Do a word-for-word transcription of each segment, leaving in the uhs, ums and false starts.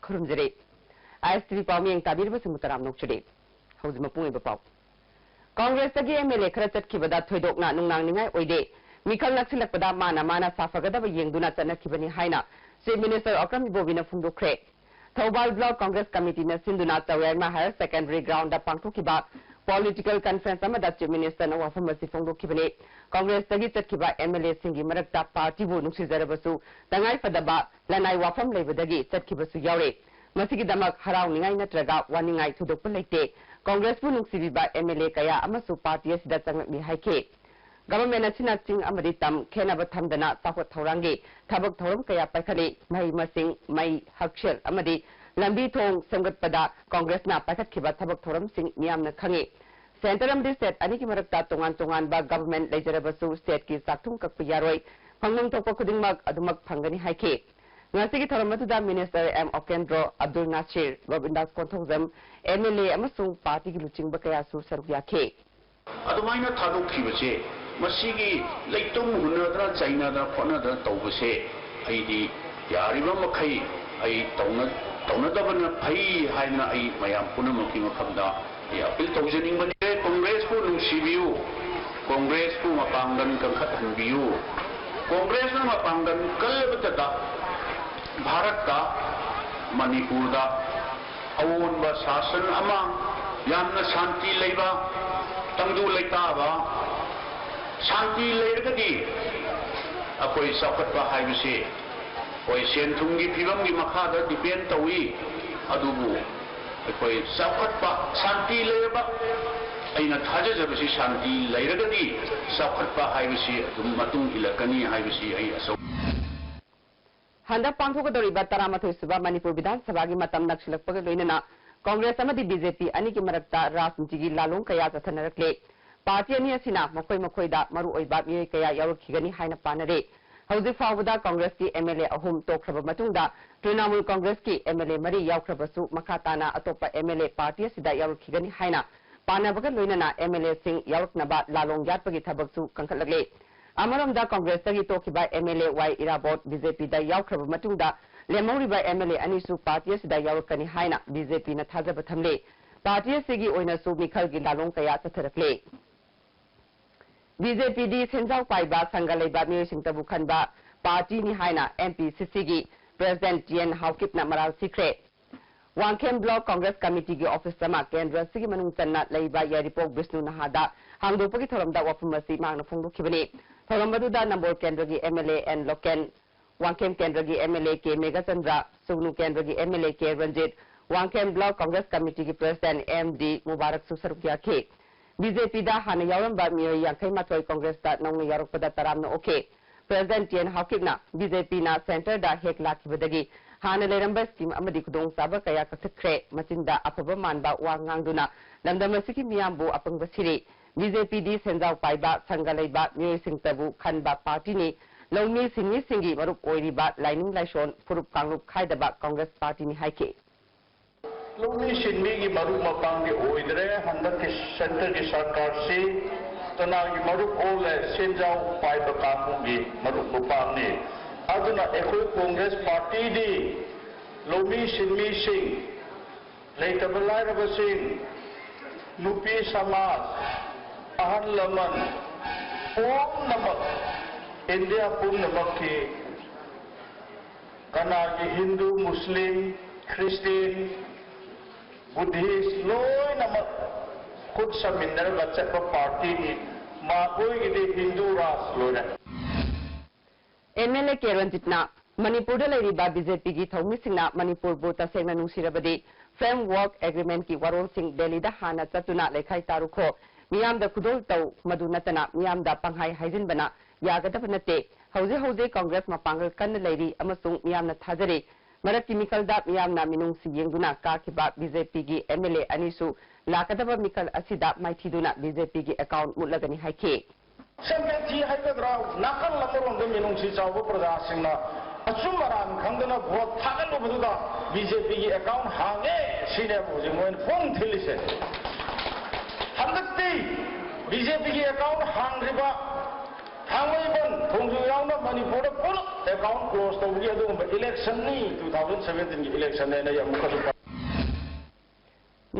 ꯈꯨꯔꯨꯝꯖꯔꯤ꯫ ꯑꯥꯏ ꯑꯦꯁ T V ꯄꯥꯎꯃꯤꯌꯦꯡ ꯇꯥꯕꯤꯔꯤꯕꯁꯤꯡꯕꯨ ꯇꯔꯥꯝꯅ ꯑꯣꯛꯆꯔꯤ꯫ ꯍꯧꯖꯤꯛ ꯃꯄꯨꯡ ꯑꯣꯏꯕ ꯄꯥꯎ꯫ ꯀꯣꯡꯒ꯭ꯔꯦꯁꯇꯒꯤ ꯑꯦꯝ ꯑꯦꯜ ꯑꯦ ꯈꯔ ꯆꯠꯈꯤꯕꯗ ꯊꯣꯏꯗꯣꯛꯅ ꯅꯨꯡꯅꯥꯡꯅꯤꯡꯉꯥꯏ ꯑꯣꯏꯗꯦ꯫ ꯃꯤꯈꯜ ꯅꯛꯁꯤꯜꯂꯛꯄꯗ ꯃꯥꯅ ꯃꯥꯅ ꯁꯥꯐꯒꯗꯕ ꯌꯦꯡꯗꯨꯅ ꯆꯠꯅꯈꯤꯕꯅꯤ ꯍꯥꯏꯅ ꯆꯤꯐ ꯃꯤꯅꯤꯁꯇꯔ ꯑꯣꯀ꯭ꯔꯝ ꯏꯕꯣꯕꯤꯅ ꯐꯣꯡꯗꯣꯛꯈ꯭ꯔꯦ꯫ ꯊꯧꯕꯥꯜ ꯕ꯭ꯂꯣꯛ ꯀꯣꯡꯒ꯭ꯔꯦꯁ ꯀꯃꯤꯇꯤꯅ ꯁꯤꯟꯗꯨꯅ ꯆꯧꯌꯥꯏꯃ ꯍꯥꯌꯔ ꯁꯦꯀꯦꯟꯗꯔꯤ ꯒ꯭ꯔꯥꯎꯟꯗ ꯄꯥꯡꯊꯣꯛꯈꯤꯕ ꯄꯣꯂꯤꯇꯤꯀꯦꯜ ꯀꯟꯐ꯭ꯔꯦꯟꯁ ꯑꯃꯗ ꯆꯤꯐ ꯃꯤꯅꯤꯁꯇꯔꯅ ꯋꯥꯐꯝ ꯑꯁꯤ ꯐꯣꯡꯗꯣꯛꯈꯤꯕꯅꯤ꯫ ꯀꯣꯡꯒ꯭ꯔꯦꯁꯇꯒꯤ ꯆꯠꯈꯤꯕ ꯑꯦꯝ ꯑꯦꯜ ꯑꯦꯁꯤꯡꯒꯤ ꯃꯔꯛꯇ ꯄꯥꯔꯇꯤꯕꯨ ꯅꯨꯡꯁꯤꯖꯔꯕꯁꯨ ꯇꯉꯥꯏꯐꯗꯕ ꯂꯅꯥꯏ ꯋꯥꯐꯝ ꯂꯩꯕꯗꯒꯤ ꯆꯠꯈꯤꯕꯁꯨ ꯌꯥꯎꯔꯦ꯫ ꯃꯁꯤꯒꯤꯗꯃꯛ ꯍꯔꯥꯎꯅꯤꯡꯉꯥꯏ ꯅꯠꯇ꯭ꯔꯒ ꯋꯥꯅꯤꯡꯉꯥꯏ ꯊꯣꯏꯗꯣꯛꯄ ꯂꯩꯇꯦ꯫ ꯀꯣꯡꯒ꯭ꯔꯦꯁꯄꯨ ꯅꯨꯡꯁꯤꯕꯤꯕ ꯑꯦꯝ ꯑꯦꯜ ꯑꯦ ꯀꯌꯥ ꯑꯃꯁꯨ ꯄꯥꯔꯇꯤ ꯑꯁꯤꯗ ꯆꯪꯂꯛꯂꯤ ꯍꯥꯏꯈꯤ꯫ ꯒꯚꯔꯟꯃꯦꯟꯠ ꯑꯁꯤꯅ ꯆꯤꯡ ꯑꯃꯗꯤ ꯇꯝ ꯈꯦꯠꯅꯕ ꯊꯝꯗꯅ ꯆꯥꯎꯈꯠ ꯊꯧꯔꯥꯡꯒꯤ ꯊꯕꯛ ꯊꯧꯔꯝ ꯀꯌꯥ ꯄꯥꯏꯈꯠꯂꯤ꯫ ꯃꯍꯩ ꯃꯁꯤꯡ, ꯃꯩ, ꯍꯛꯁꯦꯜ ꯑꯃꯗꯤ ꯂꯝꯕꯤ ꯊꯣꯡ ꯁꯦꯝꯒꯠꯄꯗ ꯀꯣꯡꯒ꯭ꯔꯦꯁꯅ ꯄꯥꯏꯈꯠꯈꯤꯕ ꯊꯕꯛ ꯊꯧꯔꯝꯁꯤꯡ ꯃꯤꯌꯥꯝꯅ ꯈꯪꯏ꯫ ꯁꯦꯟꯇꯔ ꯑꯃꯗꯤ ꯁ꯭ꯇꯦꯠ ꯑꯅꯤꯒꯤ ꯃꯔꯛꯇ ꯇꯣꯉꯥꯟ ꯇꯣꯉꯥꯟꯕ ꯒꯚꯔꯟꯃꯦꯟꯠ ꯂꯩꯖꯔꯕꯁꯨ ꯁ꯭ꯇꯦꯠꯀꯤ ꯆꯥꯛꯊꯨꯡ ꯀꯛꯄ ꯌꯥꯔꯣꯏ꯫ ꯐꯪꯐꯝ ꯊꯣꯛꯄ ꯈꯨꯗꯤꯡꯃꯛ ꯑꯗꯨꯃꯛ ꯐꯪꯒꯅꯤ ꯍꯥꯏꯈꯤ꯫ ꯉꯁꯤꯒꯤ ꯊꯧꯔꯝ ꯑꯗꯨꯗ minister M Okendro, Abdul Nasir, Gobindas Konthoujam, M L A ꯑꯃꯁꯨꯡ ꯄꯥꯔꯇꯤꯒꯤ ꯂꯨꯆꯤꯡꯕ ꯀꯌꯥꯁꯨ ꯁꯔꯨꯛ ꯌꯥꯈꯤ꯫ ꯑꯗꯨꯃꯥꯏꯅ ꯊꯥꯗꯣꯛꯈꯤꯕꯁꯦ, ꯃꯁꯤꯒꯤ ꯂꯩꯇꯨꯝ ꯍꯨꯟꯅꯗꯅ, ꯆꯩꯅꯗꯅ ꯈꯣꯠꯅꯗꯅ ꯇꯧꯕꯁꯦ ꯑꯩꯗꯤ ꯌꯥꯔꯤꯕ ꯃꯈꯩ ꯑꯩ ꯇꯧꯅ-, ꯇꯧꯅꯗꯕꯅ ꯐꯩ ꯍꯥꯏꯗꯅ ꯑꯩ ꯃꯌꯥꯝ ꯄꯨꯝꯅꯃꯛꯀꯤ ꯃꯐꯝꯗ ꯑꯩ ꯑꯄꯤꯜ ꯇꯧꯖꯅꯤꯡꯕꯅꯤ꯫ ꯀꯣꯡꯒ꯭ꯔꯦꯁꯄꯨ ꯅꯨꯡꯁꯤꯕꯤꯌꯨ, ꯀꯣꯡꯒ꯭ꯔꯦꯁꯄꯨ ꯃꯄꯥꯡꯒꯜ ꯀꯟꯈꯠꯍꯟꯕꯤꯌꯨ꯫ ꯀꯣꯡꯒ꯭ꯔꯦꯁꯅ ꯃꯄꯥꯡꯒꯜ ꯀꯜꯂꯕꯇꯗ ꯚꯥꯔꯠꯇ, ꯃꯅꯤꯄꯨꯔꯗ ꯑꯑꯣꯟꯕ ꯁꯥꯁꯟ ꯑꯃ, ꯌꯥꯝꯅ ꯁꯥꯟꯇꯤ ꯂꯩꯕ, ꯇꯪꯗꯨ ꯂꯩꯇꯥꯕ, ꯁꯥꯟꯇꯤ ꯂꯩꯔꯒꯗꯤ ꯑꯩꯈꯣꯏ ꯆꯥꯎꯈꯠꯄ ꯍꯥꯏꯕꯁꯤ, ꯍꯣꯏ, ꯁꯦꯟ ꯊꯨꯝꯒꯤ ꯐꯤꯕꯝꯒꯤ ꯃꯈꯥꯗ depend ꯇꯧꯏ, ꯑꯗꯨꯕꯨ ꯑꯩꯈꯣꯏ ꯆꯥꯎꯈꯠꯄ, ꯁꯥꯟꯇꯤ ꯂꯩꯔꯕ, ꯑꯩꯅ ꯊꯥꯖꯖꯕꯁꯤ, ꯁꯥꯟꯇꯤ ꯂꯩꯔꯒꯗꯤ ꯆꯥꯎꯈꯠꯄ ꯍꯥꯏꯕꯁꯤ ꯑꯗꯨꯝ ꯃꯇꯨꯡ ꯏꯜꯂꯛꯀꯅꯤ ꯍꯥꯏꯕꯁꯤ ꯑꯩ ꯑꯆꯧ- ꯍꯟꯗꯛ ꯄꯥꯡꯊꯣꯛꯀꯗꯧꯔꯤꯕ ꯇꯔꯥꯃꯥꯊꯣꯏ ꯁꯨꯕ ꯃꯅꯤꯄꯨꯔ ꯕꯤꯙꯥꯟ ꯁꯚꯥꯒꯤ ꯃꯇꯝ ꯅꯛꯁꯤꯜꯂꯛꯄꯒ ꯂꯣꯏꯅꯅ ꯀꯣꯡꯒ꯭ꯔꯦꯁ ꯑꯃꯗꯤ ꯕꯤ ꯖꯦ ꯄꯤ ꯑꯅꯤꯒꯤ ꯃꯔꯛꯇ ꯔꯥꯖꯅꯤꯇꯤꯒꯤ ꯂꯥꯂꯣꯡ ꯀꯌꯥ ꯆꯠꯊꯅꯔꯛꯂꯦ꯫ ꯄꯥꯔꯇꯤ ꯑꯅꯤ ꯑꯁꯤꯅ ꯃꯈꯣꯏ ꯃꯈꯣꯏꯗ ꯃꯔꯨꯑꯣꯏꯕ ꯃꯤꯑꯣꯏ ꯀꯌꯥ ꯌꯥꯎꯔꯛꯈꯤꯒꯅꯤ ꯍꯥꯏꯅ ꯄꯥꯅꯔꯦ꯫ ꯍꯧꯖꯤꯛ ꯐꯥꯎꯕꯗ ꯀꯣꯡꯒ꯭ꯔꯦꯁꯀꯤ ꯑꯦꯝ ꯑꯦꯜ ꯑꯦ ꯑꯍꯨꯝ ꯇꯣꯛꯈ꯭ꯔꯕ ꯃꯇꯨꯡꯗ ꯇ꯭ꯔꯤꯅꯥꯃꯨꯜ ꯀꯣꯡꯒ꯭ꯔꯦꯁꯀꯤ ꯑꯦꯝ ꯑꯦꯜ ꯑꯦ ꯃꯔꯤ ꯌꯥꯎꯈ꯭ꯔꯕꯁꯨ ꯃꯈꯥ ꯇꯥꯅ ꯑꯇꯣꯞꯄ ꯑꯦꯝ ꯑꯦꯜ ꯑꯦ ꯄꯥꯔꯇꯤ ꯑꯁꯤꯗ ꯌꯥꯎꯔꯛꯈꯤꯒꯅꯤ ꯍꯥꯏꯅ ꯄꯥꯅꯕꯒ ꯂꯣꯏꯅꯅ ꯑꯦꯝ ꯑꯦꯜ ꯑꯦꯁꯤꯡ ꯌꯥꯎꯔꯛꯅꯕ ꯂꯥꯂꯣꯡ ꯌꯥꯠꯄꯒꯤ ꯊꯕꯛꯁꯨ ꯀꯟꯈꯠꯂꯛꯂꯦ꯫ ꯑꯃꯔꯣꯝꯗ, ꯀꯪꯒ꯭ꯔꯦꯁꯇꯒꯤ ꯇꯣꯛꯈꯤꯕ MLA ꯋꯥꯏ ꯏꯔꯥꯕꯣꯠ BJPꯗ ꯌꯥꯎꯈ꯭ꯔꯕ ꯃꯇꯨꯡꯗ ꯂꯦꯝꯍꯧꯔꯤꯕ MLA ꯑꯅꯤꯁꯨ ꯄꯥꯔꯇꯤ ꯑꯁꯤꯗ ꯌꯥꯎꯔꯛꯀꯅꯤ ꯍꯥꯏꯅ BJPꯅ ꯊꯥꯖꯕ ꯊꯝꯂꯤ꯫ ꯄꯥꯔꯇꯤ ꯑꯁꯤꯒꯤ ꯑꯣꯏꯅꯁꯨ ꯃꯤꯈꯜꯒꯤ ꯂꯥꯂꯣꯡ ꯀꯌꯥ ꯆꯠꯊꯔꯛꯂꯤ꯫ BJPꯗꯤ ꯁꯦꯟꯖꯥꯎ ꯄꯥꯏꯕ ꯁꯪꯒ ꯂꯩꯕ ꯃꯤꯑꯣꯏꯁꯤꯡꯇꯕꯨ ꯈꯟꯕ ꯄꯥꯔꯇꯤꯅꯤ ꯍꯥꯏꯅ MPCCꯒꯤ President T N Haokipꯅ ꯃꯔꯥꯜ ꯁꯤꯈ꯭ꯔꯦ꯫ ꯋꯥꯡꯈꯦꯝ Block Congress Committeeꯒꯤ office ꯑꯃ ꯀꯦꯟꯗ꯭ꯔ ꯑꯁꯤꯒꯤ ꯃꯅꯨꯡ ꯆꯟꯅ ꯂꯩꯕ ꯌꯥꯏꯔꯤꯄꯣꯛ ꯕꯤꯁꯅꯨ ꯅꯍꯥꯗ ꯍꯥꯡꯗꯣꯛꯄꯒꯤ ꯊꯧꯔꯝꯗ ꯋꯥꯐꯝ ꯑꯁꯤ ꯃꯍꯥꯛꯅ ꯐꯣꯡꯗꯣꯛꯈꯤꯕꯅꯤ꯫ ꯊꯧꯔꯝ ꯑꯗꯨꯗ ꯅꯝꯕꯣꯜ ꯀꯦꯟꯗ꯭ꯔꯒꯤ MLA N ꯂꯣꯀꯦꯟ, ꯋꯥꯡꯈꯦꯝ ꯀꯦꯟꯗ꯭ꯔꯒꯤ MLA K ꯃꯦꯘꯆꯟꯗ꯭ꯔ, ꯁꯨꯒꯅꯨ ꯀꯦꯟꯗ꯭ꯔꯒꯤ MLA K Ranjit, Wangkhem Block Congress Committeeꯒꯤ President MD ꯃꯨꯕꯥꯔꯛꯁꯨ ꯁꯔꯨꯛ ꯌꯥꯈꯤ꯫ BJPꯗ ꯍꯥꯟꯅ ꯌꯥꯎꯔꯝꯕ ꯃꯤꯑꯣꯏ ꯌꯥꯡꯈꯩ ꯃꯥꯊꯣꯏ ꯀꯪꯒ꯭ꯔꯦꯁꯇ ꯅꯧꯅ ꯌꯥꯎꯔꯛꯄꯗ ꯇꯔꯥꯝꯅ ꯑꯣꯛꯈꯤ꯫ President T N ꯍꯥꯎꯀꯤꯞꯅ BJPꯅ centreꯗ ꯍꯦꯛ ꯂꯥꯛꯈꯤꯕꯗꯒꯤ ꯍꯥꯟꯅ ꯂꯩꯔꯝꯕ scheme ꯑꯃꯗꯤ ꯈꯨꯗꯣꯡꯆꯥꯕ ꯀꯌꯥ ꯀꯛꯊꯠꯈ꯭ꯔꯦ꯫ ꯃꯆꯤꯟꯗ ꯑꯐꯕ ꯃꯥꯟꯕ ꯋꯥ ꯉꯥꯡꯗꯨꯅ ꯂꯝꯗꯝ ꯑꯁꯤꯒꯤ ꯃꯤꯌꯥꯝꯕꯨ ꯑꯄꯪꯕ ꯁꯤꯔꯤ꯫ BJPꯗꯤ ꯁꯦꯟꯖꯥꯎ ꯄꯥꯏꯕ ꯁꯪꯒ ꯂꯩꯕ ꯃꯤꯑꯣꯏꯁꯤꯡꯇꯕꯨ ꯈꯟꯕ ꯄꯥꯔꯇꯤꯅꯤ꯫ ꯂꯧꯃꯤ ꯁꯤꯟꯃꯤꯁꯤꯡꯒꯤ ꯃꯔꯨꯞ ꯑꯣꯏꯔꯤꯕ ꯂꯥꯏꯅꯤꯡ ꯂꯥꯏꯁꯣꯟ, ꯐꯨꯔꯨꯞ ꯀꯥꯡꯂꯨꯞ ꯈꯥꯏꯗꯕ ꯀꯪꯒ꯭ꯔꯦꯁ ꯄꯥꯔꯇꯤꯅꯤ ꯍꯥꯏꯈꯤ꯫ ꯂꯧꯃꯤ ꯁꯤꯟꯃꯤꯒꯤ ꯃꯔꯨꯞ ꯃꯄꯥꯡꯗꯤ ꯑꯣꯏꯗ꯭ꯔꯦ꯫ ꯍꯟꯗꯛꯀꯤ centreꯒꯤ ꯁꯔꯀꯥꯔꯁꯤ ꯀꯅꯥꯒꯤ ꯃꯔꯨꯞ ꯑꯣꯜꯂꯦ? ꯁꯦꯟꯖꯥꯎ ꯄꯥꯏꯕ ꯀꯥꯡꯕꯨꯒꯤ ꯃꯔꯨꯞ ꯃꯄꯥꯡꯅꯤ꯫ ꯑꯗꯨꯅ ꯑꯩꯈꯣꯏ ꯀꯪꯒ꯭ꯔꯦꯁ ꯄꯥꯔꯇꯤꯗꯤ ꯂꯧꯃꯤ ꯁꯤꯟꯃꯤꯁꯤꯡ, ꯂꯩꯇꯕ ꯂꯥꯏꯔꯕꯁꯤꯡ, ꯅꯨꯄꯤ ꯁꯃꯥꯖ, ꯑꯍꯜ ꯂꯃꯟ ꯄꯨꯝꯅꯃꯛ, ꯏꯟꯗꯤꯌꯥ ꯄꯨꯝꯅꯃꯛꯀꯤ ꯀꯅꯥꯒꯤ ꯍꯤꯟꯗꯨ, ꯃꯨꯁꯂꯤꯝ, ꯈ꯭ꯔꯤꯁꯇꯤꯌꯟ, ꯕꯨꯙꯤꯁ ꯂꯣꯏꯅꯃꯛ ꯈꯨꯠ ꯁꯝꯃꯤꯟꯅꯔꯒ ꯆꯠꯄ ꯄꯥꯔꯇꯤꯅꯤ꯫ ꯃꯈꯣꯏꯒꯤꯗꯤ ꯍꯤꯟꯗꯨ ꯔꯥꯖ ꯂꯣꯏꯔꯦ꯫ MLA K ꯔꯟꯖꯤꯠꯅ ꯃꯅꯤꯄꯨꯔꯗ ꯂꯩꯔꯤꯕ BJPꯒꯤ ꯊꯧꯃꯤꯁꯤꯡꯅ ꯃꯅꯤꯄꯨꯔꯕꯨ ꯇꯁꯦꯡꯅ ꯅꯨꯡꯁꯤꯔꯕꯗꯤ Framework Agreementꯀꯤ ꯋꯥꯔꯣꯜꯁꯤꯡ ꯗꯦꯜꯂꯤꯗ ꯍꯥꯟꯅ ꯆꯠꯇꯨꯅ ꯂꯩꯈꯥꯏ ꯇꯥꯔꯨꯈꯣ꯫ ꯃꯤꯌꯥꯝꯗ ꯈꯨꯗꯣꯜ ꯇꯧ, ꯃꯗꯨ ꯅꯠꯇꯅ ꯃꯤꯌꯥꯝꯗ ꯄꯪꯍꯥꯏ ꯍꯥꯏꯖꯤꯟꯕꯅ ꯌꯥꯒꯗꯕ ꯅꯠꯇꯦ꯫ ꯍꯧꯖꯤꯛ ꯍꯧꯖꯤꯛ ꯀꯪꯒ꯭ꯔꯦꯁ ꯃꯄꯥꯡꯒꯜ ꯀꯟꯅ ꯂꯩꯔꯤ ꯑꯃꯁꯨꯡ ꯃꯤꯌꯥꯝꯅ ꯊꯥꯖꯔꯤ꯫ ꯃꯔꯛꯀꯤ ꯃꯤꯈꯜꯗ ꯃꯤꯌꯥꯝꯅ ꯃꯤꯅꯨꯡꯁꯤ ꯌꯦꯡꯗꯨꯅ ꯀꯥꯈꯤꯕ BJPꯒꯤ MLA ꯑꯅꯤꯁꯨ ꯂꯥꯛꯀꯗꯕ ꯃꯤꯈꯜ ꯑꯁꯤꯗ ꯃꯥꯏꯊꯤꯗꯨꯅ BJPꯒꯤ account ꯃꯨꯠꯂꯒꯅꯤ ꯍꯥꯏꯈꯤ꯫ ꯁꯦꯝꯄꯦꯊꯤ ꯍꯥꯏꯒꯗ꯭ꯔꯥ, ꯅꯥꯀꯜ ꯑꯃꯔꯣꯝꯗ ꯃꯤꯅꯨꯡꯁꯤ ꯆꯥꯎꯕ ꯄ꯭ꯔꯖꯥꯁꯤꯡꯅ ꯑꯆꯨꯝ ꯑꯔꯥꯟ ꯈꯪꯗꯅ ꯚꯣꯠ ꯊꯥꯗꯔꯨꯕꯗꯨꯗ BJPꯒꯤ account ꯍꯥꯡꯉꯦ ꯁꯤꯅꯦꯕ ꯍꯧꯖꯤꯛ ꯃꯣꯏꯅ ꯐꯣꯡ ꯊꯤꯜꯂꯤꯁꯦ꯫ ꯍꯟꯗꯛꯇꯤ BJPꯒꯤ account ꯍꯥꯡꯗ꯭ꯔꯤꯕ ꯊꯥꯡꯃꯩꯕꯟ ꯊꯣꯡꯖꯨ ꯌꯥꯎꯅ ꯃꯅꯤꯄꯨꯔꯗ ꯄꯨꯂꯞ ꯑꯦꯀꯥꯎꯟ ꯀ꯭ꯂꯣꯖ ꯇꯧꯕꯒꯤ ꯑꯗꯨꯒꯨꯝꯕ ꯏꯂꯦꯛꯁꯟꯅꯤ, ꯇꯨ ꯊꯥꯎꯖꯟ ꯁꯚꯦꯟꯇꯤꯟꯒꯤ ꯏꯂꯦꯛꯁꯟꯅꯦꯅ ꯑꯩ ꯑꯃꯨꯛꯀꯁꯨ ꯄꯥ-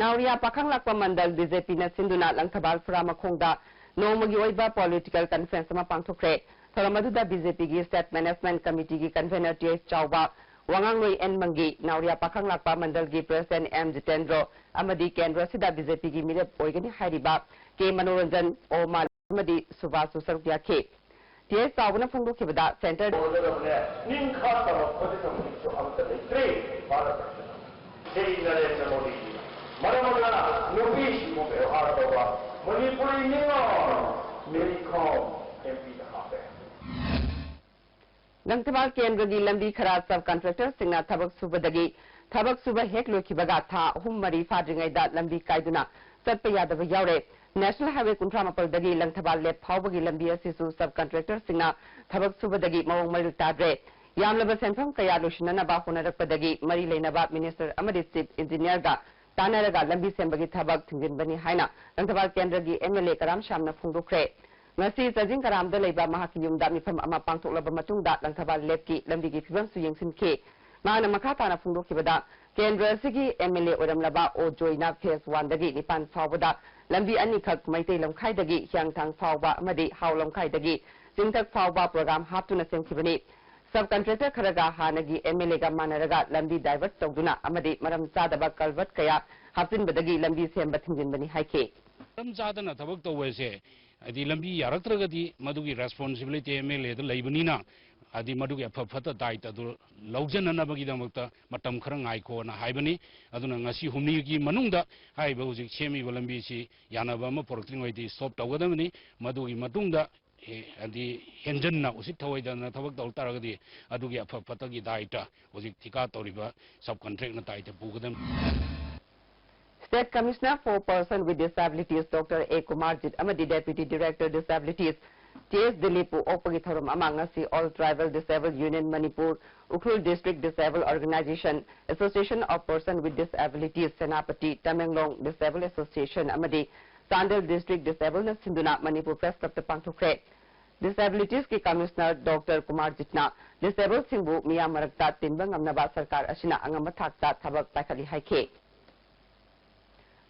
ꯅꯥꯎꯔꯤꯌꯥ ꯄꯥꯈꯪꯂꯥꯛꯄ ꯃꯟꯗꯜ ꯕꯤ ꯖꯦ ꯄꯤꯅ ꯁꯤꯟꯗꯨꯅ ꯂꯪꯊꯕꯥꯜ ꯐꯨꯔꯥꯃꯈꯣꯡꯗ ꯅꯣꯡꯃꯒꯤ ꯑꯣꯏꯕ ꯄꯣꯂꯤꯇꯤꯀꯦꯜ ꯀꯟꯐ꯭ꯔꯦꯟꯁ ꯑꯃ ꯄꯥꯡꯊꯣꯛꯈ꯭ꯔꯦ꯫ ꯊꯧꯔꯝ ꯑꯗꯨꯗ ꯕꯤ ꯖꯦ ꯄꯤꯒꯤ ꯁ꯭ꯇꯦꯠ ꯃꯦꯅꯦꯖꯃꯦꯟꯠ ꯀꯃꯤꯇꯤꯒꯤ ꯀꯟꯚꯦꯅꯔ ꯇꯤ ꯑꯩꯆ ꯆꯥꯎꯕ, ꯋꯥꯉꯥꯡꯂꯣꯏ ꯑꯦꯟ ꯃꯪꯒꯤ, ꯅꯥꯎꯔꯤꯌꯥ ꯄꯥꯈꯪꯂꯥꯛꯄ ꯃꯟꯗꯜꯒꯤ ꯄ꯭ꯔꯦꯁꯤꯗꯦꯟꯠ ꯑꯦꯝ ꯖꯤꯇꯦꯟꯗ꯭ꯔꯣ ꯑꯃꯗꯤ ꯀꯦꯟꯗ꯭ꯔ ꯑꯁꯤꯗ ꯕꯤ ꯖꯦ ꯄꯤꯒꯤ ꯃꯤꯔꯦꯞ ꯑꯣꯏꯒꯅꯤ ꯍꯥꯏꯔꯤꯕ ꯀꯦ ꯃꯅꯣꯔꯟꯖꯟ, ꯑꯣ ꯃꯥꯂꯤ ꯑꯃꯗꯤ ꯁꯨꯕꯥꯁꯁꯨ ꯁꯔꯨꯛ ꯌꯥꯈꯤ꯫ ꯇꯤ ꯑꯩꯆ ꯆꯥꯎꯕꯅ ꯐꯣꯡꯗꯣꯛꯈꯤꯕꯗ, ꯁꯦꯟꯇꯔ ꯇꯧꯒꯗꯕꯅꯦ꯫ ꯅꯤꯡꯈꯥ ꯇꯝꯃꯛꯄꯗꯤ ꯀꯝꯃꯨꯅꯤꯁꯨ ꯑꯃꯠꯇ ꯂꯩꯇ꯭ꯔꯦ ꯚꯥꯔꯠ ꯕꯔꯁꯇ꯫ ꯁ꯭ꯔꯤ ꯅꯔꯦꯟꯗ꯭ꯔ ꯃꯣꯗꯤꯖꯤꯅ ꯃꯔꯝ ꯑꯗꯨꯅ ꯅꯨꯄꯤꯁꯤꯡꯕꯨ ꯕꯦꯕꯥꯔ ꯇꯧꯕ ꯃꯅꯤꯄꯨꯔꯤ ꯅꯤꯉꯣꯜ ꯃꯦꯔꯤ ꯀꯣꯝ ꯑꯦꯝ ꯄꯤꯗ ꯍꯥꯞꯄꯦ꯫ ꯂꯪꯊꯕꯥꯜ ꯀꯦꯟꯗ꯭ꯔꯒꯤ ꯂꯝꯕꯤ ꯈꯔ ꯁꯕ ꯀꯟꯇ꯭ꯔꯦꯛꯇꯔꯁꯤꯡꯅ ꯊꯕꯛ ꯁꯨꯕꯗꯒꯤ ꯊꯕꯛ ꯁꯨꯕ ꯍꯦꯛ ꯂꯣꯏꯈꯤꯕꯒ ꯊꯥ ꯑꯍꯨꯝ ꯃꯔꯤ ꯐꯥꯗ꯭ꯔꯤꯉꯩꯗ ꯂꯝꯕꯤ ꯀꯥꯏꯗꯨꯅ ꯆꯠꯄ ꯌꯥꯗꯕ ꯌꯥꯎꯔꯦ꯫ ꯅꯦꯁꯅꯦꯜ ꯍꯥꯏꯋꯦ ꯀꯨꯟꯊ꯭ꯔꯥ ꯃꯥꯄꯜꯗꯒꯤ ꯂꯪꯊꯕꯥꯜ ꯂꯦꯞ ꯐꯥꯎꯕꯒꯤ ꯂꯝꯕꯤ ꯑꯁꯤꯁꯨ ꯁꯕ ꯀꯟꯇ꯭ꯔꯦꯛꯇꯔꯁꯤꯡꯅ ꯊꯕꯛ ꯁꯨꯕꯗꯒꯤ ꯃꯑꯣꯡ ꯃꯔꯤꯜ ꯇꯥꯗ꯭ꯔꯦ꯫ ꯌꯥꯝꯂꯕ ꯁꯦꯟꯐꯝ ꯀꯌꯥ ꯂꯣꯏꯁꯤꯟꯅꯅꯕ ꯍꯣꯠꯅꯔꯛꯄꯗꯒꯤ ꯃꯔꯤ ꯂꯩꯅꯕ ꯃꯤꯅꯤꯁꯇꯔ ꯑꯃꯗꯤ ꯆꯤꯐ ꯏꯟꯖꯤꯅꯤꯌꯔꯒ ꯇꯥꯟꯅꯔꯒ ꯂꯝꯕꯤ ꯁꯦꯝꯕꯒꯤ ꯊꯕꯛ ꯊꯤꯡꯖꯤꯟꯕꯅꯤ ꯍꯥꯏꯅ ꯂꯪꯊꯕꯥꯜ ꯀꯦꯟꯗ꯭ꯔꯒꯤ ꯑꯦꯝ ꯑꯦꯜ ꯑꯦ ꯀꯔꯥꯝ ꯁ꯭ꯌꯥꯝꯅ ꯐꯣꯡꯗꯣꯛꯈ꯭ꯔꯦ꯫ ꯉꯁꯤ ꯆꯥꯖꯤꯡ ꯀꯔꯥꯝꯗ ꯂꯩꯕ ꯃꯍꯥꯛꯀꯤ ꯌꯨꯝꯗ ꯃꯤꯐꯝ ꯑꯃ ꯄꯥꯡꯊꯣꯛꯂꯕ ꯃꯇꯨꯡꯗ ꯂꯪꯊꯕꯥꯜ ꯂꯦꯞꯀꯤ ꯂꯝꯕꯤꯒꯤ ꯐꯤꯕꯝꯁꯨ ꯌꯦꯡꯁꯤꯟꯈꯤ꯫ ꯃꯍꯥꯛꯅ ꯃꯈꯥ ꯇꯥꯅ ꯐꯣꯡꯗꯣꯛꯈꯤꯕꯗ, ꯀꯦꯟꯗ꯭ꯔ ꯑꯁꯤꯒꯤ ꯑꯦꯝ ꯑꯦꯜ ꯑꯦ ꯑꯣꯏꯔꯝꯂꯕ ꯑꯣ ꯖꯣꯏꯅ ꯐꯦꯖ ꯋꯥꯟꯗꯒꯤ ꯅꯤꯄꯥꯟ ꯐꯥꯎꯕꯗ ꯂꯝꯕꯤ ꯑꯅꯤꯈꯛ ꯃꯩꯇꯩ ꯂꯝꯈꯥꯏꯗꯒꯤ ꯍꯤꯌꯥꯡꯊꯥꯡ ꯐꯥꯎꯕ ꯑꯃꯗꯤ ꯍꯥꯎ ꯂꯝꯈꯥꯏꯗꯒꯤ ꯆꯤꯡꯊꯛ ꯐꯥꯎꯕ ꯄ꯭ꯔꯣꯒ꯭ꯔꯥꯝ ꯍꯥꯞꯇꯨꯅ ꯁꯦꯝꯈꯤꯕꯅꯤ꯫ ꯁꯕ ꯀꯟꯇ꯭ꯔꯦꯛꯇꯔ ꯈꯔꯒ ꯍꯥꯟꯅꯒꯤ ꯑꯦꯝ ꯑꯦꯜ ꯑꯦꯒ ꯃꯥꯟꯅꯔꯒ ꯂꯝꯕꯤ ꯗꯥꯏꯚꯔꯠ ꯇꯧꯗꯨꯅ ꯑꯃꯗꯤ ꯃꯔꯝ ꯆꯥꯗꯕ ꯀꯜꯚꯔꯠ ꯀꯌꯥ ꯍꯥꯞꯆꯤꯟꯕꯗꯒꯤ ꯂꯝꯕꯤ ꯁꯦꯝꯕ ꯊꯤꯡꯖꯤꯟꯕꯅꯤ ꯍꯥꯏꯈꯤ꯫ ꯃꯔꯝ ꯆꯥꯗꯅ ꯊꯕꯛ ꯇꯧꯕ ꯍꯥꯏꯁꯦ, ꯍꯥꯏꯗꯤ ꯂꯝꯕꯤ ꯌꯥꯔꯛꯇ꯭ꯔꯒꯗꯤ ꯃꯗꯨꯒꯤ ꯔꯦꯁꯄꯣꯟꯁꯤꯕꯤꯂꯤꯇꯤ ꯑꯦꯝ ꯑꯦꯜ ꯑꯦꯗ ꯂꯩꯕꯅꯤꯅ, ꯍꯥꯏꯗꯤ ꯃꯗꯨꯒꯤ ꯑꯐ ꯐꯠꯇ ꯗꯥꯏꯇ ꯑꯗꯨ ꯂꯧꯖꯅꯅꯕꯒꯤꯗꯃꯛꯇ ꯃꯇꯝ ꯈꯔ ꯉꯥꯏꯈꯣꯅ ꯍꯥꯏꯕꯅꯤ꯫ ꯑꯗꯨꯅ ꯉꯁꯤ ꯍꯨꯝꯅꯤꯒꯤ ꯃꯅꯨꯡꯗ ꯍꯥꯏꯔꯤꯕ ꯍꯧꯖꯤꯛ ꯁꯦꯝꯃꯤꯕ ꯂꯝꯕꯤꯁꯤ ꯌꯥꯅꯕ ꯑꯃ ꯄꯨꯔꯛꯇ꯭ꯔꯤꯉꯩꯗꯤ ꯁ꯭ꯇꯣꯞ ꯇꯧꯒꯗꯕꯅꯤ꯫ ꯃꯗꯨꯒꯤ ꯃꯇꯨꯡꯗ ꯑꯦ, ꯍꯥꯏꯗꯤ ꯍꯦꯟꯖꯟꯅ ꯎꯁꯤꯠ ꯊꯑꯣꯏꯗꯅ ꯊꯕꯛ ꯇꯧ ꯇꯥꯔꯒꯗꯤ ꯑꯗꯨꯒꯤ ꯑꯐ ꯐꯠꯇꯒꯤ ꯗꯥꯏꯇ ꯍꯧꯖꯤꯛ ꯊꯤꯀꯥ ꯇꯧꯔꯤꯕ ꯁꯕ ꯀꯟꯇ꯭ꯔꯦꯛꯅ ꯗꯥꯏꯇ ꯄꯨꯒꯗꯕꯅꯤ꯫ State Commissioner for Person with Disabilities Doctor A Kumarjit ꯑꯃꯗꯤ Deputy Director Disabilities ꯇꯤ ꯑꯦꯁ ꯗꯤꯂꯤꯞꯄꯨ ꯑꯣꯛꯄꯒꯤ ꯊꯧꯔꯝ ꯑꯃ ꯉꯁꯤ All Tribal Disabled Union Manipur, Ukhrul District Disabled Organization, Association of Person with Disabilities, Senapati, Tamenglong Disabled Association ꯑꯃꯗꯤ ꯆꯥꯟꯗꯦꯜ District Disabledꯅ ꯁꯤꯟꯗꯨꯅ Manipur press ꯀ꯭ꯂꯕꯇ ꯄꯥꯡꯊꯣꯛꯈ꯭ꯔꯦ꯫ Disabilitiesꯀꯤ Commissioner Doctor ꯀꯨꯃꯥꯔꯖꯤꯠꯅ disablesꯁꯤꯡꯕꯨ ꯃꯤꯌꯥꯝ ꯃꯔꯛꯇ ꯇꯤꯟꯕ ꯉꯝꯅꯕ ꯁꯔꯀꯥꯔ ꯑꯁꯤꯅ ꯑꯉꯝꯕ ꯊꯥꯛꯇ ꯊꯕꯛ ꯄꯥꯏꯈꯠꯂꯤ ꯍꯥꯏꯈꯤ꯫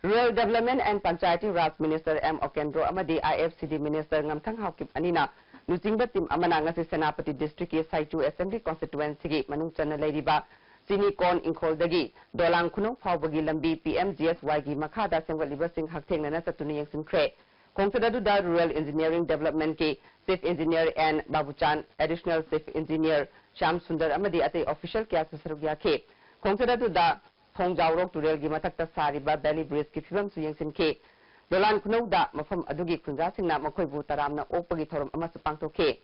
Rural Development and Panchayati Raj Minister M ꯑꯣꯀꯦꯟꯗ꯭ꯔꯣ ꯑꯃꯗꯤ I F C D Minister ꯉꯝꯊꯪ Haokip ꯑꯅꯤꯅ ꯂꯨꯆꯤꯡꯕ team ꯑꯃꯅ ꯉꯁꯤ ꯁꯦꯅꯥꯄꯇꯤ districtꯀꯤ ꯁꯥꯏꯆꯨ Assembly Constituencyꯒꯤ ꯃꯅꯨꯡ ꯆꯟꯅ ꯂꯩꯔꯤꯕ ꯆꯤꯅꯤꯀꯣꯟ ꯏꯪꯈꯣꯜꯗꯒꯤ ꯗꯣꯂꯥꯡ ꯈꯨꯅꯧ ꯐꯥꯎꯕꯒꯤ ꯂꯝꯕꯤ P M G S Yꯒꯤ ꯃꯈꯥꯗ ꯁꯦꯝꯒꯠꯂꯤꯕꯁꯤꯡ ꯍꯛꯊꯦꯡꯅꯅ ꯆꯠꯇꯨꯅ ꯌꯦꯡꯁꯤꯟꯈ꯭ꯔꯦ꯫ ꯈꯣꯡꯆꯠ ꯑꯗꯨꯗ Rural Engineering Developmentꯀꯤ Chief Engineer N ꯕꯥꯕꯨꯆꯥꯟ, Additional Chief Engineer Shyam Sundar ꯑꯃꯗꯤ ꯑꯇꯩ official ꯀꯌꯥꯁꯨ ꯁꯔꯨꯛ ꯌꯥꯈꯤ꯫ ꯈꯣꯡꯆꯠ ꯑꯗꯨꯗ ꯊꯣꯡꯖꯥꯎꯔꯣꯛ ꯇꯨꯔꯦꯜꯒꯤ ꯃꯊꯛꯇ ꯁꯥꯔꯤꯕ Bailey Bridgeꯀꯤ ꯐꯤꯕꯝꯁꯨ ꯌꯦꯡꯁꯤꯟꯈꯤ꯫ ꯗꯣꯂꯥꯟ ꯈꯨꯅꯧꯗ ꯃꯐꯝ ꯑꯗꯨꯒꯤ ꯈꯨꯟꯖꯥꯁꯤꯡꯅ ꯃꯈꯣꯏꯕꯨ ꯇꯔꯥꯝꯅ ꯑꯣꯛꯄꯒꯤ ꯊꯧꯔꯝ ꯑꯃꯁꯨ ꯄꯥꯡꯊꯣꯛꯈꯤ꯫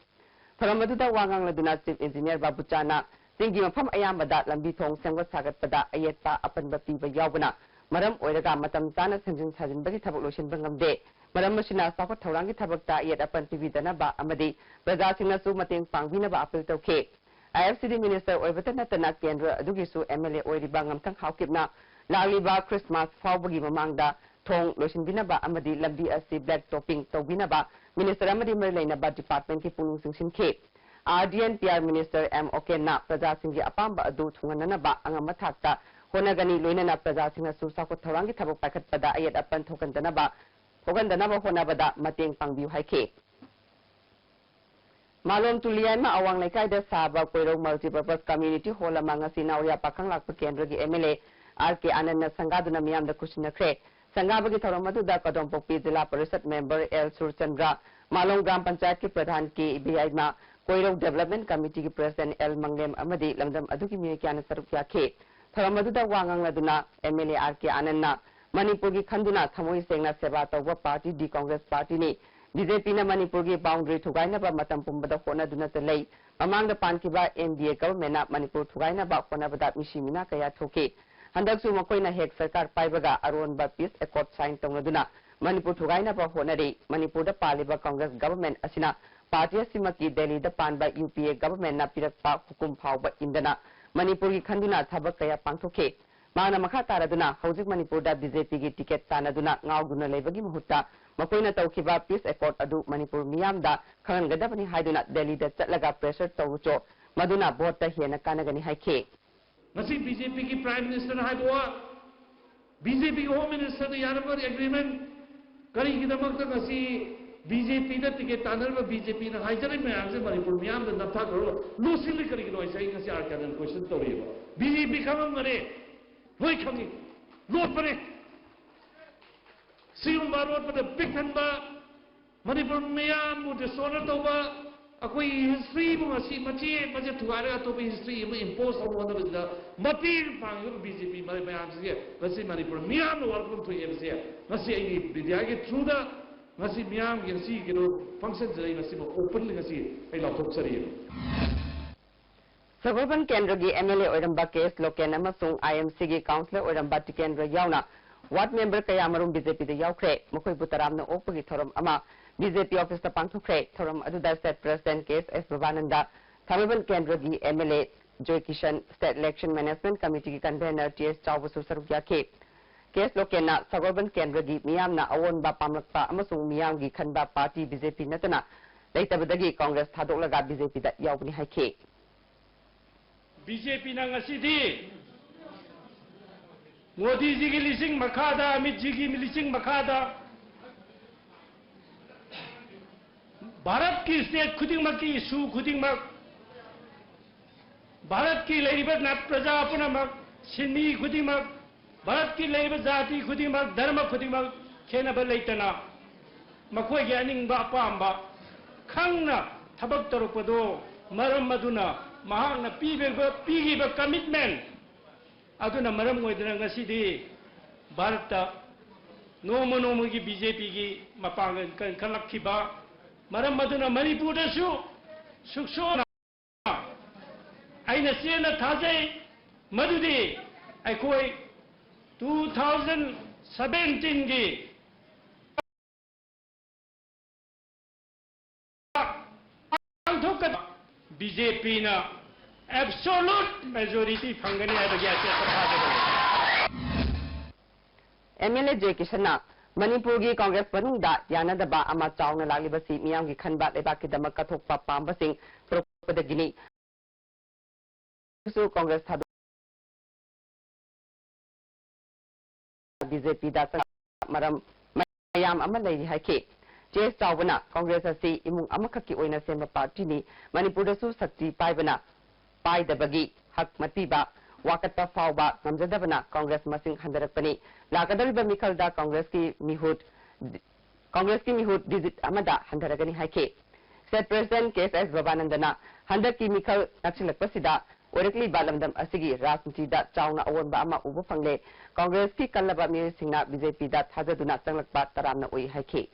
ꯊꯧꯔꯝ ꯑꯗꯨꯗ ꯋꯥ ꯉꯥꯡꯂꯗꯨꯅ Chief Engineer ꯕꯥꯕꯨꯆꯥꯅ ꯆꯤꯡꯒꯤ ꯃꯐꯝ ꯑꯌꯥꯝꯕꯗ ꯂꯝꯕꯤ ꯊꯣꯡ ꯁꯦꯝꯒꯠ ꯁꯥꯒꯠꯄꯗ ꯑꯌꯦꯠꯄ ꯑꯄꯟꯕ ꯄꯤꯕ ꯌꯥꯎꯕꯅ ꯃꯔꯝ ꯑꯣꯏꯔꯒ ꯃꯇꯝ ꯆꯥꯅ ꯁꯦꯝꯖꯤꯟ ꯁꯥꯖꯤꯟꯕꯒꯤ ꯊꯕꯛ ꯂꯣꯏꯁꯤꯟꯕ ꯉꯝꯗꯦ꯫ ꯃꯔꯝ ꯑꯁꯤꯅ ꯆꯥꯎꯈꯠ ꯊꯧꯔꯥꯡꯒꯤ ꯊꯕꯛꯇ ꯑꯌꯦꯠ ꯑꯄꯟ ꯄꯤꯕꯤꯗꯅꯕ ꯑꯃꯗꯤ ꯄ꯭ꯔꯖꯥꯁꯤꯡꯅꯁꯨ ꯃꯇꯦꯡ ꯄꯥꯡꯕꯤꯅꯕ appeal ꯇꯧꯈꯤ꯫ I F C D Minister ꯑꯣꯏꯕꯇ ꯅꯠꯇꯅ ꯀꯦꯟꯗ꯭ꯔ ꯑꯗꯨꯒꯤꯁꯨ M L A ꯑꯣꯏꯔꯤꯕ ꯉꯝꯊꯪ ꯍꯥꯎꯀꯤꯞꯅ ꯂꯥꯛꯂꯤꯕ Christmas ꯐꯥꯎꯕꯒꯤ ꯃꯃꯥꯡꯗ ꯊꯣꯡ ꯂꯣꯏꯁꯤꯟꯕꯤꯅꯕ ꯑꯃꯗꯤ ꯂꯝꯕꯤ ꯑꯁꯤ black topping ꯇꯧꯕꯤꯅꯕ Minister ꯑꯃꯗꯤ ꯃꯔꯤ ꯂꯩꯅꯕ departmentꯀꯤ ꯄꯨꯛꯅꯤꯡ ꯆꯤꯡꯁꯤꯟꯈꯤ꯫ R D and P R Minister M ꯑꯣꯀꯦꯟꯅ ꯄ꯭ꯔꯖꯥꯁꯤꯡꯒꯤ ꯑꯄꯥꯝꯕ ꯑꯗꯨ ꯊꯨꯡꯍꯟꯅꯅꯕ ꯑꯉꯝꯕ ꯊꯥꯛꯇ ꯍꯣꯠꯅꯒꯅꯤ, ꯂꯣꯏꯅꯅ ꯄ꯭ꯔꯖꯥꯁꯤꯡꯅꯁꯨ ꯆꯥꯎꯈꯠ ꯊꯧꯔꯥꯡꯒꯤ ꯊꯕꯛ ꯄꯥꯏꯈꯠꯄꯗ ꯑꯌꯦꯠ ꯑꯄꯟ ꯊꯣꯛꯍꯟꯗꯅꯕ, ꯊꯣꯛꯍꯟꯗꯅꯕ ꯍꯣꯠꯅꯕꯗ ꯃꯇꯦꯡ ꯄꯥꯡꯕꯤꯌꯨ ꯍꯥꯏꯈꯤ꯫ ꯃꯥꯂꯣꯝ ꯇꯨꯂꯤꯌꯥꯏꯃ ꯑꯋꯥꯡ ꯂꯩꯀꯥꯏꯗ ꯁꯥꯕ ꯀꯣꯏꯔꯧ Multipurpose Community Hall ꯑꯃ ꯉꯁꯤ ꯅꯥꯎꯔꯤꯌꯥ ꯄꯥꯈꯪ ꯂꯥꯛꯄ ꯀꯦꯟꯗ꯭ꯔꯒꯤ M L A R K ꯑꯥꯅꯟꯗꯅ ꯁꯪꯒꯥꯗꯨꯅ ꯃꯤꯌꯥꯝꯗ ꯈꯨꯠꯁꯤꯟꯅꯈ꯭ꯔꯦ꯫ ꯁꯪꯒꯥꯕꯒꯤ ꯊꯧꯔꯝ ꯑꯗꯨꯗ ꯀꯗꯣꯝꯄꯣꯛꯄꯤ ꯖꯤꯂꯥ ꯄꯔꯤꯁꯠ member L ꯁꯨꯔꯆꯟꯗ꯭ꯔ, ꯃꯥꯂꯣꯝ ꯒ꯭ꯔꯥꯝ ꯄꯟꯆꯥꯌꯠꯀꯤ ꯄ꯭ꯔꯙꯥꯟ ꯀꯦ ꯏꯕꯦꯌꯥꯏꯃ, ꯀꯣꯏꯔꯧ Development Committeeꯒꯤ President L ꯃꯪꯂꯦꯝ ꯑꯃꯗꯤ ꯂꯝꯗꯝ ꯑꯗꯨꯒꯤ ꯃꯤꯑꯣꯏ ꯀꯌꯥꯅ ꯁꯔꯨꯛ ꯌꯥꯈꯤ꯫ ꯊꯧꯔꯝ ꯑꯗꯨꯗ ꯋꯥ ꯉꯥꯡꯂꯗꯨꯅ M L A R K ꯑꯥꯅꯟꯗꯅ ꯃꯅꯤꯄꯨꯔꯒꯤ ꯈꯟꯗꯨꯅ ꯊꯃꯣꯏ ꯁꯦꯡꯅ ꯁꯦꯕꯥ ꯇꯧꯕ partyꯗꯤ Congress partyꯅꯤ꯫ B J Pꯅ ꯃꯅꯤꯄꯨꯔꯒꯤ boundary ꯊꯨꯒꯥꯏꯅꯕ ꯃꯇꯝ ꯄꯨꯝꯕꯗ ꯍꯣꯠꯅꯗꯨꯅꯇ ꯂꯩ꯫ ꯃꯃꯥꯡꯗ ꯄꯥꯟꯈꯤꯕ N D A governmentꯅ ꯃꯅꯤꯄꯨꯔ ꯊꯨꯒꯥꯏꯅꯕ ꯍꯣꯠꯅꯕꯗ ꯃꯤꯁꯤ ꯃꯤꯅꯥ ꯀꯌꯥ ꯊꯣꯛꯈꯤ꯫ ꯍꯟꯗꯛꯁꯨ ꯃꯈꯣꯏꯅ ꯍꯦꯛ ꯁꯔꯀꯥꯔ ꯄꯥꯏꯕꯒ ꯑꯔꯣꯟꯕ peace accord sign ꯇꯧꯅꯗꯨꯅ ꯃꯅꯤꯄꯨꯔ ꯊꯨꯒꯥꯏꯅꯕ ꯍꯣꯠꯅꯔꯤ꯫ ꯃꯅꯤꯄꯨꯔꯗ ꯄꯥꯜꯂꯤꯕ Congress government ꯑꯁꯤꯅ party ꯑꯁꯤꯃꯛꯀꯤ ꯗꯦꯜꯂꯤꯗ ꯄꯥꯟꯕ U P A governmentꯅ ꯄꯤꯔꯛꯄ ꯍꯨꯀꯨꯝ ꯐꯥꯎꯕ ꯏꯟꯗꯅ ꯃꯅꯤꯄꯨꯔꯒꯤ ꯈꯟꯗꯨꯅ ꯊꯕꯛ ꯀꯌꯥ ꯄꯥꯡꯊꯣꯛꯈꯤ꯫ ꯃꯍꯥꯛꯅ ꯃꯈꯥ ꯇꯥꯔꯗꯨꯅ ꯍꯧꯖꯤꯛ ꯃꯅꯤꯄꯨꯔꯗ ꯕꯤ ꯖꯦ ꯄꯤꯒꯤ ꯇꯤꯀꯦꯠ ꯇꯥꯟꯅꯗꯨꯅ ꯉꯥꯎꯗꯨꯅ ꯂꯩꯕꯒꯤ ꯃꯍꯨꯠꯇ ꯃꯈꯣꯏꯅ ꯇꯧꯈꯤꯕ peace accord ꯑꯗꯨ ꯃꯅꯤꯄꯨꯔ ꯃꯤꯌꯥꯝꯗ ꯈꯪꯍꯟꯒꯗꯕꯅꯤ ꯍꯥꯏꯗꯨꯅ ꯗꯦꯜꯂꯤꯗ ꯆꯠꯂꯒ pressure ꯇꯧꯔꯨꯆꯣ, ꯃꯗꯨꯅ voteꯇ ꯍꯦꯟꯅ ꯀꯥꯟꯅꯒꯅꯤ ꯍꯥꯏꯈꯤ꯫ ꯉꯁꯤ ꯕꯤ ꯖꯦ ꯄꯤꯒꯤ Prime Ministerꯅ ꯍꯥꯏꯕ ꯋꯥ, ꯕꯤ ꯖꯦ ꯄꯤꯒꯤ Home Ministerꯅ ꯌꯥꯔꯝꯕ agreement, ꯀꯔꯤꯒꯤꯗꯃꯛꯇ ꯉꯁꯤ ꯕꯤ ꯖꯦ ꯄꯤꯗ ꯇꯤꯀꯦꯠ ꯇꯥꯟꯅꯔꯤꯕ ꯕꯤ ꯖꯦ ꯄꯤꯅ ꯍꯥꯏꯖꯔꯤꯕ ꯃꯌꯥꯝꯁꯦ ꯃꯅꯤꯄꯨꯔ ꯃꯤꯌꯥꯝꯗ ꯅꯝꯊꯥꯛ ꯇꯧꯔꯒ ꯂꯣꯠꯁꯤꯜꯂꯤ ꯀꯔꯤꯒꯤꯅꯣ ꯍꯥꯏꯁꯦ ꯑꯩ ꯉꯁꯤ ꯑꯥꯔ ꯀꯦ ꯑꯥꯅꯟꯗ question ꯇꯧꯔꯤꯑꯕ꯫ ꯕꯤ ꯖꯦ ꯄꯤ ꯈꯪꯉꯝꯒꯅꯤ, ꯂꯣꯏ ꯈꯪꯉꯤ, ꯂꯣꯠꯄꯅꯦ꯫ ꯁꯤꯒꯨꯝꯕ ꯑꯔꯣꯠꯄꯗ ꯄꯤꯛ ꯊꯟꯕ, ꯃꯅꯤꯄꯨꯔ ꯃꯤꯌꯥꯝꯕꯨ dishonor ꯇꯧꯕ, ꯑꯩꯈꯣꯏꯒꯤ historyꯕꯨ ꯉꯁꯤ ꯃꯆꯦꯠ ꯃꯆꯦꯠ ꯊꯨꯒꯥꯏꯔꯒ ꯑꯇꯣꯞꯄ history ꯑꯃ impose ꯇꯧꯅꯕ ꯍꯣꯠꯅꯕꯁꯤꯗ ꯃꯇꯦꯡ ꯄꯥꯡꯉꯤꯕ ꯕꯤ ꯖꯦ ꯄꯤ ꯃꯌꯥꯝꯁꯤꯒꯤ ꯉꯁꯤ ꯃꯅꯤꯄꯨꯔ ꯃꯤꯌꯥꯝꯅ ꯋꯥꯔꯛꯐꯝ ꯊꯣꯛꯑꯦꯕꯁꯦ ꯉꯁꯤ ꯑꯩꯒꯤ mediaꯒꯤ throughꯗ ꯉꯁꯤ ꯃꯤꯌꯥꯝꯒꯤ ꯉꯁꯤ ꯀꯩꯅꯣ functionꯁꯤꯗ ꯑꯩ ꯉꯁꯤꯃꯛ openly ꯉꯁꯤ ꯑꯩ ꯂꯥꯎꯊꯣꯛꯆꯔꯤꯑꯕ꯫ ꯁꯒꯣꯜꯕꯟ ꯀꯦꯟꯗ꯭ꯔꯒꯤ ꯑꯦꯝ ꯑꯦꯜ ꯑꯦ ꯑꯣꯏꯔꯝꯕ ꯀꯦ ꯑꯦꯁ ꯂꯣꯀꯦꯟ ꯑꯃꯁꯨꯡ ꯑꯥꯏ ꯑꯦꯝ ꯁꯤꯒꯤ councillor ꯑꯣꯏꯔꯝꯕ ꯇꯤꯀꯦꯟꯗ꯭ꯔ ꯌꯥꯎꯅ ward member ꯀꯌꯥꯃꯔꯨꯝ ꯕꯤ ꯖꯦ ꯄꯤꯗ ꯌꯥꯎꯈ꯭ꯔꯦ꯫ ꯃꯈꯣꯏꯕꯨ ꯇꯔꯥꯝꯅ ꯑꯣꯛꯄꯒꯤ ꯊꯧꯔꯝ ꯑꯃ ꯕꯤ ꯖꯦ ꯄꯤ officeꯇ ꯄꯥꯡꯊꯣꯛꯈ꯭ꯔꯦ꯫ ꯊꯧꯔꯝ ꯑꯗꯨꯗ state president ꯀꯦ ꯑꯦꯁ ꯑꯦꯁ ꯕꯕꯥꯅꯟꯗ, ꯊꯥꯡꯃꯩꯕꯟ ꯀꯦꯟꯗ꯭ꯔꯒꯤ M L A Joy Kishan, state election management committeeꯒꯤ convener ꯇꯤ ꯑꯦꯁ ꯆꯥꯎꯕꯁꯨ ꯁꯔꯨꯛ ꯌꯥꯈꯤ꯫ ꯀꯦ ꯑꯦꯁ ꯂꯣꯀꯦꯟꯅ ꯁꯒꯣꯜꯕꯟ ꯀꯦꯟꯗ꯭ꯔꯒꯤ ꯃꯤꯌꯥꯝꯅ ꯑꯑꯣꯟꯕ ꯄꯥꯝꯂꯛꯄ ꯑꯃꯁꯨꯡ ꯃꯤꯌꯥꯝꯒꯤ ꯈꯟꯕ party ꯕꯤ ꯖꯦ ꯄꯤ ꯅꯠꯇꯅ ꯂꯩꯇꯕꯗꯒꯤ ꯀꯪꯒ꯭ꯔꯦꯁ ꯊꯥꯗꯣꯛꯂꯒ ꯕꯤ ꯖꯦ ꯄꯤꯗ ꯌꯥꯎꯕꯅꯤ ꯍꯥꯏꯈꯤ꯫ ꯕꯤ ꯖꯦ ꯄꯤꯅ ꯉꯁꯤꯗꯤ ꯃꯣꯗꯤꯖꯤꯒꯤ ꯂꯤꯁꯤꯡ ꯃꯈꯥꯗ, ꯑꯃꯤꯠꯖꯤꯒꯤ ꯂꯤꯁꯤꯡ ꯃꯈꯥꯗ ꯚꯥꯔꯠꯀꯤ state ꯈꯨꯗꯤꯡꯃꯛꯀꯤ issue ꯈꯨꯗꯤꯡꯃꯛ, ꯚꯥꯔꯠꯀꯤ ꯂꯩꯔꯤꯕ ꯅꯥꯠ ꯄ꯭ꯔꯖꯥ ꯄꯨꯝꯅꯃꯛ, ꯁꯤꯟꯃꯤ ꯈꯨꯗꯤꯡꯃꯛ, ꯚꯥꯔꯠꯀꯤ ꯂꯩꯔꯤꯕ ꯖꯥꯇꯤ ꯈꯨꯗꯤꯡꯃꯛ, ꯙꯔꯃ ꯈꯨꯗꯤꯡꯃꯛ ꯈꯦꯠꯅꯕ ꯂꯩꯇꯅ ꯃꯈꯣꯏꯒꯤ ꯑꯅꯤꯡꯕ ꯑꯄꯥꯝꯕ ꯈꯪꯅ ꯊꯕꯛ ꯇꯧꯔꯛꯄꯗꯣ ꯃꯔꯝ ꯑꯗꯨꯅ ꯃꯍꯥꯛꯅ ꯄꯤꯕ-, ꯄꯤꯈꯤꯕ commitment ꯑꯗꯨꯅ ꯃꯔꯝ ꯑꯣꯏꯗꯨꯅ ꯉꯁꯤꯗꯤ ꯚꯥꯔꯠꯇ ꯅꯣꯡꯃ ꯅꯣꯡꯃꯒꯤ ꯕꯤ ꯖꯦ ꯄꯤꯒꯤ ꯃꯄꯥꯡꯒꯜ ꯀꯟꯈꯠꯂꯛꯈꯤꯕ ꯃꯔꯝ ꯑꯗꯨꯅ ꯃꯅꯤꯄꯨꯔꯗꯁꯨ ꯁꯨꯛꯁꯣꯟꯅ ꯑꯩꯅ ꯆꯦꯟꯅ ꯊꯥꯖꯩ ꯃꯗꯨꯗꯤ ꯑꯩꯈꯣꯏ two thousand seventeen ꯒꯤ ꯄꯥꯡꯊꯣꯛꯀꯗꯕ ꯕꯤ ꯖꯦ ꯄꯤꯅ ꯑꯦꯕꯁꯣꯂꯨꯠ ꯃꯦꯖꯣꯔꯤꯇꯤ ꯐꯪꯒꯅꯤ ꯍꯥꯏꯕꯒꯤ ꯑꯆꯦꯠꯄ ꯊꯥꯖꯕ ꯂꯩ꯫ ꯑꯦꯝ ꯑꯦꯜ ꯑꯦ ꯖꯦ ꯀꯤꯁꯟꯅ ꯃꯅꯤꯄꯨꯔꯒꯤ ꯀꯪꯒ꯭ꯔꯦꯁ ꯃꯅꯨꯡꯗ ꯌꯥꯅꯗꯕ ꯑꯃ ꯆꯥꯎꯅ ꯂꯥꯛꯂꯤꯕꯁꯤ ꯃꯤꯌꯥꯝꯒꯤ ꯈꯟꯕ ꯂꯩꯕꯥꯛꯀꯤꯗꯃꯛ ꯀꯠꯊꯣꯛꯄ ꯄꯥꯝꯕꯁꯤꯡ ꯄꯨꯔꯛꯄꯗꯒꯤꯅꯤ꯫ ꯀꯪꯒ꯭ꯔꯦꯁ ꯊꯥꯗꯣꯛ ꯕꯤ ꯖꯦ ꯄꯤꯗ ꯆꯪꯂꯛꯄ ꯃꯔꯝ ꯃꯌꯥꯝ ꯑꯃ ꯂꯩꯔꯤ ꯍꯥꯏꯈꯤ꯫ ꯖꯦ ꯑꯦꯁ ꯆꯥꯎꯕꯅ ꯀꯪꯒ꯭ꯔꯦꯁ ꯑꯁꯤ ꯏꯃꯨꯡ ꯑꯃꯈꯛꯀꯤ ꯑꯣꯏꯅ ꯁꯦꯝꯕ ꯄꯥꯔꯇꯤꯅꯤ, ꯃꯅꯤꯄꯨꯔꯗꯁꯨ ꯁꯛꯇꯤ ꯄꯥꯏꯕꯅ ꯄꯥꯏꯗꯕꯒꯤ ꯍꯛ ꯃꯠꯄꯤꯕ ꯋꯥꯀꯠꯄ ꯐꯥꯎꯕ ꯉꯝꯖꯗꯕꯅ ꯀꯪꯒ꯭ꯔꯦꯁ ꯃꯁꯤꯡ ꯍꯟꯊꯔꯛꯄꯅꯤ꯫ ꯂꯥꯛꯀꯗꯧꯔꯤꯕ ꯃꯤꯈꯜꯗ ꯀꯪꯒ꯭ꯔꯦꯁꯀꯤ ꯃꯤꯍꯨꯠ ꯀꯪꯒ꯭ꯔꯦꯁꯀꯤ ꯃꯤꯍꯨꯠ ꯗꯤꯖꯤꯠ ꯑꯃꯗ ꯍꯟꯊꯔꯒꯅꯤ ꯍꯥꯏꯈꯤ꯫ ꯁꯦꯠ ꯄ꯭ꯔꯦꯁꯤꯗꯦꯟꯠ ꯀꯦ ꯑꯦꯁ ꯑꯦꯁ ꯕꯕꯥꯅꯟꯗꯅ ꯍꯟꯗꯛꯀꯤ ꯃꯤꯈꯜ ꯅꯛꯁꯤꯜꯂꯛꯄꯁꯤꯗ ꯑꯣꯏꯔꯛꯂꯤꯕ ꯂꯝꯗꯝ ꯑꯁꯤꯒꯤ ꯔꯥꯖꯅꯤꯇꯤꯗ ꯆꯥꯎꯅ ꯑꯑꯣꯟꯕ ꯑꯃ ꯎꯕ ꯐꯪꯂꯦ꯫ ꯀꯪꯒ꯭ꯔꯦꯁꯀꯤ ꯀꯜꯂꯕ ꯃꯤꯑꯣꯏꯁꯤꯡꯅ ꯕꯤ ꯖꯦ ꯄꯤꯗ ꯊꯥꯖꯗꯨꯅ ꯆꯪꯂꯛꯄ ꯇꯔꯥꯝꯅ ꯎꯏ ꯍꯥꯏꯈꯤ꯫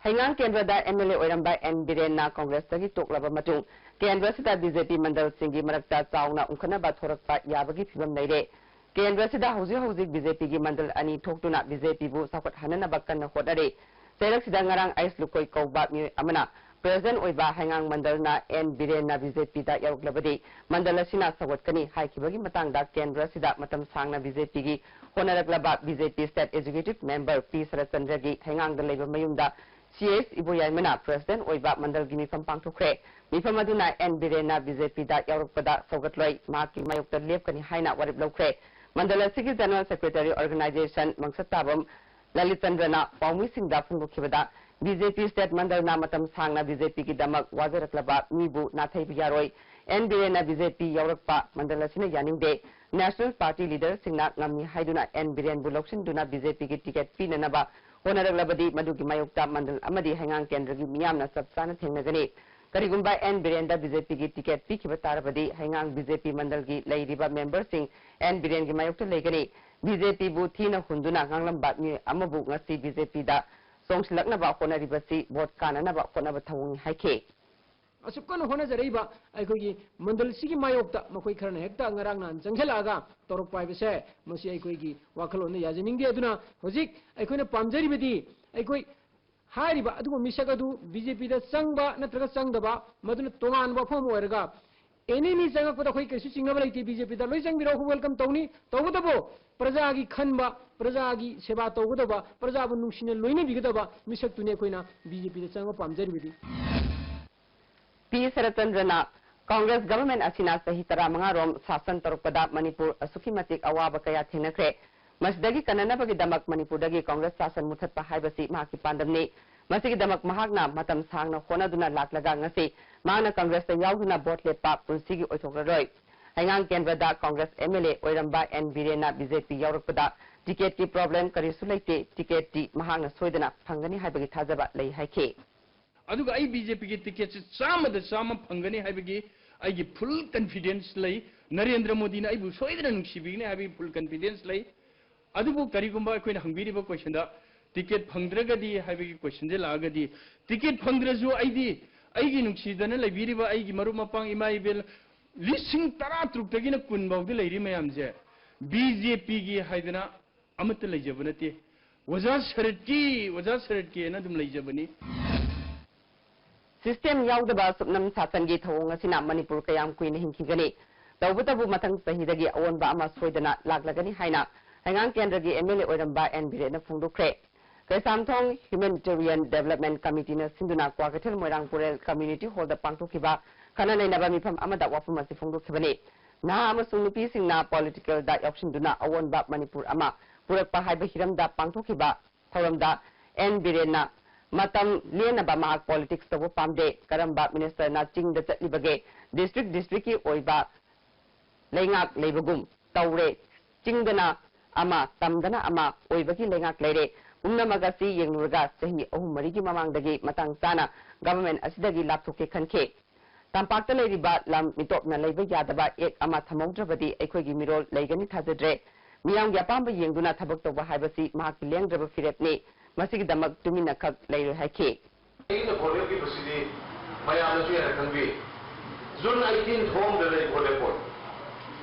ꯍꯩꯉꯥꯡ ꯀꯦꯟꯗ꯭ꯔꯗ ꯑꯦꯝ ꯑꯦꯜ ꯑꯦ ꯑꯣꯏꯔꯝꯕ ꯑꯦꯟ ꯕꯤꯔꯦꯟꯅ ꯀꯪꯒ꯭ꯔꯦꯁꯇꯒꯤ ꯇꯣꯛꯂꯕ ꯃꯇꯨꯡ ꯀꯦꯟꯗ꯭ꯔꯁꯤꯗ ꯕꯤ ꯖꯦ ꯄꯤ ꯃꯟꯗꯜꯁꯤꯡꯒꯤ ꯃꯔꯛꯇ ꯆꯥꯎꯅ ꯎꯪꯈꯠꯅꯕ ꯊꯣꯔꯛꯄ ꯌꯥꯕꯒꯤ ꯐꯤꯕꯝ ꯂꯩꯔꯦ꯫ ꯀꯦꯟꯗ꯭ꯔꯁꯤꯗ ꯍꯧꯖꯤꯛ ꯍꯧꯖꯤꯛ ꯕꯤ ꯖꯦ ꯄꯤꯒꯤ ꯃꯟꯗꯜ ꯑꯅꯤ ꯊꯣꯛꯇꯨꯅ ꯕꯤ ꯖꯦ ꯄꯤꯕꯨ ꯆꯥꯎꯈꯠꯍꯟꯅꯅꯕ ꯀꯟꯅ ꯍꯣꯠꯅꯔꯤ꯫ ꯆꯩꯔꯛꯁꯤꯗ ꯉꯔꯥꯡ ꯑꯩꯁ ꯂꯨꯀꯣꯏ ꯀꯧꯕ ꯃꯤꯑꯣꯏ ꯑꯃꯅ ꯄ꯭ꯔꯦꯁꯤꯗꯦꯟꯠ ꯑꯣꯏꯕ ꯍꯩꯉꯥꯡ ꯃꯟꯗꯜꯅ ꯑꯦꯟ ꯕꯤꯔꯦꯟꯅ ꯕꯤ ꯖꯦ ꯄꯤꯗ ꯌꯥꯎꯔꯛꯂꯕꯗꯤ ꯃꯟꯗꯜ ꯑꯁꯤꯅ ꯁꯧꯒꯠꯀꯅꯤ ꯍꯥꯏꯈꯤꯕꯒꯤ ꯃꯇꯥꯡꯗ ꯀꯦꯟꯗ꯭ꯔꯁꯤꯗ ꯃꯇꯝ ꯁꯥꯡꯅ ꯕꯤ ꯖꯦ ꯄꯤꯒꯤ ꯍꯣꯠꯅꯔꯛꯂꯕ ꯕꯤ ꯖꯦ ꯄꯤ ꯁ꯭ꯇꯦꯠ ꯑꯦꯛꯖꯤꯀ꯭ꯌꯨꯇꯤꯚ ꯃꯦꯝꯕꯔ ꯄꯤ ꯁꯔꯠꯆꯟꯗ꯭ꯔꯒꯤ ꯍꯩꯉꯥꯡꯗ ꯂꯩꯕ ꯃꯌꯨꯝꯗ ꯁꯤ ꯑꯦꯁ ꯏꯕꯣꯌꯥꯏꯃꯅ ꯄ꯭ꯔꯦꯁꯤꯗꯦꯟꯠ ꯑꯣꯏꯕ ꯃꯟꯗꯜꯒꯤ ꯃꯤꯐꯝ ꯄꯥꯡꯊꯣꯛꯈ꯭ꯔꯦ꯫ ꯃꯤꯐꯝ ꯑꯗꯨꯅ ꯑꯦꯟ ꯕꯤꯔꯦꯟꯅ ꯕꯤ ꯖꯦ ꯄꯤꯗ ꯌꯥꯎꯔꯛꯄꯗ ꯁꯧꯒꯠꯂꯣꯏ, ꯃꯍꯥꯛꯀꯤ ꯃꯥꯌꯣꯛꯇ ꯂꯦꯞꯀꯅꯤ ꯍꯥꯏꯅ ꯋꯥꯔꯦꯞ ꯂꯧꯈ꯭ꯔꯦ꯫ ꯃꯟꯗꯜ ꯑꯁꯤꯒꯤ ꯖꯦꯅꯔꯦꯜ ꯁꯦꯀ꯭ꯔꯦꯇꯔꯤ ꯑꯣꯔꯒꯅꯥꯏꯖꯦꯁꯟ ꯃꯪꯁꯠꯇꯥꯕꯝ ꯂꯂꯤꯠ ꯆꯟꯗ꯭ꯔꯅ ꯄꯥꯎꯃꯤꯁꯤꯡꯗ ꯐꯣꯡꯗꯣꯛꯈꯤꯕꯗ, ꯕꯤ ꯖꯦ ꯄꯤ ꯁ꯭ꯇꯦꯠ ꯃꯟꯗꯜꯅ ꯃꯇꯝ ꯁꯥꯡꯅ ꯕꯤ ꯖꯦ ꯄꯤꯒꯤꯗꯃꯛ ꯋꯥꯖꯔꯛꯂꯕ ꯃꯤꯕꯨ ꯅꯥꯊꯩꯕ ꯌꯥꯔꯣꯏ꯫ ꯑꯦꯟ ꯕꯤꯔꯦꯟꯅ ꯕꯤ ꯖꯦ ꯄꯤ ꯌꯥꯎꯔꯛꯄ ꯃꯟꯗꯜ ꯑꯁꯤꯅ ꯌꯥꯅꯤꯡꯗꯦ꯫ ꯅꯦꯁꯅꯦꯜ ꯄꯥꯔꯇꯤ ꯂꯤꯗꯔꯁꯤꯡꯅ ꯉꯝꯃꯤ ꯍꯥꯏꯗꯨꯅ ꯑꯦꯟ ꯕꯤꯔꯦꯟꯕꯨ ꯂꯧꯁꯤꯟꯗꯨꯅ ꯕꯤ ꯖꯦ ꯄꯤꯒꯤ ꯇꯤꯀꯦꯠ ꯄꯤꯅꯅꯕ ꯍꯣꯠꯅꯔꯛꯂꯕꯗꯤ ꯃꯗꯨꯒꯤ ꯃꯥꯌꯣꯛꯇ ꯃꯟꯗꯜ ꯑꯃꯗꯤ ꯍꯩꯉꯥꯡ ꯀꯦꯟꯗ꯭ꯔꯒꯤ ꯃꯤꯌꯥꯝꯅ ꯆꯞ ꯆꯥꯅ ꯊꯦꯡꯅꯒꯅꯤ꯫ ꯀꯔꯤꯒꯨꯝꯕ ꯑꯦꯟ ꯕꯤꯔꯦꯟꯗ ꯕꯤ ꯖꯦ ꯄꯤꯒꯤ ꯇꯤꯀꯦꯠ ꯄꯤꯈꯤꯕ ꯇꯥꯔꯕꯗꯤ ꯍꯩꯉꯥꯡ ꯕꯤ ꯖꯦ ꯄꯤ ꯃꯟꯗꯜꯒꯤ ꯂꯩꯔꯤꯕ ꯃꯦꯝꯕꯔꯁꯤꯡ ꯑꯦꯟ ꯕꯤꯔꯦꯟꯒꯤ ꯃꯥꯌꯣꯛꯇ ꯂꯩꯒꯅꯤ꯫ ꯕꯤ ꯖꯦ ꯄꯤꯕꯨ ꯊꯤꯅ ꯍꯨꯟꯗꯨꯅ ꯉꯥꯡꯂꯝꯕ ꯃꯤꯑꯣꯏ ꯑꯃꯕꯨ ꯉꯁꯤ ꯕꯤ ꯖꯦ ꯄꯤꯗ ꯆꯣꯡꯁꯤꯜꯂꯛꯅꯕ ꯍꯣꯠꯅꯔꯤꯕꯁꯤ ꯚꯣꯠ ꯀꯥꯅꯅꯕ ꯍꯣꯠꯅꯕ ꯊꯧꯑꯣꯡꯅꯤ ꯍꯥꯏꯈꯤ꯫ ꯑꯁꯨꯛ ꯀꯟꯅ ꯍꯣꯠꯅꯖꯔꯛꯏꯕ ꯑꯩꯈꯣꯏꯒꯤ ꯃꯟꯗꯜꯁꯤꯒꯤ ꯃꯥꯌꯣꯛꯇ ꯃꯈꯣꯏ ꯈꯔꯅ ꯍꯦꯛꯇ ꯉꯔꯥꯡ ꯅꯍꯥꯟ ꯆꯪꯁꯤꯜꯂꯛꯑꯒ ꯇꯧꯔꯛꯄ ꯍꯥꯏꯕꯁꯦ, ꯃꯁꯤ ꯑꯩꯈꯣꯏꯒꯤ ꯋꯥꯈꯜꯂꯣꯟꯗ ꯌꯥꯖꯅꯤꯡꯗꯦ꯫ ꯑꯗꯨꯅ ꯍꯧꯖꯤꯛ ꯑꯩꯈꯣꯏꯅ ꯄꯥꯝꯖꯔꯤꯕꯗꯤ ꯑꯩꯈꯣꯏ ꯍꯥꯏꯔꯤꯕ ꯑꯗꯨꯒꯨꯝꯕ ꯃꯤꯁꯛ ꯑꯗꯨ ꯕꯤ ꯖꯦ ꯄꯤꯗ ꯆꯪꯕ ꯅꯠꯇ꯭ꯔꯒ ꯆꯪꯗꯕ, ꯃꯗꯨꯅ ꯇꯣꯉꯥꯟꯕ ꯋꯥꯐꯝ ꯑꯃ ꯑꯣꯏꯔꯒ, ꯑꯦꯅꯤ ꯃꯤ ꯆꯪꯉꯛꯄꯗ ꯑꯩꯈꯣꯏ ꯀꯩꯁꯨ ꯆꯤꯡꯅꯕ ꯂꯩꯇꯦ꯫ ꯕꯤ ꯖꯦ ꯄꯤꯗ ꯂꯣꯏ ꯆꯪꯕꯤꯔꯛꯎ, ꯋꯦꯜꯀꯝ ꯇꯧꯅꯤ꯫ ꯇꯧꯕꯇꯕꯨ ꯄ꯭ꯔꯖꯥꯒꯤ ꯈꯟꯕ, ꯄ꯭ꯔꯖꯥꯒꯤ ꯁꯦꯕꯥ ꯇꯧꯒꯗꯕ, ꯄ꯭ꯔꯖꯥꯕꯨ ꯅꯨꯡꯁꯤꯅ ꯂꯣꯏꯅꯕꯤꯒꯗꯕ ꯃꯤꯁꯛꯇꯨꯅꯤ ꯑꯩꯈꯣꯏꯅ ꯕꯤ ꯖꯦ ꯄꯤꯗ ꯆꯪꯕ ꯄꯥꯝꯖꯔꯤꯕꯗꯤ꯫ ꯄꯤ ꯁꯔꯠꯆꯟꯗ꯭ꯔꯅ, ꯀꯪꯒ꯭ꯔꯦꯁ ꯒꯚꯔꯟꯃꯦꯟꯠ ꯑꯁꯤꯅ ꯆꯍꯤ ꯇꯔꯥꯃꯉꯥ ꯔꯣꯝ ꯁꯥꯁꯟ ꯇꯧꯔꯛꯄꯗ ꯃꯅꯤꯄꯨꯔ ꯑꯁꯨꯛꯀꯤ ꯃꯇꯤꯛ ꯑꯋꯥꯕ ꯀꯌꯥ ꯊꯦꯡꯅꯈ꯭ꯔꯦ꯫ ꯃꯁꯤꯗꯒꯤ ꯀꯟꯅꯅꯕꯒꯤꯗꯃꯛ ꯃꯅꯤꯄꯨꯔꯗꯒꯤ ꯀꯪꯒ꯭ꯔꯦꯁ ꯁꯥꯁꯟ ꯃꯨꯊꯠꯄ ꯍꯥꯏꯕꯁꯤ ꯃꯍꯥꯛꯀꯤ ꯄꯥꯟꯗꯝꯅꯤ꯫ ꯃꯁꯤꯒꯤꯗꯃꯛ ꯃꯍꯥꯛꯅ ꯃꯇꯝ ꯁꯥꯡꯅ ꯍꯣꯠꯅꯗꯨꯅ ꯂꯥꯛꯂꯒ ꯉꯁꯤ ꯃꯍꯥꯛꯅ ꯀꯪꯒ꯭ꯔꯦꯁꯇ ꯌꯥꯎꯗꯨꯅ ꯚꯣꯠ ꯂꯦꯞꯄ ꯄꯨꯟꯁꯤꯒꯤ ꯑꯣꯏꯊꯣꯛꯂꯔꯣꯏ꯫ ꯍꯩꯉꯥꯡ ꯀꯦꯟꯗ꯭ꯔꯗ ꯀꯪꯒ꯭ꯔꯦꯁ ꯑꯦꯝ ꯑꯦꯜ ꯑꯦ ꯑꯣꯏꯔꯝꯕ ꯑꯦꯟ ꯕꯤꯔꯦꯟꯅ ꯕꯤ ꯖꯦ ꯄꯤ ꯌꯥꯎꯔꯛꯄꯗ ꯇꯤꯀꯦꯠꯀꯤ ꯄ꯭ꯔꯣꯕ꯭ꯂꯦꯝ ꯀꯔꯤꯁꯨ ꯂꯩꯇꯦ, ꯇꯤꯀꯦꯠꯇꯤ ꯃꯍꯥꯛꯅ ꯁꯣꯏꯗꯅ ꯐꯪꯒꯅꯤ ꯍꯥꯏꯕꯒꯤ ꯊꯥꯖꯕ ꯂꯩ ꯍꯥꯏꯈꯤ꯫ ꯑꯗꯨꯒ ꯑꯩ ꯕꯤ ꯖꯦ ꯄꯤꯒꯤ ꯇꯤꯀꯦꯠꯁꯦ ꯆꯥꯝꯃꯗ ꯆꯥꯝꯃ ꯐꯪꯒꯅꯤ ꯍꯥꯏꯕꯒꯤ ꯑꯩꯒꯤ ꯐꯨꯜ ꯀꯟꯐꯤꯗꯦꯟꯁ ꯂꯩ꯫ ꯅꯔꯦꯟꯗ꯭ꯔ ꯃꯣꯗꯤꯅ ꯑꯩꯕꯨ ꯁꯣꯏꯗꯅ ꯅꯨꯡꯁꯤꯕꯤꯒꯅꯤ ꯍꯥꯏꯕꯒꯤ ꯐꯨꯜ ꯀꯟꯐꯤꯗꯦꯟꯁ ꯂꯩ꯫ ꯑꯗꯨꯕꯨ ꯀꯔꯤꯒꯨꯝꯕ ꯑꯩꯈꯣꯏꯅ ꯍꯪꯕꯤꯔꯤꯕ ꯀꯣꯏꯁꯟꯗ ꯇꯤꯀꯦꯠ ꯐꯪꯗ꯭ꯔꯒꯗꯤ ꯍꯥꯏꯕꯒꯤ ꯀꯣꯏꯁꯟꯁꯦ ꯂꯥꯛꯑꯒꯗꯤ, ꯇꯤꯀꯦꯠ ꯐꯪꯗ꯭ꯔꯁꯨ ꯑꯩꯗꯤ ꯑꯩꯒꯤ ꯅꯨꯡꯁꯤꯗꯅ ꯂꯩꯕꯤꯔꯤꯕ ꯑꯩꯒꯤ ꯃꯔꯨꯞ ꯃꯄꯥꯡ ꯏꯃꯥ ꯏꯕꯦꯜ ꯂꯤꯁꯤꯡ ꯇꯔꯥ ꯇꯔꯨꯛꯇꯒꯤꯅ ꯀꯨꯟ ꯐꯥꯎꯗ ꯂꯩꯔꯤ ꯃꯌꯥꯝꯁꯦ ꯕꯤ ꯖꯦ ꯄꯤꯒꯤ ꯍꯥꯏꯗꯅ ꯑꯃꯠꯇ ꯂꯩꯖꯕ ꯅꯠꯇꯦ꯫ ꯑꯣꯖꯥ ꯁꯔꯠꯀꯤ, ꯑꯣꯖꯥ ꯁꯔꯠꯀꯤꯅ ꯑꯗꯨꯝ ꯂꯩꯖꯕꯅꯤ꯫ ꯁꯤꯁꯇꯦꯝ ꯌꯥꯎꯗꯕ ꯁꯨꯞꯅꯝ ꯁꯥꯁꯟꯒꯤ ꯊꯧꯑꯣꯡ ꯑꯁꯤꯅ ꯃꯅꯤꯄꯨꯔ ꯀꯌꯥꯝ ꯀꯨꯏꯅ ꯍꯤꯡꯈꯤꯒꯅꯤ? ꯇꯧꯕꯇꯕꯨ ꯃꯊꯪ ꯆꯍꯤꯗꯒꯤ ꯑꯑꯣꯟꯕ ꯑꯃ ꯁꯣꯏꯗꯅ ꯂꯥꯛꯂꯒꯅꯤ ꯍꯥꯏꯅ ꯍꯩꯉꯥꯡ ꯀꯦꯟꯗ꯭ꯔꯒꯤ ꯑꯦꯝ ꯑꯦꯜ ꯑꯦ ꯑꯣꯏꯔꯝꯕ ꯑꯦꯟ ꯕꯤꯔꯦꯟꯅ ꯐꯣꯡꯗꯣꯛꯈ꯭ꯔꯦ꯫ ꯀꯩꯁꯥꯝꯊꯣꯡ ꯍ꯭ꯌꯨꯃꯦꯅꯤꯇꯦꯔꯤꯌꯟ ꯗꯦꯕꯂꯞꯃꯦꯟ ꯀꯃꯤꯇꯤꯅ ꯁꯤꯟꯗꯨꯅ ꯀ꯭ꯋꯥꯀꯩꯊꯦꯜ ꯃꯣꯏꯔꯥꯡ ꯄꯨꯔꯦꯜ ꯀꯝꯃ꯭ꯌꯨꯅꯤꯇꯤ ꯍꯣꯜꯗ ꯄꯥꯡꯊꯣꯛꯈꯤꯕ ꯈꯟꯅ ꯅꯩꯅꯕ ꯃꯤꯐꯝ ꯑꯃꯗ ꯋꯥꯐꯝ ꯑꯁꯤ ꯐꯣꯡꯗꯣꯛꯈꯤꯕꯅꯤ꯫ ꯅꯍꯥ ꯑꯃꯁꯨꯡ ꯅꯨꯄꯤꯁꯤꯡꯅ ꯄꯣꯂꯤꯇꯤꯀꯦꯜꯗ ꯌꯥꯎꯁꯤꯟꯗꯨꯅ ꯑꯑꯣꯟꯕ ꯃꯅꯤꯄꯨꯔ ꯑꯃ ꯄꯨꯔꯛꯄ ꯍꯥꯏꯕ ꯍꯤꯔꯝꯗ ꯄꯥꯡꯊꯣꯛꯈꯤꯕ ꯊꯧꯔꯝꯗ ꯑꯦꯟ ꯕꯤꯔꯦꯟꯅ ꯃꯇꯝ ꯂꯦꯟꯅꯕ ꯃꯍꯥꯛ ꯄꯣꯂꯤꯇꯤꯛꯁ ꯇꯧꯕ ꯄꯥꯝꯗꯦ꯫ ꯀꯔꯝꯕ ꯃꯤꯅꯤꯁꯇꯔꯅ ꯆꯤꯡꯗ ꯆꯠꯂꯤꯕꯒꯦ? ꯗꯤꯁꯇ꯭ꯔꯤꯛ ꯗꯤꯁꯇ꯭ꯔꯤꯛꯀꯤ ꯑꯣꯏꯕ ꯂꯩꯉꯥꯛ ꯂꯩꯕꯒꯨꯝ ꯇꯧꯔꯦ꯫ ꯆꯤꯡꯗꯅ ꯑꯃ, ꯇꯝꯗꯅ ꯑꯃ ꯑꯣꯏꯕꯒꯤ ꯂꯩꯉꯥꯛ ꯂꯩꯔꯦ꯫ ꯄꯨꯝꯅꯃꯛ ꯑꯁꯤ ꯌꯦꯡꯂꯨꯔꯒ ꯆꯍꯤ ꯑꯍꯨꯝ ꯃꯔꯤꯒꯤ ꯃꯃꯥꯡꯗꯒꯤ ꯃꯇꯥꯡ ꯆꯥꯅ ꯒꯚꯔꯟꯃꯦꯟꯠ ꯑꯁꯤꯗꯒꯤ ꯂꯥꯞꯊꯣꯛꯀꯦ ꯈꯟꯈꯤ꯫ ꯇꯝꯄꯥꯛꯇ ꯂꯩꯔꯤꯕ ꯂꯝ ꯃꯤꯇꯣꯞꯅ ꯂꯩꯕ ꯌꯥꯗꯕ ꯑꯦꯛ ꯑꯃ ꯊꯝꯍꯧꯗ꯭ꯔꯕꯗꯤ ꯑꯩꯈꯣꯏꯒꯤ ꯃꯤꯔꯣꯜ ꯂꯩꯒꯅꯤ ꯊꯥꯖꯗ꯭ꯔꯦ꯫ ꯃꯤꯌꯥꯝꯒꯤ ꯑꯄꯥꯝꯕ ꯌꯦꯡꯗꯨꯅ ꯊꯕꯛ ꯇꯧꯕ ꯍꯥꯏꯕꯁꯤ ꯃꯍꯥꯛꯀꯤ ꯂꯦꯡꯗ꯭ꯔꯕ ꯐꯤꯔꯦꯞꯅꯤ꯫ ꯃꯁꯤꯒꯤꯗꯃꯛ ꯇꯨꯃꯤꯟꯅ ꯈꯛ ꯂꯩꯔꯣꯏ ꯍꯥꯏꯈꯤ꯫ ꯑꯩꯅ ꯚꯣꯠ ꯂꯦꯞꯈꯤꯕꯁꯤꯗꯤ ꯃꯌꯥꯝꯅꯁꯨ ꯍꯦꯟꯅ ꯈꯪꯕꯤ꯫ ꯖꯨꯟ ꯑꯩꯠꯇꯤꯟ ꯊꯣꯛꯑꯝꯗꯅ ꯑꯩ ꯚꯣꯠ ꯂꯦꯞꯄꯣꯏ꯫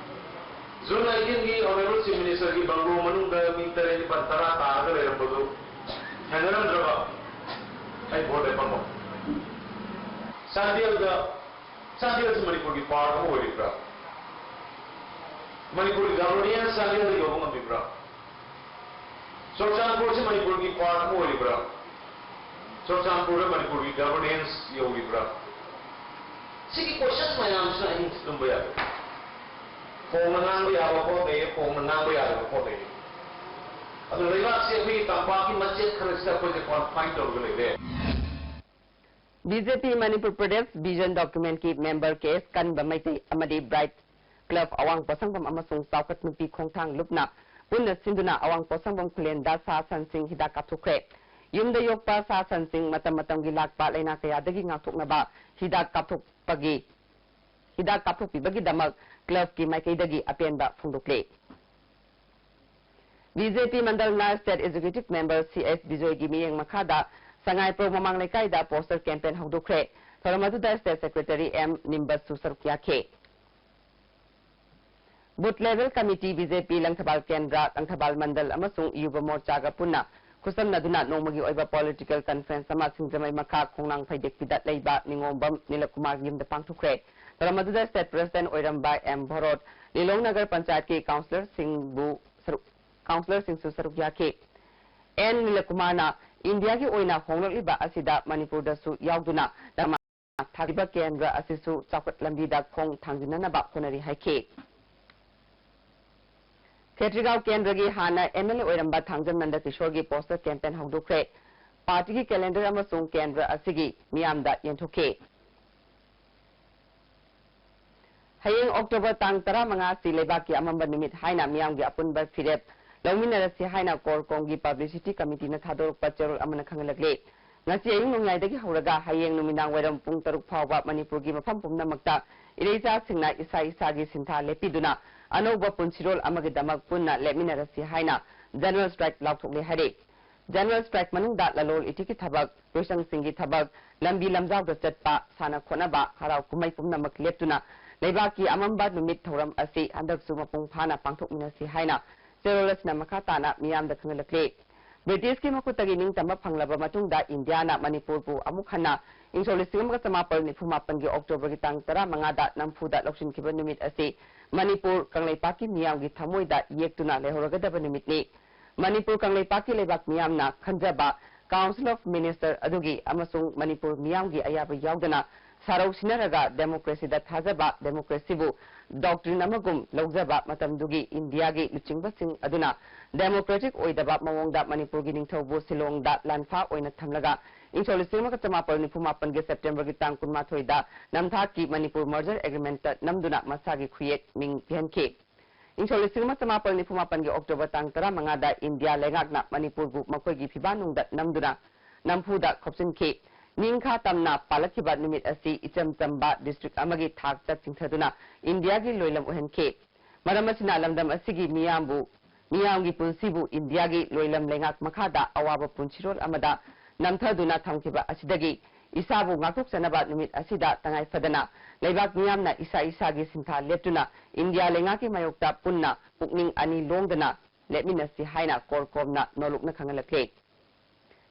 ꯖꯨꯟ ꯑꯩꯠꯇꯤꯟꯒꯤ ꯑꯣꯅꯔꯦꯕꯜ ꯆꯤꯐ ꯃꯤꯅꯤꯁꯇꯔꯒꯤ ꯕꯪꯒ꯭ꯂꯣ ꯃꯅꯨꯡꯗ ꯃꯤ ꯇꯔꯦꯠ ꯅꯤꯄꯥꯜ ꯇꯔꯥ ꯇꯥꯔꯒ ꯂꯩꯔꯝꯕꯗꯨ ꯊꯦꯡꯅꯔꯝꯗ꯭ꯔꯕ? ꯑꯩ ꯚꯣꯠ ꯂꯦꯞꯄꯝꯃꯣ꯫ ꯆꯥꯟꯗꯦꯜꯗ, ꯆꯥꯟꯗꯦꯜꯁꯤ ꯃꯅꯤꯄꯨꯔꯒꯤ ꯄꯥꯔꯠ ꯑꯃ ꯑꯣꯏꯔꯤꯕ꯭ꯔꯥ? ꯃꯅꯤꯄꯨꯔꯒꯤ ꯒꯚꯔꯅꯦꯟꯁ ꯆꯥꯟꯗꯦꯜꯗ ꯌꯧꯕ ꯉꯝꯃꯤꯕ꯭ꯔꯥ? ꯆꯨꯔꯆꯥꯟꯄꯨꯔꯁꯤ ꯃꯅꯤꯄꯨꯔꯒꯤ ꯄꯥꯔꯠ ꯑꯃ ꯑꯣꯏꯔꯤꯕ꯭ꯔꯥ? ꯆꯨꯔꯆꯥꯟꯄꯨꯔꯗ ꯃꯅꯤꯄꯨꯔꯒꯤ ꯒꯚꯔꯅꯦꯟꯁ ꯌꯧꯔꯤꯕ꯭ꯔꯥ? ꯁꯤꯒꯤ ꯀꯣꯏꯁꯟ ꯃꯌꯥꯝꯁꯤꯅ ꯑꯍꯤꯡꯁꯤ ꯇꯨꯝꯕ ꯌꯥꯗꯦ꯫ ꯐꯣꯡꯅ ꯉꯥꯡꯕ ꯌꯥꯕ ꯄꯣꯠ ꯂꯩꯌꯦ, ꯐꯣꯡꯅ ꯉꯥꯡꯕ ꯌꯥꯗꯕ ꯄꯣꯠ ꯂꯩꯌꯦ꯫ ꯑꯗꯨ ꯂꯩꯕꯥꯛꯁꯤ ꯑꯩꯈꯣꯏꯒꯤ ꯇꯝꯄꯥꯛꯀꯤ ꯃꯆꯦꯠ ꯈꯔꯁꯤꯗ ꯑꯩꯈꯣꯏꯁꯦ ꯀꯣꯟꯐꯥꯏꯟ ꯇꯧꯔꯒ ꯂꯩꯔꯦ꯫ ꯕꯤ ꯖꯦ ꯄꯤ ꯃꯅꯤꯄꯨꯔ ꯄ꯭ꯔꯗꯦꯁ ꯚꯤꯖꯟ ꯗꯣꯀ꯭ꯌꯨꯃꯦꯟꯠꯀꯤ ꯃꯦꯝꯕꯔ ꯀꯦ ꯑꯦꯁ ꯀꯟꯕ ꯃꯩꯇꯩ ꯑꯃꯗꯤ ꯕ꯭ꯔꯥꯏꯠ ꯀ꯭ꯂꯕ ꯑꯋꯥꯡ ꯄꯣꯠꯁꯪꯕꯝ ꯑꯃꯁꯨꯡ ꯆꯥꯎꯈꯠ ꯅꯨꯄꯤ ꯈꯣꯡꯊꯥꯡ ꯂꯨꯞꯅ ꯄꯨꯟꯅ ꯁꯤꯟꯗꯨꯅ ꯑꯋꯥꯡ ꯄꯣꯠꯁꯪꯕꯝ ꯈꯨꯂꯦꯟꯗ ꯁꯥ ꯁꯟꯁꯤꯡ ꯍꯤꯗꯥꯛ ꯀꯥꯞꯊꯣꯛꯈ꯭ꯔꯦ꯫ ꯌꯨꯝꯗ ꯌꯣꯛꯄ ꯁꯥ ꯁꯟꯁꯤꯡ ꯃꯇꯝ ꯃꯇꯝꯒꯤ ꯂꯥꯛꯄ ꯂꯥꯏꯅꯥ ꯀꯌꯥꯗꯒꯤ ꯉꯥꯛꯊꯣꯛꯅꯕ ꯍꯤꯗꯥꯛ ꯀꯥꯞꯊꯣꯛꯄꯒꯤ, ꯍꯤꯗꯥꯛ ꯀꯥꯞꯊꯣꯛꯄꯤꯕꯒꯤꯗꯃꯛ ꯀ꯭ꯂꯕꯀꯤ ꯃꯥꯏꯀꯩꯗꯒꯤ ꯑꯄꯦꯟꯕ ꯐꯣꯡꯗꯣꯛꯂꯦ꯫ ꯕꯤ ꯖꯦ ꯄꯤ ꯃꯟꯗꯜꯅ state executive member C S ꯕꯤꯖꯣꯏꯒꯤ ꯃꯤꯠꯌꯦꯡ ꯃꯈꯥꯗ ꯁꯉꯥꯏꯄ꯭ꯔꯧ ꯃꯃꯥꯡ ꯂꯩꯀꯥꯏꯗ ꯄꯣꯁꯇꯔ ꯀꯦꯝꯄꯦꯟ ꯍꯧꯗꯣꯛꯈ꯭ꯔꯦ꯫ ꯊꯧꯔꯝ ꯑꯗꯨꯗ ꯁ꯭ꯇꯦꯠ ꯁꯦꯀ꯭ꯔꯦꯇꯔꯤ ꯑꯦꯝ ꯅꯤꯝꯕꯁꯁꯨ ꯁꯔꯨꯛ ꯌꯥꯈꯤ꯫ Booth level committee, B J P Langthabal ꯀꯦꯟꯗ꯭ꯔ, ꯂꯪꯊꯕꯥꯜ ꯃꯟꯗꯜ ꯑꯃꯁꯨꯡ ꯌꯨꯕ ꯃꯣꯔꯆꯥꯒ ꯄꯨꯟꯅ ꯈꯨꯠꯁꯝꯅꯗꯨꯅ ꯅꯣꯡꯃꯒꯤ ꯑꯣꯏꯕ ꯄꯣꯂꯤꯇꯤꯀꯦꯜ ꯀꯟꯐ꯭ꯔꯦꯟꯁ ꯑꯃ ꯁꯤꯡꯖꯃꯩ ꯃꯈꯥ ꯈꯣꯡꯅꯥꯡ ꯐꯩꯗꯦꯛꯄꯤꯗ ꯂꯩꯕ ꯅꯤꯉꯣꯝꯕꯝ ꯅꯤꯂꯀꯨꯃꯥꯔꯒꯤ ꯌꯨꯝꯗ ꯄꯥꯡꯊꯣꯛꯈ꯭ꯔꯦ꯫ ꯊꯧꯔꯝ ꯑꯗꯨꯗ ꯁ꯭ꯇꯦꯠ ꯄ꯭ꯔꯦꯁꯤꯗꯦꯟꯠ ꯑꯣꯏꯔꯝꯕ ꯑꯦꯝ ꯚꯣꯔꯣꯠ, ꯂꯤꯂꯣꯡ ꯅꯒꯔ ꯄꯟꯆꯥꯌꯠꯀꯤ ꯀꯥꯎꯟꯁꯤꯂꯔꯁꯤꯡꯕꯨ ꯁꯔꯨꯛ, ꯀꯥꯎꯟꯁꯤꯂꯔꯁꯤꯡꯁꯨ ꯁꯔꯨꯛ ꯌꯥꯈꯤ꯫ ꯑꯦꯟ ꯅꯤꯂꯀꯨꯃꯥꯔꯅ ꯏꯟꯗꯤꯌꯥꯒꯤ ꯑꯣꯏꯅ ꯍꯣꯡꯂꯛꯂꯤꯕ ꯑꯁꯤꯗ ꯃꯅꯤꯄꯨꯔꯗꯁꯨ ꯌꯥꯎꯗꯨꯅ ꯂꯝ ꯊꯥꯈꯤꯕ ꯀꯦꯟꯗ꯭ꯔ ꯑꯁꯤꯁꯨ ꯆꯥꯎꯈꯠ ꯂꯝꯕꯤꯗ ꯈꯣꯡ ꯊꯥꯡꯖꯤꯟꯅꯅꯕ ꯍꯣꯠꯅꯔꯤ ꯍꯥꯏꯈꯤ꯫ ꯈꯦꯇ꯭ꯔꯤꯒꯥꯎ ꯀꯦꯟꯗ꯭ꯔꯒꯤ ꯍꯥꯟꯅ ꯑꯦꯝ ꯑꯦꯜ ꯑꯦ ꯑꯣꯏꯔꯝꯕ ꯊꯥꯡꯖꯝ ꯅꯟꯗ ꯀꯤꯁꯣꯔꯒꯤ ꯄꯣꯁꯇꯔ ꯀꯦꯝꯄꯦꯟ ꯍꯧꯗꯣꯛꯈ꯭ꯔꯦ꯫ ꯄꯥꯔꯇꯤꯒꯤ ꯀꯦꯂꯦꯟꯗꯔ ꯑꯃꯁꯨꯡ ꯀꯦꯟꯗ꯭ꯔ ꯑꯁꯤꯒꯤ ꯃꯤꯌꯥꯝꯗ ꯌꯦꯟꯊꯣꯛꯈꯤ꯫ ꯍꯌꯦꯡ ꯑꯣꯛꯇꯣꯕꯔ ꯇꯥꯡ ꯇꯔꯥꯃꯉꯥ ꯑꯁꯤ ꯂꯩꯕꯥꯛꯀꯤ ꯑꯃꯝꯕ ꯅꯨꯃꯤꯠ ꯍꯥꯏꯅ ꯃꯤꯌꯥꯝꯒꯤ ꯑꯄꯨꯟꯕ ꯐꯤꯔꯦꯞ ꯂꯧꯃꯤꯟꯅꯔꯁꯤ ꯍꯥꯏꯅ ꯀꯣꯔ ꯀꯣꯝꯒꯤ ꯄꯕ꯭ꯂꯤꯁꯤꯇꯤ ꯀꯃꯤꯇꯤꯅ ꯊꯥꯗꯣꯔꯛꯄ ꯆꯦꯔꯣꯜ ꯑꯃꯅ ꯈꯪꯍꯜꯂꯛꯂꯤ꯫ ꯉꯁꯤ ꯑꯌꯨꯛ ꯅꯣꯡꯌꯥꯏꯗꯒꯤ ꯍꯧꯔꯒ ꯍꯌꯦꯡ ꯅꯨꯃꯤꯗꯥꯡ ꯋꯥꯏꯔꯝ ꯄꯨꯡ ꯇꯔꯨꯛ ꯐꯥꯎꯕ ꯃꯅꯤꯄꯨꯔꯒꯤ ꯃꯐꯝ ꯄꯨꯝꯅꯃꯛꯇ ꯏꯔꯩꯆꯥꯁꯤꯡꯅ ꯏꯁꯥ ꯏꯁꯥꯒꯤ ꯁꯤꯟꯊꯥ ꯂꯦꯞꯄꯤꯗꯨꯅ ꯑꯅꯧꯕ ꯄꯨꯟꯁꯤꯔꯣꯜ ꯑꯃꯒꯤꯗꯃꯛ ꯄꯨꯟꯅ ꯂꯦꯞꯃꯤꯟꯅꯔꯁꯤ ꯍꯥꯏꯅ ꯖꯦꯅꯔꯦꯜ ꯁ꯭ꯇ꯭ꯔꯥꯏꯛ ꯂꯥꯎꯊꯣꯛꯂꯦ ꯍꯥꯏꯔꯤ꯫ ꯖꯦꯅꯔꯦꯜ ꯁ꯭ꯇ꯭ꯔꯥꯏꯛ ꯃꯅꯨꯡꯗ ꯂꯂꯣꯜ ꯏꯇꯤꯛꯀꯤ ꯊꯕꯛ, ꯂꯣꯏꯁꯪꯁꯤꯡꯒꯤ ꯊꯕꯛ, ꯂꯝꯕꯤ ꯂꯝꯖꯥꯎꯗ ꯆꯠꯄ, ꯁꯥꯟꯅ ꯈꯣꯠꯅꯕ, ꯍꯔꯥꯎ ꯀꯨꯝꯍꯩ ꯄꯨꯝꯅꯃꯛ ꯂꯦꯞꯇꯨꯅ ꯂꯩꯕꯥꯛꯀꯤ ꯑꯃꯝꯕ ꯅꯨꯃꯤꯠ ꯊꯧꯔꯝ ꯑꯁꯤ ꯍꯟꯗꯛꯁꯨ ꯃꯄꯨꯡ ꯐꯥꯅ ꯄꯥꯡꯊꯣꯛꯃꯤꯟꯅꯁꯤ ꯍꯥꯏꯅ ꯆꯦꯔꯣꯜ ꯑꯁꯤꯅ ꯃꯈꯥ ꯇꯥꯅ ꯃꯤꯌꯥꯝꯗ ꯈꯪꯍꯜꯂꯛꯂꯤ꯫ ꯕ꯭ꯔꯤꯇꯤꯁꯀꯤ ꯃꯈꯨꯠꯇꯒꯤ ꯅꯤꯡꯇꯝꯕ ꯐꯪꯂꯕ ꯃꯇꯨꯡꯗ ꯏꯟꯗꯤꯌꯥꯅ ꯃꯅꯤꯄꯨꯔꯕꯨ ꯑꯃꯨꯛ ꯍꯟꯅ ꯏꯪ ꯁꯣꯛ ꯂꯤꯁꯤꯡ ꯑꯃꯒ ꯆꯃꯥꯄꯜ ꯅꯤꯐꯨ ꯃꯥꯄꯟꯒꯤ ꯑꯣꯛꯇꯣꯕꯔꯒꯤ ꯇꯥꯡ ꯇꯔꯥꯃꯉꯥꯗ ꯅꯝꯐꯨꯗ ꯂꯧꯁꯤꯟꯈꯤꯕ ꯅꯨꯃꯤꯠ ꯑꯁꯤ ꯃꯅꯤꯄꯨꯔ ꯀꯪꯂꯩꯄꯥꯛꯀꯤ ꯃꯤꯌꯥꯝꯒꯤ ꯊꯃꯣꯏꯗ ꯌꯦꯛꯇꯨꯅ ꯂꯩꯍꯧꯔꯒꯗꯕ ꯅꯨꯃꯤꯠꯅꯤ꯫ ꯃꯅꯤꯄꯨꯔ ꯀꯪꯂꯩꯄꯥꯛꯀꯤ ꯂꯩꯕꯥꯛ ꯃꯤꯌꯥꯝꯅ ꯈꯟꯖꯕ Council of Minister ꯑꯗꯨꯒꯤ ꯑꯃꯁꯨꯡ ꯃꯅꯤꯄꯨꯔ ꯃꯤꯌꯥꯝꯒꯤ ꯑꯌꯥꯕ ꯌꯥꯎꯗꯅ ꯁꯥꯔꯧ ꯁꯤꯟꯅꯔꯒ ꯗꯦꯃꯣꯀ꯭ꯔꯦꯁꯤꯗ ꯊꯥꯖꯕ, ꯗꯦꯃꯣꯀ꯭ꯔꯦꯁꯤꯕꯨ doctrine ꯑꯃꯒꯨꯝ ꯂꯧꯖꯕ ꯃꯇꯝꯗꯨꯒꯤ ꯏꯟꯗꯤꯌꯥꯒꯤ ꯂꯨꯆꯤꯡꯕꯁꯤꯡ ꯑꯗꯨꯅ democratic ꯑꯣꯏꯗꯕ ꯃꯑꯣꯡꯗ ꯃꯅꯤꯄꯨꯔꯒꯤ ꯅꯤꯡꯊꯧꯕꯨ ꯁꯤꯂꯣꯡꯗ ꯂꯥꯟꯐꯥ ꯑꯣꯏꯅ ꯊꯝꯂꯒ ꯏꯪ ꯁꯣꯛ ꯂꯤꯁꯤꯡ ꯑꯃꯒ ꯆꯃꯥꯄꯜ ꯅꯤꯐꯨ ꯃꯥꯄꯟꯒꯤ ꯁꯦꯞꯇꯦꯝꯕꯔꯒꯤ ꯇꯥꯡ ꯀꯨꯟꯃꯥꯊꯣꯏꯗ ꯅꯝꯊꯥꯛꯀꯤ ꯃꯅꯤꯄꯨꯔ Merger Agreement ꯅꯝꯗꯨꯅ ꯃꯁꯥꯒꯤ ꯈꯨꯌꯦꯛ ꯃꯤꯡ ꯄꯤꯍꯟꯈꯤ꯫ ꯏꯪ ꯁꯣꯛ ꯂꯤꯁꯤꯡ ꯑꯃ ꯆꯃꯥꯄꯜ ꯅꯤꯐꯨ ꯃꯥꯄꯟꯒꯤ ꯑꯣꯛꯇꯣꯕꯔ ꯇꯥꯡ ꯇꯔꯥꯃꯉꯥꯗ ꯏꯟꯗꯤꯌꯥ ꯂꯩꯉꯥꯛꯅ ꯃꯅꯤꯄꯨꯔꯕꯨ ꯃꯈꯣꯏꯒꯤ ꯐꯤꯕꯥꯟꯅꯨꯡꯗ ꯅꯝꯗꯨꯅ ꯅꯝꯐꯨꯗ ꯈꯣꯞꯆꯤꯟꯈꯤ꯫ ꯅꯤꯡꯈꯥ ꯇꯝꯅ ꯄꯥꯜꯂꯛꯈꯤꯕ ꯅꯨꯃꯤꯠ ꯑꯁꯤ ꯏꯆꯝ ꯆꯝꯕ district ꯑꯃꯒꯤ ꯊꯥꯛꯇ ꯆꯤꯡꯊꯗꯨꯅ ꯏꯟꯗꯤꯌꯥꯒꯤ ꯂꯣꯏꯂꯝ ꯑꯣꯏꯍꯟꯈꯤ꯫ ꯃꯔꯝ ꯑꯁꯤꯅ ꯂꯝꯗꯝ ꯑꯁꯤꯒꯤ ꯃꯤꯌꯥꯝꯕꯨ, ꯃꯤꯌꯥꯝꯒꯤ ꯄꯨꯟꯁꯤꯕꯨ ꯏꯟꯗꯤꯌꯥꯒꯤ ꯂꯣꯏꯂꯝ ꯂꯩꯉꯥꯛ ꯃꯈꯥꯗ ꯑꯋꯥꯕ ꯄꯨꯟꯁꯤꯔꯣꯜ ꯑꯃꯗ ꯅꯝꯊꯗꯨꯅ ꯊꯝꯈꯤꯕ ꯑꯁꯤꯗꯒꯤ ꯏꯁꯥꯕꯨ ꯉꯥꯛꯊꯣꯛꯆꯅꯕ ꯅꯨꯃꯤꯠ ꯑꯁꯤꯗ ꯇꯉꯥꯏ ꯐꯗꯅ ꯂꯩꯕꯥꯛ ꯃꯤꯌꯥꯝꯅ ꯏꯁꯥ ꯏꯁꯥꯒꯤ ꯁꯤꯟꯊꯥ ꯂꯦꯞꯇꯨꯅ ꯏꯟꯗꯤꯌꯥ ꯂꯩꯉꯥꯛꯀꯤ ꯃꯥꯌꯣꯛꯇ ꯄꯨꯟꯅ ꯄꯨꯛꯅꯤꯡ ꯑꯅꯤ ꯂꯣꯡꯗꯅ ꯂꯦꯞꯃꯤꯟꯅꯁꯤ ꯍꯥꯏꯅ ꯀꯣꯔ ꯀꯣꯝꯅ ꯅꯣꯂꯨꯛꯅ ꯈꯪꯍꯜꯂꯛꯂꯦ꯫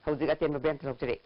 ꯍꯧꯖꯤꯛ ꯑꯇꯦꯟꯕ ꯕ꯭ꯔꯦꯟ ꯊꯣꯛꯆꯔꯤ꯫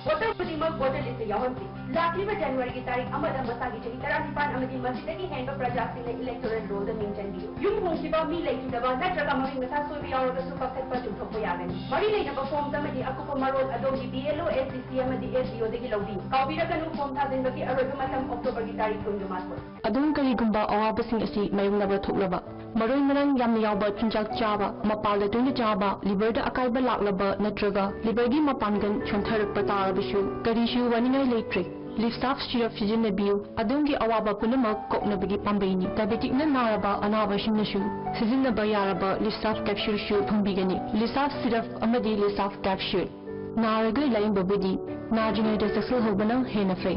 Voter ꯈꯨꯗꯤꯡꯃꯛ voter list ꯇ ꯌꯥꯎꯍꯟꯁꯤ꯫ ꯂꯥꯛꯂꯤꯕ ꯖꯅꯋꯥꯔꯤꯒꯤ ꯇꯥꯔꯤꯛ ꯑꯃꯗ ꯃꯁꯥꯒꯤ ꯆꯍꯤ ꯇꯔꯥꯅꯤꯄꯥꯟ ꯑꯃꯗꯤ ꯃꯁꯤꯗꯒꯤ ꯍꯦꯟꯕ ꯄ꯭ꯔꯖꯥꯁꯤꯡꯅ electoral roll ꯗ ꯃꯤꯡ ꯆꯟꯕꯤꯌꯨ꯫ ꯌꯨꯝ ꯍꯣꯡꯈꯤꯕ, ꯃꯤ ꯂꯩꯈꯤꯗꯕ ꯅꯠꯇ꯭ꯔꯒ ꯃꯃꯤꯡ ꯃꯊꯥ ꯁꯣꯏꯕ ꯌꯥꯎꯔꯒꯁꯨ ꯀꯛꯊꯠꯄ ꯆꯨꯝꯊꯣꯛꯄ ꯌꯥꯒꯅꯤ꯫ ꯃꯔꯤ ꯂꯩꯅꯕ forms ꯑꯃꯗꯤ ꯑꯀꯨꯞꯄ ꯃꯔꯣꯜ ꯑꯗꯣꯝꯒꯤ B L O, S D C ꯑꯃꯗꯤ S D O ꯗꯒꯤ ꯂꯧꯕꯤꯌꯨ꯫ ꯀꯥꯎꯕꯤꯔꯒꯅꯨ, form ꯊꯥꯖꯤꯟꯕꯒꯤ ꯑꯔꯣꯏꯕ ꯃꯇꯝ October ꯒꯤ ꯇꯥꯔꯤꯛ ꯀꯨꯟꯒ ꯃꯥꯊꯣꯏ꯫ ꯑꯗꯣꯝ ꯀꯔꯤꯒꯨꯝꯕ ꯑꯋꯥꯕꯁꯤꯡ ꯑꯁꯤ ꯃꯥꯌꯣꯛꯅꯕ ꯊꯣꯛꯂꯕ, ꯃꯔꯣꯏ ꯃꯔꯥꯡ ꯌꯥꯝꯅ ꯌꯥꯎꯕ ꯆꯤꯟꯖꯥꯛ ꯆꯥꯕ, ꯃꯄꯥꯜꯗ ꯇꯣꯏꯅ ꯆꯥꯕ, liver ꯗ ꯑꯀꯥꯏꯕ ꯂꯥꯛꯂꯕ ꯅꯠꯇ꯭ꯔꯒ liver ꯒꯤ ꯃꯄꯥꯡꯒꯜ ꯁꯣꯟꯊꯔꯛꯄ ꯇꯥꯔꯕꯁꯨ ꯀꯔꯤꯁꯨ ꯋꯥꯅꯤꯡꯉꯥꯏ ꯂꯩꯇ꯭ꯔꯦ꯫ Livsaf syrup ꯁꯤꯖꯤꯟꯅꯕꯤꯌꯨ꯫ ꯑꯗꯣꯝꯒꯤ ꯑꯋꯥꯕ ꯄꯨꯝꯅꯃꯛ ꯀꯣꯛꯅꯕꯒꯤ ꯄꯥꯝꯕꯩꯅꯤ꯫ Diabetic ꯅ ꯅꯥꯔꯕ ꯑꯅꯥꯕꯁꯤꯡꯅꯁꯨ ꯁꯤꯖꯤꯟꯅꯕ ꯌꯥꯔꯕ Livsaf capsule ꯁꯨ ꯐꯪꯕꯤꯒꯅꯤ꯫ Livsaf syrup ꯑꯃꯗꯤ Livsaf capsule꯫ ꯅꯥꯔꯒ ꯂꯥꯌꯦꯡꯕꯕꯨꯗꯤ ꯅꯥꯗ꯭ꯔꯤꯉꯩꯗ ꯆꯦꯛꯁꯤꯜꯍꯧꯕꯅ ꯍꯦꯟꯅ ꯐꯩ꯫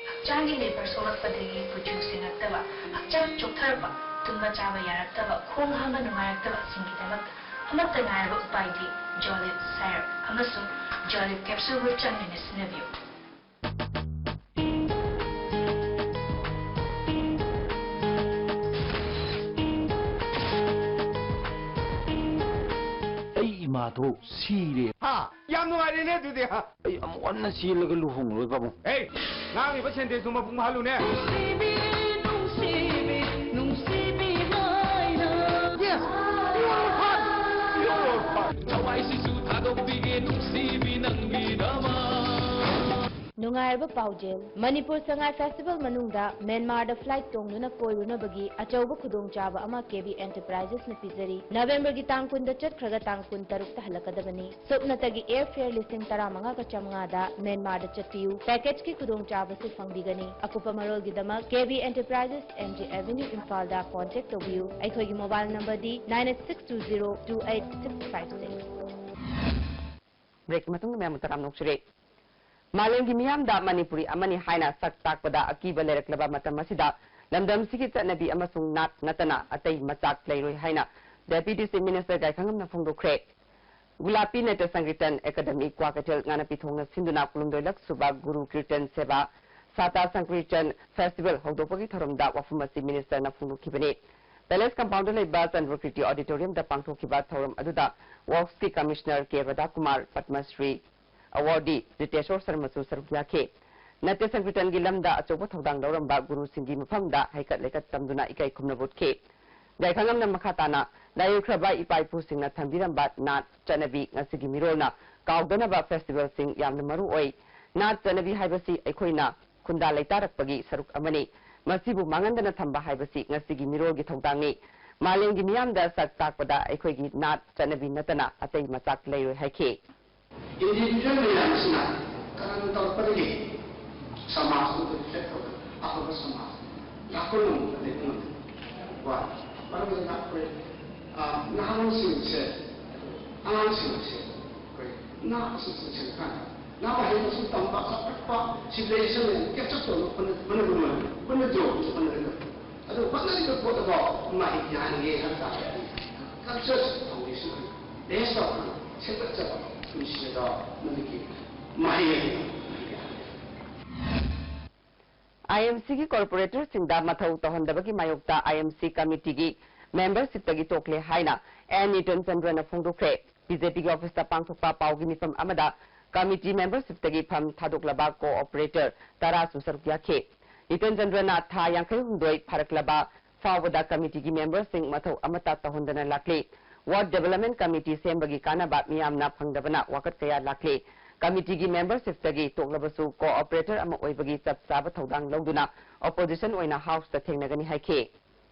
ꯍꯛꯆꯥꯡꯒꯤ ꯂꯩꯕꯔ ꯁꯣꯛꯂꯛꯄꯗꯒꯤ ꯀꯨꯆꯨ ꯁꯦꯡꯉꯛꯇꯕ, ꯍꯛꯆꯥꯡ ꯆꯣꯛꯊꯔꯛꯄ, ꯇꯨꯝꯕ ꯆꯥꯕ ꯌꯥꯔꯛꯇꯕ, ꯈꯣꯡ ꯍꯥꯝꯕ ꯅꯨꯡꯉꯥꯏꯔꯛꯇꯕꯁꯤꯡꯒꯤꯗꯃꯛꯇ ꯑꯃꯠꯇ ꯉꯥꯏꯔꯕ ꯎꯄꯥꯏꯗꯤ Jolib syrup ꯑꯃꯁꯨꯡ Jolib capsule ꯒ ꯆꯥꯡꯗꯝꯅ ꯁꯤꯖꯤꯟꯅꯕꯤꯌꯨ꯫ ꯊꯣꯛ ꯁꯤꯔꯦ꯫ ꯍꯥ? ꯌꯥꯝ ꯅꯨꯡꯉꯥꯏꯔꯦꯅꯦ ꯑꯗꯨꯗꯤ, ꯍꯥ? ꯑꯩ ꯑꯃꯨꯛ ꯍꯟꯅ ꯆꯦꯜꯂꯒ ꯂꯨꯍꯣꯡꯂꯣꯏ, ꯄꯥꯕꯨꯡ꯫ ꯑꯦ, ꯉꯥꯡꯉꯤꯕ ꯁꯦꯟꯇꯦꯟꯁꯇꯨ ꯃꯄꯨꯡ ꯐꯥꯍꯜꯂꯨꯅꯦ꯫ ꯅꯨꯡꯁꯤꯕꯤ, ꯅꯨꯡꯁꯤꯕꯤ, ꯅꯨꯡꯁꯤꯕꯤ ꯍꯥꯏꯅ꯫ Yes, pure heart, pure heart. ꯊꯋꯥꯏꯁꯤꯁꯨ ꯊꯥꯗꯣꯛꯄꯤꯒꯦ ꯅꯨꯡꯁꯤꯕꯤ ꯅꯪꯒꯤꯗꯃꯛ꯫ ꯅꯨꯡꯉꯥꯏꯔꯕ ꯄꯥꯎꯖꯦꯜ, ꯃꯅꯤꯄꯨꯔ ꯁꯉꯥꯏ ꯐꯦꯁꯇꯤꯚꯦꯜ ꯃꯅꯨꯡꯗ ꯃ꯭ꯌꯥꯟꯃꯥꯔꯗ ꯐ꯭ꯂꯥꯏꯠ ꯇꯣꯡꯗꯨꯅ ꯀꯣꯏꯔꯨꯅꯕꯒꯤ ꯑꯆꯧꯕ ꯈꯨꯗꯣꯡꯆꯥꯕ ꯑꯃ ꯀꯦ ꯕꯤ ꯑꯦꯟꯇꯔꯄ꯭ꯔꯥꯏꯖꯦꯁꯅ ꯄꯤꯖꯔꯤ꯫ ꯅꯕꯦꯝꯕꯔꯒꯤ ꯇꯥꯡ ꯀꯨꯟꯗ ꯆꯠꯈ꯭ꯔꯒ ꯇꯥꯡ ꯀꯨꯟ ꯇꯔꯨꯛꯇ ꯍꯜꯂꯛꯀꯗꯕꯅꯤ꯫ ꯁꯨꯞꯅꯇꯒꯤ ꯑꯦꯌꯔ ꯐꯦꯌꯔ ꯂꯤꯁꯤꯡ ꯇꯔꯥꯃꯉꯥꯒ ꯆꯥꯃꯉꯥꯗ ꯃ꯭ꯌꯥꯟꯃꯥꯔꯗ ꯆꯠꯄꯤꯌꯨ꯫ ꯄꯦꯀꯦꯖꯀꯤ ꯈꯨꯗꯣꯡꯆꯥꯕꯁꯨ ꯐꯪꯕꯤꯒꯅꯤ꯫ ꯑꯀꯨꯞꯄ ꯃꯔꯣꯜꯒꯤꯗꯃꯛ ꯀꯦ ꯕꯤ ꯑꯦꯟꯇꯔꯄ꯭ꯔꯥꯏꯖꯦꯁ, ꯑꯦꯝ ꯖꯤ ꯑꯦꯚꯦꯅ꯭ꯌꯨ, ꯏꯝꯐꯥꯜꯗ ꯀꯣꯟꯇꯦꯛ ꯇꯧꯕꯤꯌꯨ꯫ ꯑꯩꯈꯣꯏꯒꯤ mobile ꯅꯝꯕꯔꯗꯤ nine eight six two zero two eight six five six꯫ ꯕ꯭ꯔꯦꯛꯀꯤ ꯃꯇꯨꯡꯗ ꯃꯌꯥꯝꯕꯨ ꯇꯔꯥꯝꯅ ꯑꯣꯛꯆꯔꯤ꯫ ꯃꯥꯂꯦꯝꯒꯤ ꯃꯤꯌꯥꯝꯗ ꯃꯅꯤꯄꯨꯔꯤ ꯑꯃꯅꯤ ꯍꯥꯏꯅ ꯁꯛ ꯇꯥꯛꯄꯗ ꯑꯀꯤꯕ ꯂꯩꯔꯛꯂꯕ ꯃꯇꯝ ꯑꯁꯤꯗ ꯂꯝꯗꯝꯁꯤꯒꯤ ꯆꯠꯅꯕꯤ ꯑꯃꯁꯨꯡ ꯅꯥꯠ ꯅꯠꯇꯅ ꯑꯇꯩ ꯃꯆꯥꯛ ꯂꯩꯔꯣꯏ ꯍꯥꯏꯅ ꯗꯦꯄ꯭ꯌꯨꯇꯤ chief minister ꯒꯥꯏꯈꯪꯉꯝꯅ ꯐꯣꯡꯗꯣꯛꯈ꯭ꯔꯦ꯫ ꯒꯨꯂꯥꯄꯤ Natya ꯁꯪꯀꯤꯔꯇꯟ academy Kwakeithel ꯉꯥꯅꯄꯤꯊꯣꯡꯅ ꯁꯤꯟꯗꯨꯅ ꯀꯨꯟꯍꯨꯝꯗꯣꯏꯂꯛ ꯁꯨꯕ ꯒꯨꯔꯨ ꯀꯤꯔꯇꯟ ꯁꯦꯕꯥ ꯁꯥꯇꯥ ꯁꯪꯀꯤꯔꯇꯟ ꯐꯦꯁꯇꯤꯚꯦꯜ ꯍꯧꯗꯣꯛꯄꯒꯤ ꯊꯧꯔꯝꯗ ꯋꯥꯐꯝ ꯑꯁꯤ ꯃꯤꯅꯤꯁꯇꯔꯅ ꯐꯣꯡꯗꯣꯛꯈꯤꯕꯅꯤ꯫ ꯄꯦꯂꯦꯁ ꯀꯝꯄꯥꯎꯟꯗ ꯂꯩꯕ ꯆꯟꯗ꯭ꯔꯀꯤꯔꯇꯤ ꯑꯣꯗꯤꯇꯣꯔꯤꯌꯝꯗ ꯄꯥꯡꯊꯣꯛꯈꯤꯕ ꯊꯧꯔꯝ ꯑꯗꯨꯗ ꯋꯥꯛꯁꯀꯤ ꯀꯃꯤꯁꯅꯔ ꯀꯦ ꯔꯥꯙꯥꯀꯨꯃꯥꯔ, ꯄꯗꯃꯁ꯭ꯔꯤ ꯑꯦꯋꯥꯔꯗꯤ ꯖꯤꯇꯦꯁꯣꯔ ꯁꯔꯃꯁꯨ ꯁꯔꯨꯛ ꯌꯥꯈꯤ꯫ ꯅꯥꯇ꯭ꯌ ꯁꯪꯀꯤꯔꯇꯟꯒꯤ ꯂꯝꯗ ꯑꯆꯧꯕ ꯊꯧꯗꯥꯡ ꯂꯧꯔꯝꯕ ꯒꯨꯔꯨꯁꯤꯡꯒꯤ ꯃꯐꯝꯗ ꯍꯩꯀꯠ ꯂꯩꯀꯠ ꯇꯝꯗꯨꯅ ꯏꯀꯥꯏ ꯈꯨꯝꯅꯕ ꯎꯠꯈꯤ꯫ ꯒꯥꯏꯈꯪꯉꯝꯅ ꯃꯈꯥ ꯇꯥꯅ ꯂꯥꯏꯑꯣꯏꯈ꯭ꯔꯕ ꯏꯄꯥ ꯏꯄꯨꯁꯤꯡꯅ ꯊꯝꯕꯤꯔꯝꯕ ꯅꯥꯠ ꯆꯠꯅꯕꯤ ꯉꯁꯤꯒꯤ ꯃꯤꯔꯣꯜꯅ ꯀꯥꯎꯗꯅꯕ ꯐꯦꯁꯇꯤꯚꯦꯜꯁꯤꯡ ꯌꯥꯝꯅ ꯃꯔꯨ ꯑꯣꯏ꯫ ꯅꯥꯠ ꯆꯠꯅꯕꯤ ꯍꯥꯏꯕꯁꯤ ꯑꯩꯈꯣꯏꯅ ꯈꯨꯟꯗꯥ ꯂꯩꯇꯥꯔꯛꯄꯒꯤ ꯁꯔꯨꯛ ꯑꯃꯅꯤ꯫ ꯃꯁꯤꯕꯨ ꯃꯥꯡꯍꯟꯗꯅ ꯊꯝꯕ ꯍꯥꯏꯕꯁꯤ ꯉꯁꯤꯒꯤ ꯃꯤꯔꯣꯜꯒꯤ ꯊꯧꯗꯥꯡꯅꯤ꯫ ꯃꯥꯂꯦꯝꯒꯤ ꯃꯤꯌꯥꯝꯗ ꯁꯛ ꯇꯥꯛꯄꯗ ꯑꯩꯈꯣꯏꯒꯤ ꯅꯥꯠ ꯆꯠꯅꯕꯤ ꯅꯠꯇꯅ ꯑꯇꯩ ꯃꯆꯥꯛ ꯂꯩꯔꯣꯏ ꯍꯥꯏꯈꯤ꯫ Individual ꯃꯌꯥꯝꯁꯤꯅ ꯀꯔꯝ ꯇꯧꯔꯛꯄꯗꯒꯤ ꯁꯃꯥꯖ ꯑꯃ reflect ꯇꯧꯔꯒ ꯑꯐꯕ ꯁꯃꯥꯖ ꯂꯥꯛꯄ ꯉꯝꯕ ꯂꯩꯕ ꯉꯝꯗꯦ꯫ ꯋꯥ, ꯃꯔꯝ ꯑꯗꯨꯅ ꯑꯩꯈꯣꯏ, ꯑ, ꯅꯍꯥꯔꯣꯜꯁꯤꯡꯁꯦ, ꯑꯉꯥꯡꯁꯤꯡꯁꯦ ꯑꯩꯈꯣꯏ ꯅꯥꯠ ꯑꯁꯤ ꯆꯦꯛꯁꯤꯟꯅ ꯀꯥꯟꯗ ꯅꯥꯠ ꯍꯩꯕꯁꯨ ꯇꯝꯕ, ꯆꯥꯎꯈꯠꯄ, civilization ꯃꯌꯥꯝ catch up ꯇꯧꯅꯕ ꯍꯣꯠꯅ-, ꯍꯣꯠꯅꯕ ꯉꯝꯃꯦ꯫ ꯄꯨꯟꯅ ꯖꯣꯕꯁꯨ ꯍꯣꯠꯅꯒꯗꯕ꯫ ꯑꯗꯨ ꯍꯣꯠꯅꯔꯤꯕ ꯄꯣꯠ ꯑꯗꯣ ꯃꯍꯩ ꯌꯥꯍꯟꯒꯦ ꯍꯥꯏꯕ ꯇꯥꯔꯒꯗꯤ culture foundation ꯑꯣꯏꯅ base ꯇꯧꯔꯒ ꯁꯦꯝꯒꯠꯆꯕ ꯄꯨꯟꯁꯤ ꯑꯗꯣ ꯃꯗꯨꯒꯤ ꯃꯍꯩ ꯑꯣꯏꯅ ꯃꯍꯩ ꯌꯥꯍꯟꯒꯦ꯫ ꯑꯥꯏ ꯑꯦꯝ ꯁꯤꯒꯤ ꯀꯣꯔꯄꯣꯔꯦꯇꯔꯁꯤꯡꯗ ꯃꯊꯧ ꯇꯧꯍꯟꯗꯕꯒꯤ ꯃꯥꯌꯣꯛꯇ ꯑꯥꯏ ꯑꯦꯝ ꯁꯤ ꯀꯃꯤꯇꯤꯒꯤ ꯃꯦꯝꯕꯔꯁꯤꯞꯇꯒꯤ ꯇꯣꯛꯂꯦ ꯍꯥꯏꯅ ꯑꯦꯟ ꯅꯤꯇꯟ ꯆꯟꯗ꯭ꯔꯅ ꯐꯣꯡꯗꯣꯛꯈ꯭ꯔꯦ꯫ ꯕꯤ ꯖꯦ ꯄꯤꯒꯤ ꯑꯣꯐꯤꯁꯇ ꯄꯥꯡꯊꯣꯛꯄ ꯄꯥꯎꯒꯤ ꯃꯤꯐꯝ ꯑꯃꯗ ꯀꯃꯤꯇꯤ ꯃꯦꯝꯕꯔꯁꯤꯞꯇꯒꯤ ꯐꯝ ꯊꯥꯗꯣꯛꯂꯕ ꯀꯣꯑꯣꯄꯔꯦꯇꯔ ꯇꯔꯥꯁꯨ ꯁꯔꯨꯛ ꯌꯥꯈꯤ꯫ ꯖꯤꯇꯦꯟ ꯆꯟꯗ꯭ꯔꯅ ꯊꯥ ꯌꯥꯡꯈꯩ ꯍꯨꯝꯗꯣꯏ ꯐꯥꯔꯛꯂꯕ ꯐꯥꯎꯕꯗ ꯀꯃꯤꯇꯤꯒꯤ ꯃꯦꯝꯕꯔꯁꯤꯡ ꯃꯊꯧ ꯑꯃꯠꯇ ꯇꯧꯍꯟꯗꯅ ꯂꯥꯛꯂꯤ꯫ ꯋꯥꯔꯗ ꯗꯤꯚꯦꯂꯞꯃꯦꯟ ꯀꯃꯤꯇꯤ ꯁꯦꯝꯕꯒꯤ ꯀꯥꯟꯅꯕ ꯃꯤꯌꯥꯝꯅ ꯐꯪꯗꯕꯅ ꯋꯥꯀꯠ ꯀꯌꯥ ꯂꯥꯛꯂꯤ꯫ ꯀꯃꯤꯇꯤꯒꯤ ꯃꯦꯝꯕꯔꯁꯤꯞꯇꯒꯤ ꯇꯣꯛꯂꯕꯁꯨ ꯀꯣꯑꯣꯄꯔꯦꯇꯔ ꯑꯃ ꯑꯣꯏꯕꯒꯤ ꯆꯞ ꯆꯥꯕ ꯊꯧꯗꯥꯡ ꯂꯧꯗꯨꯅ ꯑꯣꯄꯣꯖꯤꯁꯟ ꯑꯣꯏꯅ ꯍꯥꯎꯁꯇ ꯊꯦꯡꯅꯒꯅꯤ ꯍꯥꯏꯈꯤ꯫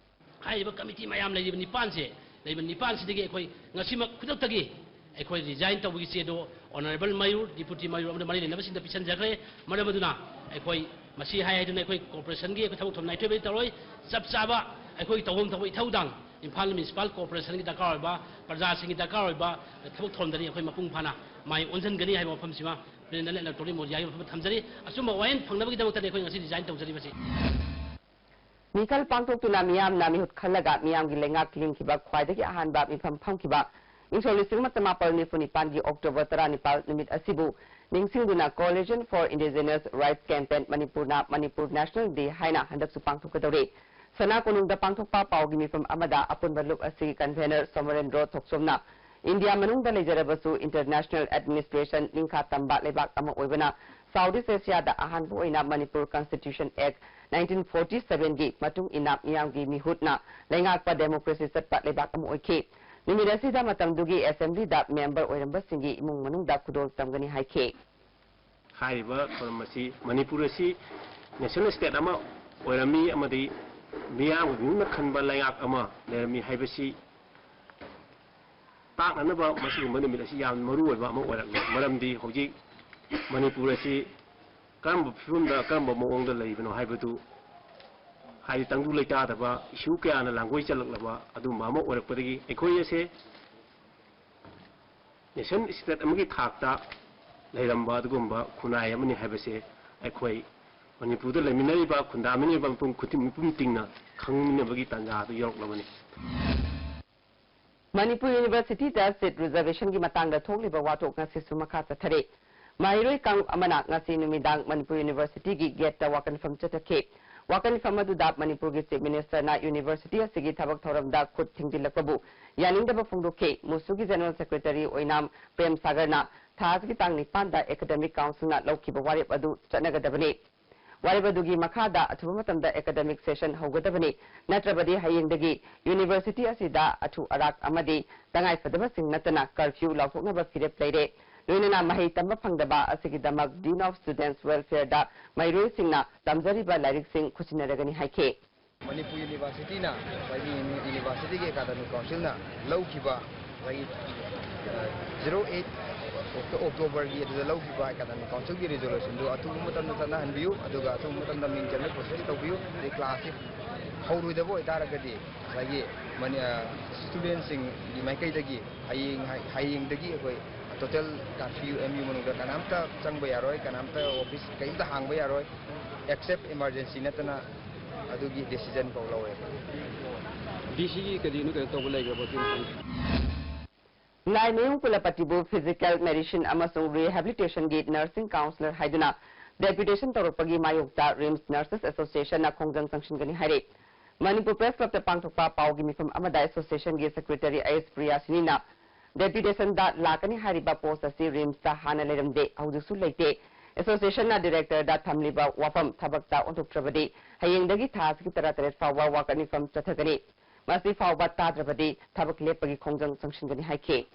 ꯍꯥꯏꯔꯤꯕ ꯀꯃꯤꯇꯤ ꯃꯌꯥꯝ ꯂꯩꯔꯤꯕ ꯅꯤꯄꯥꯟꯁꯦ, ꯂꯩꯕ ꯅꯤꯄꯥꯟꯁꯤꯗꯒꯤ ꯑꯩꯈꯣꯏ ꯉꯁꯤꯃꯛ ꯈꯨꯗꯛꯇꯒꯤ ꯑꯩꯈꯣꯏ ꯔꯤꯖꯥꯏꯟ ꯇꯧꯕꯒꯤ ꯆꯦꯗꯣ ꯑꯣꯅꯔꯦꯕꯜ ꯃꯌꯨꯔ, ꯗꯤꯄꯨꯇꯤ ꯃꯌꯨꯔ ꯑꯃꯗꯤ ꯃꯔꯤ ꯂꯩꯅꯕꯁꯤꯡꯗ ꯄꯤꯁꯤꯟꯖꯈ꯭ꯔꯦ꯫ ꯃꯔꯝ ꯑꯗꯨꯅ ꯑꯩꯈꯣꯏ ꯃꯁꯤ ꯍꯥꯏ ꯍꯥꯏꯗꯨꯅ ꯑꯩꯈꯣꯏ ꯀꯣꯔꯄꯣꯔꯦꯁꯟꯒꯤ ꯑꯩꯈꯣꯏ ꯊꯕꯛ ꯊꯧꯔꯝ ꯅꯥꯏꯊꯣꯛꯄꯗꯤ ꯇꯧꯔꯣꯏ꯫ ꯆꯞ ꯆꯥꯕ ꯑꯩꯈꯣꯏꯒꯤ ꯇꯧꯐꯝ ꯊꯣꯛꯄ ꯏꯊꯧꯗꯥꯡ ꯏꯝꯐꯥꯜ ꯃ꯭ꯌꯨꯅꯤꯁꯤꯄꯥꯜ ꯀꯣꯔꯄꯣꯔꯦꯁꯟꯒꯤ ꯗꯔꯀꯥꯔ ꯑꯣꯏꯕ, ꯄ꯭ꯔꯖꯥꯁꯤꯡꯒꯤ ꯗꯔꯀꯥꯔ ꯑꯣꯏꯕ ꯊꯕꯛ ꯊꯧꯔꯝꯗꯗꯤ ꯑꯩꯈꯣꯏ ꯃꯄꯨꯡ ꯐꯥꯅ ꯃꯥꯏ ꯑꯣꯟꯁꯤꯟꯒꯅꯤ ꯍꯥꯏꯕ ꯋꯥꯐꯝꯁꯤꯃ ꯄ꯭ꯔꯦꯁꯤꯗꯦꯟꯠ ꯏꯂꯦꯛꯇꯣꯔꯦꯜ ꯃꯣꯗꯤꯌꯥꯒꯤ ꯃꯐꯝꯗ ꯊꯝꯖꯔꯤ꯫ ꯑꯆꯨꯝꯕ ꯋꯥꯌꯦꯜ ꯐꯪꯅꯕꯒꯤꯗꯃꯛꯇꯅꯤ ꯑꯩꯈꯣꯏ ꯉꯁꯤ ꯔꯤꯖꯥꯏꯟ ꯇꯧꯖꯔꯤꯕꯁꯤ꯫ ꯃꯤꯈꯜ ꯄꯥꯡꯊꯣꯛꯇꯨꯅ ꯃꯤꯌꯥꯝꯅ ꯃꯤꯍꯨꯠ ꯈꯜꯂꯒ ꯃꯤꯌꯥꯝꯒꯤ ꯂꯩꯉꯥꯛ ꯂꯤꯡꯈꯤꯕ ꯈ꯭ꯋꯥꯏꯗꯒꯤ ꯑꯍꯥꯟꯕ ꯃꯤꯐꯝ ꯐꯝꯈꯤꯕ ꯏꯪ ꯁꯣꯛ ꯂꯤꯁꯤꯡ ꯑꯃ ꯆꯃꯥꯄꯜ ꯅꯤꯐꯨ ꯅꯤꯄꯥꯟꯒꯤ ꯑꯣꯛꯇꯣꯕꯔ ꯇꯔꯥꯅꯤꯄꯥꯜ ꯅꯨꯃꯤꯠ ꯑꯁꯤꯕꯨ ꯅꯤꯡꯁꯤꯡꯗꯨꯅ Coalition for Indigenous Rights Campaign ꯃꯅꯤꯄꯨꯔꯅ ꯃꯅꯤꯄꯨꯔ ꯅꯦꯁꯅꯦꯜ ꯗꯦ ꯍꯥꯏꯅ ꯍꯟꯗꯛꯁꯨ ꯄꯥꯡꯊꯣꯛꯀꯗꯧꯔꯤ꯫ ꯁꯅꯥ ꯀꯣꯅꯨꯡꯗ ꯄꯥꯡꯊꯣꯛꯄ ꯄꯥꯎꯒꯤ ꯃꯤꯐꯝ ꯑꯃꯗ ꯑꯄꯨꯟꯕ ꯂꯨꯞ ꯑꯁꯤꯒꯤ ꯀꯟꯚꯦꯅꯔ ꯁꯣꯃꯔꯦꯟꯗ꯭ꯔꯣ ꯊꯣꯛꯆꯣꯝꯅ ꯏꯟꯗꯤꯌꯥ ꯃꯅꯨꯡꯗ ꯂꯩꯖꯔꯕꯁꯨ ꯏꯟꯇꯔꯅꯦꯁꯅꯦꯜ ꯑꯦꯗꯃꯤꯅꯤꯁꯇ꯭ꯔꯦꯁꯟ ꯅꯤꯡꯈꯥ ꯇꯝꯕ ꯂꯩꯕꯥꯛ ꯑꯃ ꯑꯣꯏꯕꯅ ꯁꯥꯎꯠ ꯏꯁ ꯑꯦꯁꯤꯌꯥꯗ ꯑꯍꯥꯟꯕ ꯑꯣꯏꯅ ꯃꯅꯤꯄꯨꯔ ꯀꯟꯁꯇꯤꯇ꯭ꯌꯨꯁꯟ ꯑꯦꯛ ꯅꯥꯏꯟꯇꯤꯟ ꯐꯣꯔꯇꯤ ꯁꯚꯦꯟꯒꯤ ꯃꯇꯨꯡ ꯏꯟꯅ ꯃꯤꯌꯥꯝꯒꯤ ꯃꯤꯍꯨꯠꯅ ꯂꯩꯉꯥꯛꯄ ꯗꯦꯃꯣꯀ꯭ꯔꯦꯁꯤ ꯆꯠꯄ ꯂꯩꯕꯥꯛ ꯑꯃ ꯑꯣꯏꯈꯤ꯫ ꯅꯨꯃꯤꯠ ꯑꯁꯤꯗ ꯃꯇꯝꯗꯨꯒꯤ ꯑꯦꯁꯦꯝꯕ꯭ꯂꯤꯗ ꯃꯦꯝꯕꯔ ꯑꯣꯏꯔꯝꯕꯁꯤꯡꯒꯤ ꯏꯃꯨꯡ ꯃꯅꯨꯡꯗ ꯈꯨꯗꯣꯜ ꯇꯝꯒꯅꯤ ꯍꯥꯏꯈꯤ꯫ ꯍꯥꯏꯔꯤꯕ ꯊꯧꯔꯝ ꯑꯁꯤ ꯃꯅꯤꯄꯨꯔ ꯑꯁꯤ ꯅꯦꯁꯅꯦꯜ ꯁ꯭ꯇꯦꯠ ꯑꯃ ꯑꯣꯏꯔꯝꯃꯤ ꯑꯃꯗꯤ ꯃꯤꯌꯥꯝꯒꯤ ꯃꯤꯍꯨꯠꯅ ꯈꯟꯕ ꯂꯩꯉꯥꯛ ꯑꯃ ꯂꯩꯔꯝꯃꯤ ꯍꯥꯏꯕꯁꯤ ꯇꯥꯛꯅꯅꯕ ꯃꯁꯤꯒꯨꯝꯕ ꯅꯨꯃꯤꯠ ꯑꯁꯤ ꯌꯥꯝꯅ ꯃꯔꯨ ꯑꯣꯏꯕ ꯑꯃ ꯑꯣꯏꯔꯛꯂꯤ꯫ ꯃꯔꯝꯗꯤ ꯍꯧꯖꯤꯛ ꯃꯅꯤꯄꯨꯔ ꯑꯁꯤ ꯀꯔꯝꯕ ꯐꯤꯕꯝꯗ, ꯀꯔꯝꯕ ꯃꯑꯣꯡꯗ ꯂꯩꯕꯅꯣ ꯍꯥꯏꯕꯗꯨ, ꯍꯥꯏꯗꯤ ꯇꯪꯗꯨ ꯂꯩꯇꯥꯗꯕ ꯏꯁꯨ ꯀꯌꯥꯅ ꯂꯥꯡꯒꯣꯏ ꯆꯜꯂꯛꯂꯕ ꯑꯗꯨꯒꯨꯝꯕ ꯑꯃ ꯑꯣꯏꯔꯛꯄꯗꯒꯤ ꯑꯩꯈꯣꯏ ꯑꯁꯦ ꯅꯦꯁꯟ ꯁ꯭ꯇꯦꯠ ꯑꯃꯒꯤ ꯊꯥꯛꯇ ꯂꯩꯔꯝꯕ ꯑꯗꯨꯒꯨꯝꯕ ꯈꯨꯟꯅꯥꯏ ꯑꯃꯅꯤ ꯍꯥꯏꯕꯁꯦ ꯑꯩꯈꯣꯏ ꯃꯅꯤꯄꯨꯔꯗ ꯂꯩꯃꯤꯟꯅꯔꯤꯕ, ꯈꯨꯟꯗꯥꯃꯤꯟꯅꯔꯤꯕ ꯃꯤꯄꯨꯝ ꯈꯨꯗꯤꯡ-, ꯃꯤꯄꯨꯝ ꯇꯤꯡꯅ ꯈꯪꯃꯤꯟꯅꯕꯒꯤ ꯇꯥꯟꯖꯥ ꯑꯗꯨ ꯌꯧꯔꯛꯂꯕꯅꯤ꯫ ꯃꯅꯤꯄꯨꯔ ꯌꯨꯅꯤꯚꯔꯁꯤꯇꯤꯗ ꯁꯤꯠ ꯔꯤꯖꯔꯕꯦꯁꯟꯒꯤ ꯃꯇꯥꯡꯗ ꯊꯣꯛꯂꯤꯕ ꯋꯥꯊꯣꯛ ꯉꯁꯤꯁꯨ ꯃꯈꯥ ꯆꯠꯊꯔꯤ꯫ ꯃꯍꯩꯔꯣꯏ ꯀꯥꯡꯂꯨꯞ ꯑꯃꯅ ꯉꯁꯤ ꯅꯨꯃꯤꯗꯥꯡ ꯃꯅꯤꯄꯨꯔ ꯌꯨꯅꯤꯚꯔꯁꯤꯇꯤꯒꯤ ꯒꯦꯠꯇ ꯋꯥꯀꯠꯐꯝ ꯆꯠꯊꯈꯤ꯫ ꯋꯥꯀꯠ ꯃꯤꯐꯝ ꯑꯗꯨꯗ ꯃꯅꯤꯄꯨꯔꯒꯤ Chief Minister ꯅ university ꯑꯁꯤꯒꯤ ꯊꯕꯛ ꯊꯧꯔꯝꯗ ꯈꯨꯠ ꯊꯤꯡꯖꯤꯜꯂꯛꯄꯕꯨ ꯌꯥꯅꯤꯡꯗꯕ ꯐꯣꯡꯗꯣꯛꯈꯤ꯫ ꯃꯨꯁꯨꯒꯤ General Secretary ꯑꯣꯏꯅꯥꯝ ꯄ꯭ꯔꯦꯝ ꯁꯥꯒꯔꯅ ꯊꯥ ꯑꯁꯤꯒꯤ ꯇꯥꯡ ꯅꯤꯄꯥꯟꯗ Academic Council ꯅ ꯂꯧꯈꯤꯕ ꯋꯥꯔꯦꯞ ꯑꯗꯨ ꯆꯠꯅꯒꯗꯕꯅꯤ꯫ ꯋꯥꯔꯦꯞ ꯑꯗꯨꯒꯤ ꯃꯈꯥꯗ ꯑꯊꯨꯕ ꯃꯇꯝꯗ academic session ꯍꯧꯒꯗꯕꯅꯤ, ꯅꯠꯇ꯭ꯔꯕꯗꯤ ꯍꯌꯦꯡꯗꯒꯤ university ꯑꯁꯤꯗ ꯑꯊꯨ ꯑꯔꯥꯛ ꯑꯃꯗꯤ ꯇꯉꯥꯏꯐꯗꯕꯁꯤꯡ ꯅꯠꯇꯅ curfew ꯂꯥꯎꯊꯣꯛꯅꯕ ꯐꯤꯔꯦꯞ ꯂꯩꯔꯦ꯫ ꯂꯣꯏꯅꯅ ꯃꯍꯩ ꯇꯝꯕ ꯐꯪꯗꯕ ꯑꯁꯤꯒꯤꯗꯃꯛ Dean of Students Welfare ꯗ ꯃꯍꯩꯔꯣꯏꯁꯤꯡꯅ ꯇꯝꯖꯔꯤꯕ ꯂꯥꯏꯔꯤꯛꯁꯤꯡ ꯈꯨꯠꯁꯤꯟꯅꯔꯒꯅꯤ ꯍꯥꯏꯈꯤ꯫ ꯃꯅꯤꯄꯨꯔ University ꯅ, ꯉꯁꯥꯏꯒꯤ University ꯒꯤ Academic Council ꯅ ꯂꯧꯈꯤꯕ, ꯉꯁꯥꯏꯒꯤ, ꯑ, zero eight Octo-, October ꯒꯤ ꯑꯗꯨꯗ ꯂꯧꯈꯤꯕ Academic Council ꯒꯤ resolution ꯗꯨ ꯑꯊꯨꯕ ꯃꯇꯝꯗ ꯆꯠꯅꯍꯟꯕꯤꯌꯨ, ꯑꯗꯨꯒ ꯑꯊꯨꯕ ꯃꯇꯝꯗ ꯃꯤꯡ ꯆꯟꯕ process ꯇꯧꯕꯤꯌꯨ꯫ ꯑꯗꯩ class ꯁꯤ ꯍꯧꯔꯣꯏꯗꯕ ꯑꯣꯏꯇꯥꯔꯒꯗꯤ, ꯉꯁꯥꯏꯒꯤ ꯃꯅꯤ-, ꯑ, student ꯁꯤꯡꯒꯤ ꯃꯥꯏꯀꯩꯗꯒꯤ ꯍꯌꯦꯡ, ꯍꯌꯦꯡꯗꯒꯤ ꯑꯩꯈꯣꯏ total curfew, M U ꯃꯅꯨꯡꯗ ꯀꯅꯥꯝꯇ ꯆꯪꯕ ꯌꯥꯔꯣꯏ, ꯀꯅꯥꯝꯇ office ꯀꯔꯤꯝꯇ ꯍꯥꯡꯕ ꯌꯥꯔꯣꯏ, except emergency ꯅꯠꯇꯅ꯫ ꯑꯗꯨꯒꯤ decision ꯐꯥꯎ ꯂꯧꯋꯦ꯫ DC ꯒꯤ ꯀꯔꯤꯅꯣ ꯀꯩꯅꯣ ꯇꯧꯕ ꯂꯩꯈ꯭ꯔꯕ ꯑꯗꯨꯒꯤ ꯃꯇꯥꯡꯗ? ꯂꯥꯏꯃꯌꯨꯝ ꯀꯨꯂꯄꯇꯤꯕꯨ Physical Medicine ꯑꯃꯁꯨꯡ Rehabilitation ꯒꯤ Nursing Counsellor ꯍꯥꯏꯗꯨꯅ deputation ꯇꯧꯔꯛꯄꯒꯤ ꯃꯥꯌꯣꯛꯇ RIMS Nurses Association ꯅ ꯈꯣꯡꯖꯪ ꯆꯪꯁꯤꯟꯒꯅꯤ ꯍꯥꯏꯔꯦ꯫ ꯃꯅꯤꯄꯨꯔ Press Club ꯇ ꯄꯥꯡꯊꯣꯛꯄ ꯄꯥꯎꯒꯤ ꯃꯤꯐꯝ ꯑꯃꯗ Association ꯒꯤ Secretary ꯑꯦꯁ ꯄ꯭ꯔꯤꯌꯥꯁꯤꯅꯤꯅ, deputation ꯗ ꯂꯥꯛꯀꯅꯤ ꯍꯥꯏꯔꯤꯕ post ꯑꯁꯤ RIMS ꯇ ꯍꯥꯟꯅ ꯂꯩꯔꯝꯗꯦ, ꯍꯧꯖꯤꯛꯁꯨ ꯂꯩꯇꯦ꯫ Association ꯅ Director ꯗ ꯊꯝꯂꯤꯕ ꯋꯥꯐꯝ ꯊꯕꯛꯇ ꯑꯣꯟꯊꯣꯛꯇ꯭ꯔꯕꯗꯤ ꯍꯌꯦꯡꯗꯒꯤ ꯊꯥ ꯑꯁꯤꯒꯤ ꯇꯔꯥꯇꯔꯦꯠ ꯐꯥꯎꯕ ꯋꯥꯀꯠ ꯃꯤꯐꯝ ꯆꯠꯊꯒꯅꯤ꯫ ꯃꯁꯤ ꯐꯥꯎꯕ ꯇꯥꯗ꯭ꯔꯕꯗꯤ ꯊꯕꯛ ꯂꯦꯞꯄꯒꯤ ꯈꯣꯡꯖꯪ ꯆꯪꯁꯤꯟꯒꯅꯤ ꯍꯥꯏꯈꯤ꯫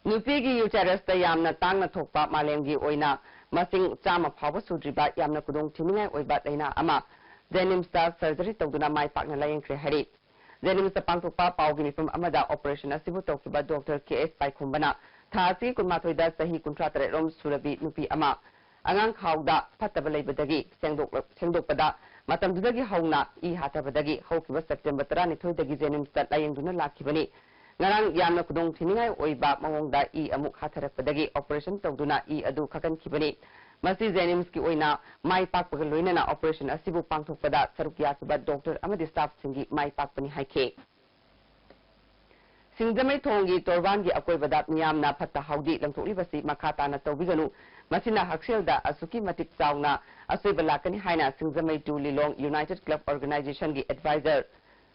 ꯅꯨꯄꯤꯒꯤ uterus ꯇ ꯌꯥꯝꯅ ꯇꯥꯡꯅ ꯊꯣꯛꯄ, ꯃꯥꯂꯦꯝꯒꯤ ꯑꯣꯏꯅ ꯃꯁꯤꯡ ꯆꯥꯝꯃ ꯐꯥꯎꯕ ꯁꯨꯗ꯭ꯔꯤꯕ ꯌꯥꯝꯅ ꯈꯨꯗꯣꯡ ꯊꯤꯅꯤꯡꯉꯥꯏ ꯑꯣꯏꯕ ꯂꯥꯏꯅꯥ ꯑꯃ JNIMS ꯇ surgery ꯇꯧꯗꯨꯅ ꯃꯥꯏ ꯄꯥꯛꯅ ꯂꯥꯌꯦꯡꯈ꯭ꯔꯦ ꯍꯥꯏꯔꯤ꯫ JNIMS ꯇ ꯄꯥꯡꯊꯣꯛꯄ ꯄꯥꯎꯒꯤ ꯃꯤꯐꯝ ꯑꯃꯗ operation ꯑꯁꯤꯕꯨ ꯇꯧꯈꯤꯕ Doctor ꯀꯦ ꯑꯦꯁ ꯄꯥꯏꯈꯣꯝꯕꯅ ꯊꯥ ꯑꯁꯤꯒꯤ ꯀꯨꯟꯃꯥꯊꯣꯏꯗ ꯆꯍꯤ ꯀꯨꯟꯊ꯭ꯔꯥ ꯇꯔꯦꯠ ꯔꯣꯝ ꯁꯨꯔꯕꯤ ꯅꯨꯄꯤ ꯑꯃ ꯑꯉꯥꯡ ꯈꯥꯎꯗ ꯐꯠꯇꯕ ꯂꯩꯕꯗꯒꯤ ꯁꯦꯡꯗꯣꯛꯂ-, ꯁꯦꯡꯗꯣꯛꯄꯗ ꯃꯇꯝꯗꯨꯗꯒꯤ ꯍꯧꯅ ꯏ ꯍꯥꯊꯕꯗꯒꯤ ꯍꯧꯈꯤꯕ September ꯇꯔꯥꯅꯤꯊꯣꯏꯗꯒꯤ JNIMS ꯇ ꯂꯥꯌꯦꯡꯗꯨꯅ ꯂꯥꯛꯈꯤꯕꯅꯤ꯫ ꯉꯔꯥꯡ ꯌꯥꯝꯅ ꯈꯨꯗꯣꯡ ꯊꯤꯅꯤꯡꯉꯥꯏ ꯑꯣꯏꯕ ꯃꯑꯣꯡꯗ ꯏ ꯑꯃꯨꯛ ꯍꯥꯊꯔꯛꯄꯗꯒꯤ operation ꯇꯧꯗꯨꯅ ꯏ ꯑꯗꯨ ꯈꯥꯀꯟꯈꯤꯕꯅꯤ꯫ ꯃꯁꯤ JNIMS ꯀꯤ ꯑꯣꯏꯅ ꯃꯥꯏ ꯄꯥꯛꯄꯒ ꯂꯣꯏꯅꯅ operation ꯑꯁꯤꯕꯨ ꯄꯥꯡꯊꯣꯛꯄꯗ ꯁꯔꯨꯛ ꯌꯥꯈꯤꯕ doctor ꯑꯃꯗꯤ staff ꯁꯤꯡꯒꯤ ꯃꯥꯏ ꯄꯥꯛꯄꯅꯤ ꯍꯥꯏꯈꯤ꯫ ꯁꯤꯡꯖꯃꯩ ꯊꯣꯡꯒꯤ ꯇꯣꯔꯕꯥꯟꯒꯤ ꯑꯀꯣꯏꯕꯗ ꯃꯤꯌꯥꯝꯅ ꯐꯠꯇ ꯍꯥꯎꯗꯤ ꯂꯪꯊꯣꯛꯂꯤꯕꯁꯤ ꯃꯈꯥ ꯇꯥꯅ ꯇꯧꯕꯤꯒꯅꯨ꯫ ꯃꯁꯤꯅ ꯍꯛꯁꯦꯜꯗ ꯑꯁꯨꯛꯀꯤ ꯃꯇꯤꯛ ꯆꯥꯎꯅ ꯑꯁꯣꯏꯕ ꯂꯥꯛꯀꯅꯤ ꯍꯥꯏꯅ ꯁꯤꯡꯖꯃꯩ ꯇꯨ ꯂꯤꯂꯣꯡ ꯌꯨꯅꯥꯏꯇꯦꯗ ꯀ꯭ꯂꯕ ꯑꯣꯔꯒꯅꯥꯏꯖꯦꯁꯟꯒꯤ ꯑꯦꯗꯚꯥꯏꯖꯔ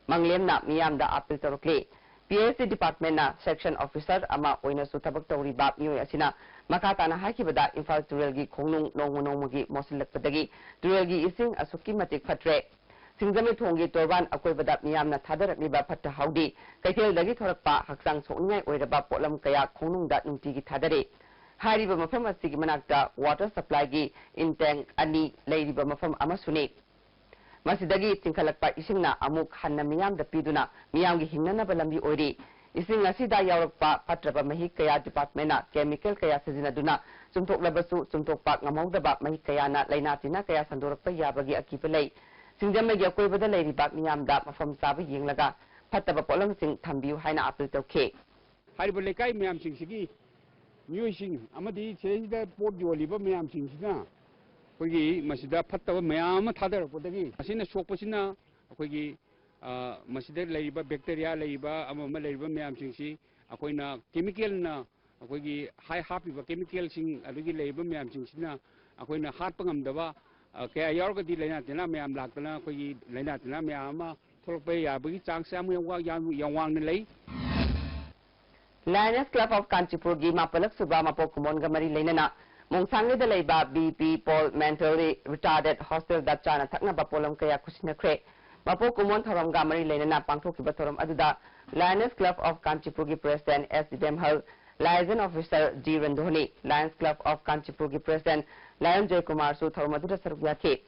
ꯃꯪꯂꯦꯝꯅ ꯃꯤꯌꯥꯝꯗ appeal ꯇꯧꯔꯛꯂꯤ꯫ P H C ꯗꯤꯄꯥꯔꯠꯃꯦꯟꯅ section officer ꯑꯃ ꯑꯣꯏꯅꯁꯨ ꯊꯕꯛ ꯇꯧꯔꯤꯕ ꯃꯤꯑꯣꯏ ꯑꯁꯤꯅ ꯃꯈꯥ ꯇꯥꯅ ꯍꯥꯏꯈꯤꯕꯗ, ꯏꯝꯐꯥꯜ ꯇꯨꯔꯦꯜꯒꯤ ꯈꯣꯡꯅꯨꯡ ꯅꯣꯡꯃ ꯅꯣꯡꯃꯒꯤ ꯃꯣꯠꯁꯤꯜꯂꯛꯄꯗꯒꯤ ꯇꯨꯔꯦꯜꯒꯤ ꯏꯁꯤꯡ ꯑꯁꯨꯛꯀꯤ ꯃꯇꯤꯛ ꯐꯠꯇ꯭ꯔꯦ꯫ ꯁꯤꯡꯖꯃꯩ ꯊꯣꯡꯒꯤ ꯇꯣꯔꯕꯥꯟ ꯑꯀꯣꯏꯕꯗ ꯃꯤꯌꯥꯝꯅ ꯊꯥꯗꯔꯛꯂꯤꯕ ꯐꯠꯇ ꯍꯥꯎꯗꯤ ꯀꯩꯊꯦꯜꯗꯒꯤ ꯊꯣꯔꯛꯄ ꯍꯛꯆꯥꯡ ꯁꯣꯛꯅꯤꯡꯉꯥꯏ ꯑꯣꯏꯔꯕ ꯄꯣꯠꯂꯝ ꯀꯌꯥ ꯈꯣꯡꯅꯨꯡꯗ ꯅꯨꯡꯇꯤꯒꯤ ꯊꯥꯗꯔꯤ꯫ ꯍꯥꯏꯔꯤꯕ ꯃꯐꯝ ꯑꯁꯤꯒꯤ ꯃꯅꯥꯛꯇ ꯋꯥꯇꯔ ꯁꯄ꯭ꯂꯥꯏꯒꯤ ꯏꯟ ꯇꯦꯡ ꯑꯅꯤ ꯂꯩꯔꯤꯕ ꯃꯐꯝ ꯑꯃꯁꯨꯅꯤ꯫ ꯃꯁꯤꯗꯒꯤ ꯆꯤꯡꯈꯠꯂꯛꯄ ꯏꯁꯤꯡꯅ ꯑꯃꯨꯛ ꯍꯟꯅ ꯃꯤꯌꯥꯝꯗ ꯄꯤꯗꯨꯅ ꯃꯤꯌꯥꯝꯒꯤ ꯍꯤꯡꯅꯅꯕ ꯂꯝꯕꯤ ꯑꯣꯏꯔꯤ꯫ ꯏꯁꯤꯡ ꯑꯁꯤꯗ ꯌꯥꯎꯔꯛꯄ ꯐꯠꯇ꯭ꯔꯕ ꯃꯍꯤꯛ ꯀꯌꯥ ꯗꯤꯄꯥꯔꯠꯃꯦꯟꯅ ꯀꯦꯃꯤꯀꯦꯜ ꯀꯌꯥ ꯁꯤꯖꯤꯟꯅꯗꯨꯅ ꯆꯨꯝꯊꯣꯛꯂꯕꯁꯨ, ꯆꯨꯝꯊꯣꯛꯄ ꯉꯝꯍꯧꯗꯕ ꯃꯍꯤꯛ ꯀꯌꯥꯅ ꯂꯥꯏꯅꯥ ꯇꯤꯟꯅꯥ ꯀꯌꯥ ꯁꯟꯗꯣꯔꯛꯄ ꯌꯥꯕꯒꯤ ꯑꯀꯤꯕ ꯂꯩ꯫ ꯁꯤꯡꯖꯃꯩꯒꯤ ꯑꯀꯣꯏꯕꯗ ꯂꯩꯔꯤꯕ ꯃꯤꯌꯥꯝꯗ ꯃꯐꯝ ꯆꯥꯕ ꯌꯦꯡꯂꯒ ꯐꯠꯇꯕ ꯄꯣꯠꯂꯝꯁꯤꯡ ꯊꯝꯕꯤꯌꯨ ꯍꯥꯏꯅ ꯑꯄꯤꯜ ꯇꯧꯈꯤ꯫ ꯍꯥꯏꯔꯤꯕ ꯂꯩꯀꯥꯏ ꯃꯌꯥꯝꯁꯤꯡꯁꯤꯒꯤ ꯃꯤꯑꯣꯏꯁꯤꯡ ꯑꯃꯗꯤ ꯁꯤꯗꯩꯁꯤꯗ ꯄꯣꯠ ꯌꯣꯜꯂꯤꯕ ꯃꯌꯥꯝꯁꯤꯡꯁꯤꯅ ꯑꯩꯈꯣꯏꯒꯤ ꯃꯁꯤꯗ ꯐꯠꯇꯕ ꯃꯌꯥꯝ ꯑꯃ ꯊꯥꯗꯔꯛꯄꯗꯒꯤ ꯃꯁꯤꯅ ꯁꯣꯛꯄꯁꯤꯅ ꯑꯩꯈꯣꯏꯒꯤ, ꯑ, ꯃꯁꯤꯗ ꯂꯩꯔꯤꯕ ꯕꯦꯛꯇꯦꯔꯤꯌꯥ ꯂꯩꯔꯤꯕ ꯑꯃ ꯑꯃ ꯂꯩꯔꯤꯕ ꯃꯌꯥꯝꯁꯤꯡꯁꯤ ꯑꯩꯈꯣꯏꯅ ꯀꯦꯃꯤꯀꯦꯜꯅ, ꯑꯩꯈꯣꯏꯒꯤ ꯍꯥꯏ ꯍꯥꯞꯄꯤꯕ ꯀꯦꯃꯤꯀꯦꯜꯁꯤꯡ ꯑꯗꯨꯒꯤ ꯂꯩꯔꯤꯕ ꯃꯌꯥꯝꯁꯤꯡꯁꯤꯅ ꯑꯩꯈꯣꯏꯅ ꯍꯥꯠꯄ ꯉꯝꯗꯕ, ꯑ, ꯀꯌꯥ ꯌꯥꯎꯔꯒꯗꯤ ꯂꯥꯏꯅꯥ ꯇꯤꯟꯅꯥ ꯃꯌꯥꯝ ꯂꯥꯛꯇꯅ ꯑꯩꯈꯣꯏꯒꯤ ꯂꯥꯏꯅꯥ ꯇꯤꯟꯅꯥ ꯃꯌꯥꯝ ꯑꯃ ꯊꯣꯛꯂꯛꯄ ꯌꯥꯕꯒꯤ ꯆꯥꯡꯁ ꯌꯥꯝ, ꯌꯥꯝ ꯋꯥꯡ-, ꯌꯥꯝ, ꯌꯥꯝ ꯋꯥꯡꯅ ꯂꯩ꯫ Lioness Club of Kanchipurꯒꯤ ꯃꯥꯄꯜꯂꯛ ꯁꯨꯕ ꯃꯄꯣꯛ ꯀꯨꯝꯑꯣꯟꯒ ꯃꯔꯤ ꯂꯩꯅꯅ ꯃꯣꯡꯁꯥꯡꯒꯩꯗ ꯂꯩꯕ ꯕꯤ ꯄꯤ ꯄꯣꯜ ꯃꯦꯟꯇꯦꯜꯂꯤ ꯔꯤꯇꯥꯔꯗꯦꯠ ꯍꯣꯁꯇꯦꯜꯗ ꯆꯥꯅ ꯊꯛꯅꯕ ꯄꯣꯠꯂꯝ ꯀꯌꯥ ꯈꯨꯠꯁꯤꯟꯅꯈ꯭ꯔꯦ꯫ ꯃꯄꯣꯛ ꯀꯨꯝꯑꯣꯟ ꯊꯧꯔꯝꯒ ꯃꯔꯤ ꯂꯩꯅꯅ ꯄꯥꯡꯊꯣꯛꯈꯤꯕ ꯊꯧꯔꯝ ꯑꯗꯨꯗ Lioness Club of Kanchiꯄꯨꯔꯒꯤ president S Ibemhal, liaison officer D Randhoni, Lioness Club of Kanchiꯄꯨꯔꯒꯤ ꯄ꯭ꯔꯦꯁꯤꯗꯦꯟꯠ ꯂꯥꯏꯌꯣꯟ ꯖꯣꯏꯀꯨꯃꯥꯔꯁꯨ ꯊꯧꯔꯝ ꯑꯗꯨꯗ ꯁꯔꯨꯛ ꯌꯥꯈꯤ꯫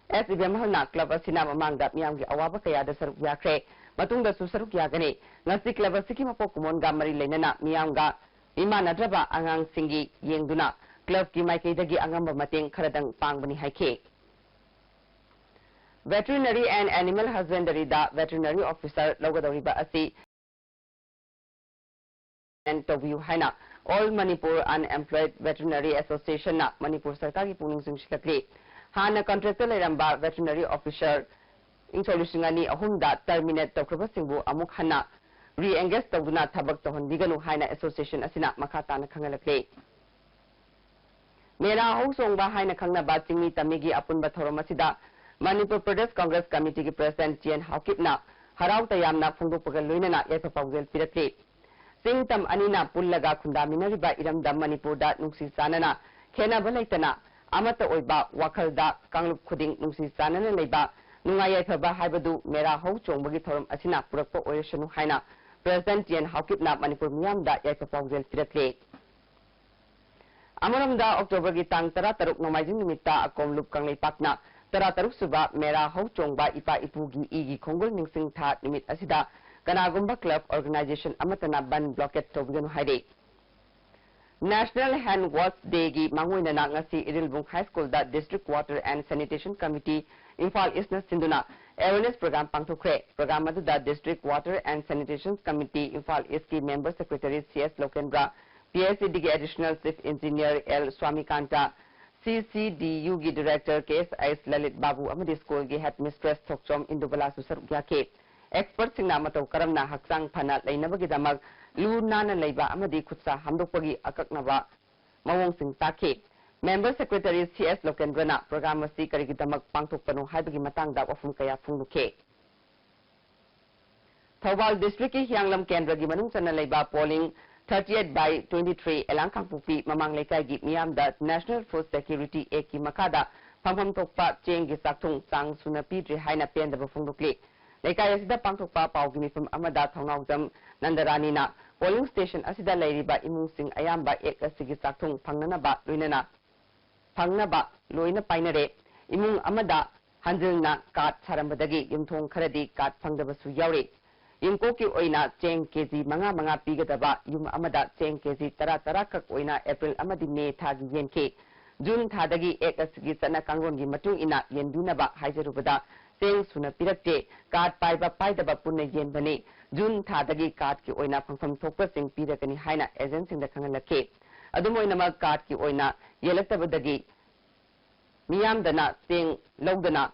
ꯑꯦꯁ ꯏꯕꯦꯝꯍꯜꯅ ꯀ꯭ꯂꯕ ꯑꯁꯤꯅ ꯃꯃꯥꯡꯗ ꯃꯤꯌꯥꯝꯒꯤ ꯑꯋꯥꯕ ꯀꯌꯥꯗ ꯁꯔꯨꯛ ꯌꯥꯈ꯭ꯔꯦ, ꯃꯇꯨꯡꯗꯁꯨ ꯁꯔꯨꯛ ꯌꯥꯒꯅꯤ꯫ ꯉꯁꯤ ꯀ꯭ꯂꯕ ꯑꯁꯤꯒꯤ ꯃꯄꯣꯛ ꯀꯨꯝꯑꯣꯟꯒ ꯃꯔꯤ ꯂꯩꯅꯅ ꯃꯤꯌꯥꯝꯒ ꯃꯤꯃꯥꯟꯅꯗ꯭ꯔꯕ ꯑꯉꯥꯡꯁꯤꯡꯒꯤ ꯌꯦꯡꯗꯨꯅ ꯀ꯭ꯂꯕꯀꯤ ꯃꯥꯏꯀꯩꯗꯒꯤ ꯑꯉꯝꯕ ꯃꯇꯦꯡ ꯈꯔꯗꯪ ꯄꯥꯡꯕꯅꯤ ꯍꯥꯏꯈꯤ꯫ Veterinary and Animal Husbandryꯗ ꯚꯦꯇꯔꯤꯅꯔꯤ ꯑꯣꯐꯤꯁꯔ ꯂꯧꯒꯗꯧꯔꯤꯕ ꯑꯁꯤ ꯇꯧꯕꯤꯌꯨ ꯍꯥꯏꯅ All Manipur Unemployed Veterinary Associationꯅ Manipur ꯁꯔꯀꯥꯔꯒꯤ ꯄꯨꯛꯅꯤꯡ ꯆꯤꯡꯁꯤꯜꯂꯛꯂꯤ꯫ ꯍꯥꯟꯅ ꯀꯟꯇ꯭ꯔꯦꯛꯇ ꯂꯩꯔꯝꯕ ꯚꯦꯇꯔꯤꯅꯔꯤ ꯑꯣꯐꯤꯁꯔ ꯏꯪ ꯁꯣꯛ ꯂꯤꯁꯤꯡ ꯑꯅꯤ ꯑꯍꯨꯝꯗ ꯇꯔꯃꯤꯅꯦꯠ ꯇꯧꯈ꯭ꯔꯕꯁꯤꯡꯕꯨ ꯑꯃꯨꯛ ꯍꯟꯅ re-engage ꯇꯧꯗꯨꯅ ꯊꯕꯛ ꯇꯧꯍꯟꯕꯤꯒꯅꯨ ꯍꯥꯏꯅ association ꯑꯁꯤꯅ ꯃꯈꯥ ꯇꯥꯅ ꯈꯪꯍꯜꯂꯛꯂꯤ꯫ ꯃꯦꯔꯥ ꯍꯧ ꯆꯣꯡꯕ ꯍꯥꯏꯅ ꯈꯪꯅꯕ ꯆꯤꯡꯃꯤ ꯇꯝꯃꯤꯒꯤ ꯑꯄꯨꯟꯕ ꯊꯧꯔꯝ ꯑꯁꯤꯗ ꯃꯅꯤꯄꯨꯔ ꯄ꯭ꯔꯗꯦꯁ ꯀꯪꯒ꯭ꯔꯦꯁ ꯀꯃꯤꯇꯤꯒꯤ president ꯇꯤ ꯑꯦꯟ ꯍꯥꯎꯀꯤꯞꯅ ꯍꯔꯥꯎ ꯇꯌꯥꯝꯅ ꯐꯣꯡꯗꯣꯛꯄꯒ ꯂꯣꯏꯅꯅ ꯌꯥꯏꯐ ꯄꯥꯎꯖꯦꯜ ꯄꯤꯔꯛꯂꯤ꯫ ꯆꯤꯡ ꯇꯝ ꯑꯅꯤꯅ ꯄꯨꯜꯂꯒ ꯈꯨꯟꯗꯥꯃꯤꯟꯅꯔꯤꯕ ꯏꯔꯝꯗꯝ ꯃꯅꯤꯄꯨꯔꯗ ꯅꯨꯡꯁꯤ ꯆꯥꯟꯅꯅ ꯈꯦꯠꯅꯕ ꯂꯩꯇꯅ ꯑꯃꯠꯇ ꯑꯣꯏꯕ ꯋꯥꯈꯜꯗ ꯀꯥꯡꯂꯨꯞ ꯈꯨꯗꯤꯡ ꯅꯨꯡꯁꯤ ꯆꯥꯟꯅꯅ ꯂꯩꯕ ꯅꯨꯡꯉꯥꯏ ꯌꯥꯏꯐꯕ ꯍꯥꯏꯕꯗꯨ ꯃꯦꯔꯥ ꯍꯧ ꯆꯣꯡꯕꯒꯤ ꯊꯧꯔꯝ ꯑꯁꯤꯅ ꯄꯨꯔꯛꯄ ꯑꯣꯏꯔꯁꯅꯨ ꯍꯥꯏꯅ president ꯇꯤ ꯑꯦꯟ ꯍꯥꯎꯀꯤꯞꯅ ꯃꯅꯤꯄꯨꯔ ꯃꯤꯌꯥꯝꯗ ꯌꯥꯏꯐ ꯄꯥꯎꯖꯦꯜ ꯄꯤꯔꯛꯂꯤ꯫ ꯑꯃꯔꯣꯝꯗ, ꯑꯣꯛꯇꯣꯕꯔꯒꯤ ꯇꯥꯡ ꯇꯔꯥꯇꯔꯨꯛ ꯅꯣꯡꯃꯥꯏꯖꯤꯡ ꯅꯨꯃꯤꯠꯇ ꯑꯀꯣꯝꯂꯨꯞ ꯀꯪꯂꯩꯄꯥꯛꯅ ꯇꯔꯥꯇꯔꯨꯛ ꯁꯨꯕ ꯃꯦꯔꯥ ꯍꯧ ꯆꯣꯡꯕ ꯏꯄꯥ ꯏꯄꯨꯒꯤ ꯏꯒꯤ ꯈꯣꯡꯒꯨꯜ ꯅꯤꯡꯁꯤꯡ ꯊꯥ ꯅꯨꯃꯤꯠ ꯑꯁꯤꯗ ꯀꯅꯥꯒꯨꯝꯕ club, organization ꯑꯃꯠꯇꯅ ꯕꯟ blockade ꯇꯧꯕꯤꯒꯅꯨ ꯍꯥꯏꯔꯤ꯫ National Hand Wash Dayꯒꯤ ꯃꯥꯡꯑꯣꯏꯅꯅ ꯉꯁꯤ Irilbung High Schoolꯗ District Water and Sanitation Committee Imphal Eastꯅ ꯁꯤꯟꯗꯨꯅ awareness program ꯄꯥꯡꯊꯣꯛꯈ꯭ꯔꯦ꯫ Program ꯑꯗꯨꯗ District Water and Sanitation Committee Imphal Eastꯀꯤ member secretary C S Lokendra, P H E ꯗꯤꯒꯤ Additional Chief Engineer L Swamikanta, C C D ꯌꯨꯒꯤ director K S H Lalit Babu ꯑꯃꯗꯤ schoolꯒꯤ headmistress ꯊꯣꯛꯆꯣꯝ ꯏꯟꯗꯨꯕꯂꯥꯁꯨ ꯁꯔꯨꯛ ꯌꯥꯈꯤ꯫ Expertꯁꯤꯡꯅ ꯃꯇꯧ ꯀꯔꯝꯅ ꯍꯛꯆꯥꯡ ꯐꯅ ꯂꯩꯅꯕꯒꯤꯗꯃꯛ ꯂꯨ ꯅꯥꯟꯅ ꯂꯩꯕ ꯑꯃꯗꯤ ꯈꯨꯠꯁꯥ ꯍꯥꯝꯗꯣꯛꯄꯒꯤ ꯑꯀꯛꯅꯕ ꯃꯑꯣꯡꯁꯤꯡ ꯇꯥꯛꯈꯤ꯫ Member Secretary ꯁꯤ ꯑꯦꯁ ꯂꯣꯀꯦꯟꯗ꯭ꯔꯅ program ꯑꯁꯤ ꯀꯔꯤꯒꯤꯗꯃꯛ ꯄꯥꯡꯊꯣꯛꯄꯅꯣ ꯍꯥꯏꯕꯒꯤ ꯃꯇꯥꯡꯗ ꯋꯥꯐꯝ ꯀꯌꯥ ꯐꯣꯡꯗꯣꯛꯈꯤ꯫ ꯊꯧꯕꯥꯜ districtꯀꯤ ꯍꯤꯌꯥꯡꯂꯝ ꯀꯦꯟꯗ꯭ꯔꯒꯤ ꯃꯅꯨꯡ ꯆꯟꯅ ꯂꯩꯕ polling thirty eight by twenty three ꯑꯦꯂꯥꯡ ꯀꯥꯡꯄꯣꯛꯄꯤ ꯃꯃꯥꯡ ꯂꯩꯀꯥꯏꯒꯤ ꯃꯤꯌꯥꯝꯗ National Food Security Actꯀꯤ ꯃꯈꯥꯗ ꯐꯪꯐꯝ ꯊꯣꯛꯄ ꯆꯦꯡꯒꯤ ꯆꯥꯛꯊꯨꯡ ꯆꯥꯡ ꯁꯨꯅ ꯄꯤꯗ꯭ꯔꯦ ꯍꯥꯏꯅ ꯄꯦꯟꯗꯕ ꯐꯣꯡꯗꯣꯛꯂꯤ꯫ ꯂꯩꯀꯥꯏ ꯑꯁꯤꯗ ꯄꯥꯡꯊꯣꯛꯄ ꯄꯥꯎꯒꯤ ꯃꯤꯐꯝ ꯑꯃꯗ ꯊꯧꯅꯥꯎꯖꯝ ꯅꯟꯗꯔꯥꯅꯤꯅ polling station ꯑꯁꯤꯗ ꯂꯩꯔꯤꯕ ꯏꯃꯨꯡꯁꯤꯡ ꯑꯌꯥꯝꯕ Act ꯑꯁꯤꯒꯤ ꯆꯥꯛꯊꯨꯡ ꯐꯪꯅꯅꯕ ꯂꯣꯏꯅꯅ ꯐꯪꯅꯕ ꯂꯣꯏꯅ ꯄꯥꯏꯅꯔꯦ꯫ ꯏꯃꯨꯡ ꯑꯃꯗ ꯍꯟꯖꯤꯜꯅ card ꯁꯥꯔꯝꯕꯗꯒꯤ ꯌꯨꯝꯊꯣꯡ ꯈꯔꯗꯤ card ꯐꯪꯗꯕꯁꯨ ꯌꯥꯎꯔꯤ꯫ ꯏꯪꯀꯣꯛꯀꯤ ꯑꯣꯏꯅ ꯆꯦꯡ ꯀꯦꯖꯤ ꯃꯉꯥ ꯃꯉꯥ ꯄꯤꯒꯗꯕ ꯌꯨꯝ ꯑꯃꯗ ꯆꯦꯡ ꯀꯦꯖꯤ ꯇꯔꯥ ꯇꯔꯥ ꯈꯛ ꯑꯣꯏꯅ April ꯑꯃꯗꯤ May ꯊꯥꯒꯤ ꯌꯦꯟꯈꯤ꯫ June ꯊꯥꯗꯒꯤ Act ꯑꯁꯤꯒꯤ ꯆꯠꯅ ꯀꯥꯡꯂꯣꯟꯒꯤ ꯃꯇꯨꯡ ꯏꯟꯅ ꯌꯦꯟꯕꯤꯅꯕ ꯍꯥꯏꯖꯔꯨꯕꯗ ꯆꯦꯡ ꯁꯨꯅ ꯄꯤꯔꯛꯇꯦ꯫ Card ꯄꯥꯏꯕ ꯄꯥꯏꯗꯕ ꯄꯨꯟꯅ ꯌꯦꯟꯕꯅꯤ꯫ June ꯊꯥꯗꯒꯤ cardꯀꯤ ꯑꯣꯏꯅ ꯐꯪꯐꯝ ꯊꯣꯛꯄꯁꯤꯡ ꯄꯤꯔꯒꯅꯤ ꯍꯥꯏꯅ agentꯁꯤꯡꯗ ꯈꯪꯍꯜꯂꯛꯈꯤ꯫ ꯑꯗꯨꯝ ꯑꯣꯏꯅꯃꯛ, cardꯀꯤ ꯑꯣꯏꯅ ꯌꯦꯜꯂꯛꯇꯕꯗꯒꯤ ꯃꯤꯌꯥꯝꯗꯅ ꯆꯦꯡ ꯂꯧꯗꯅ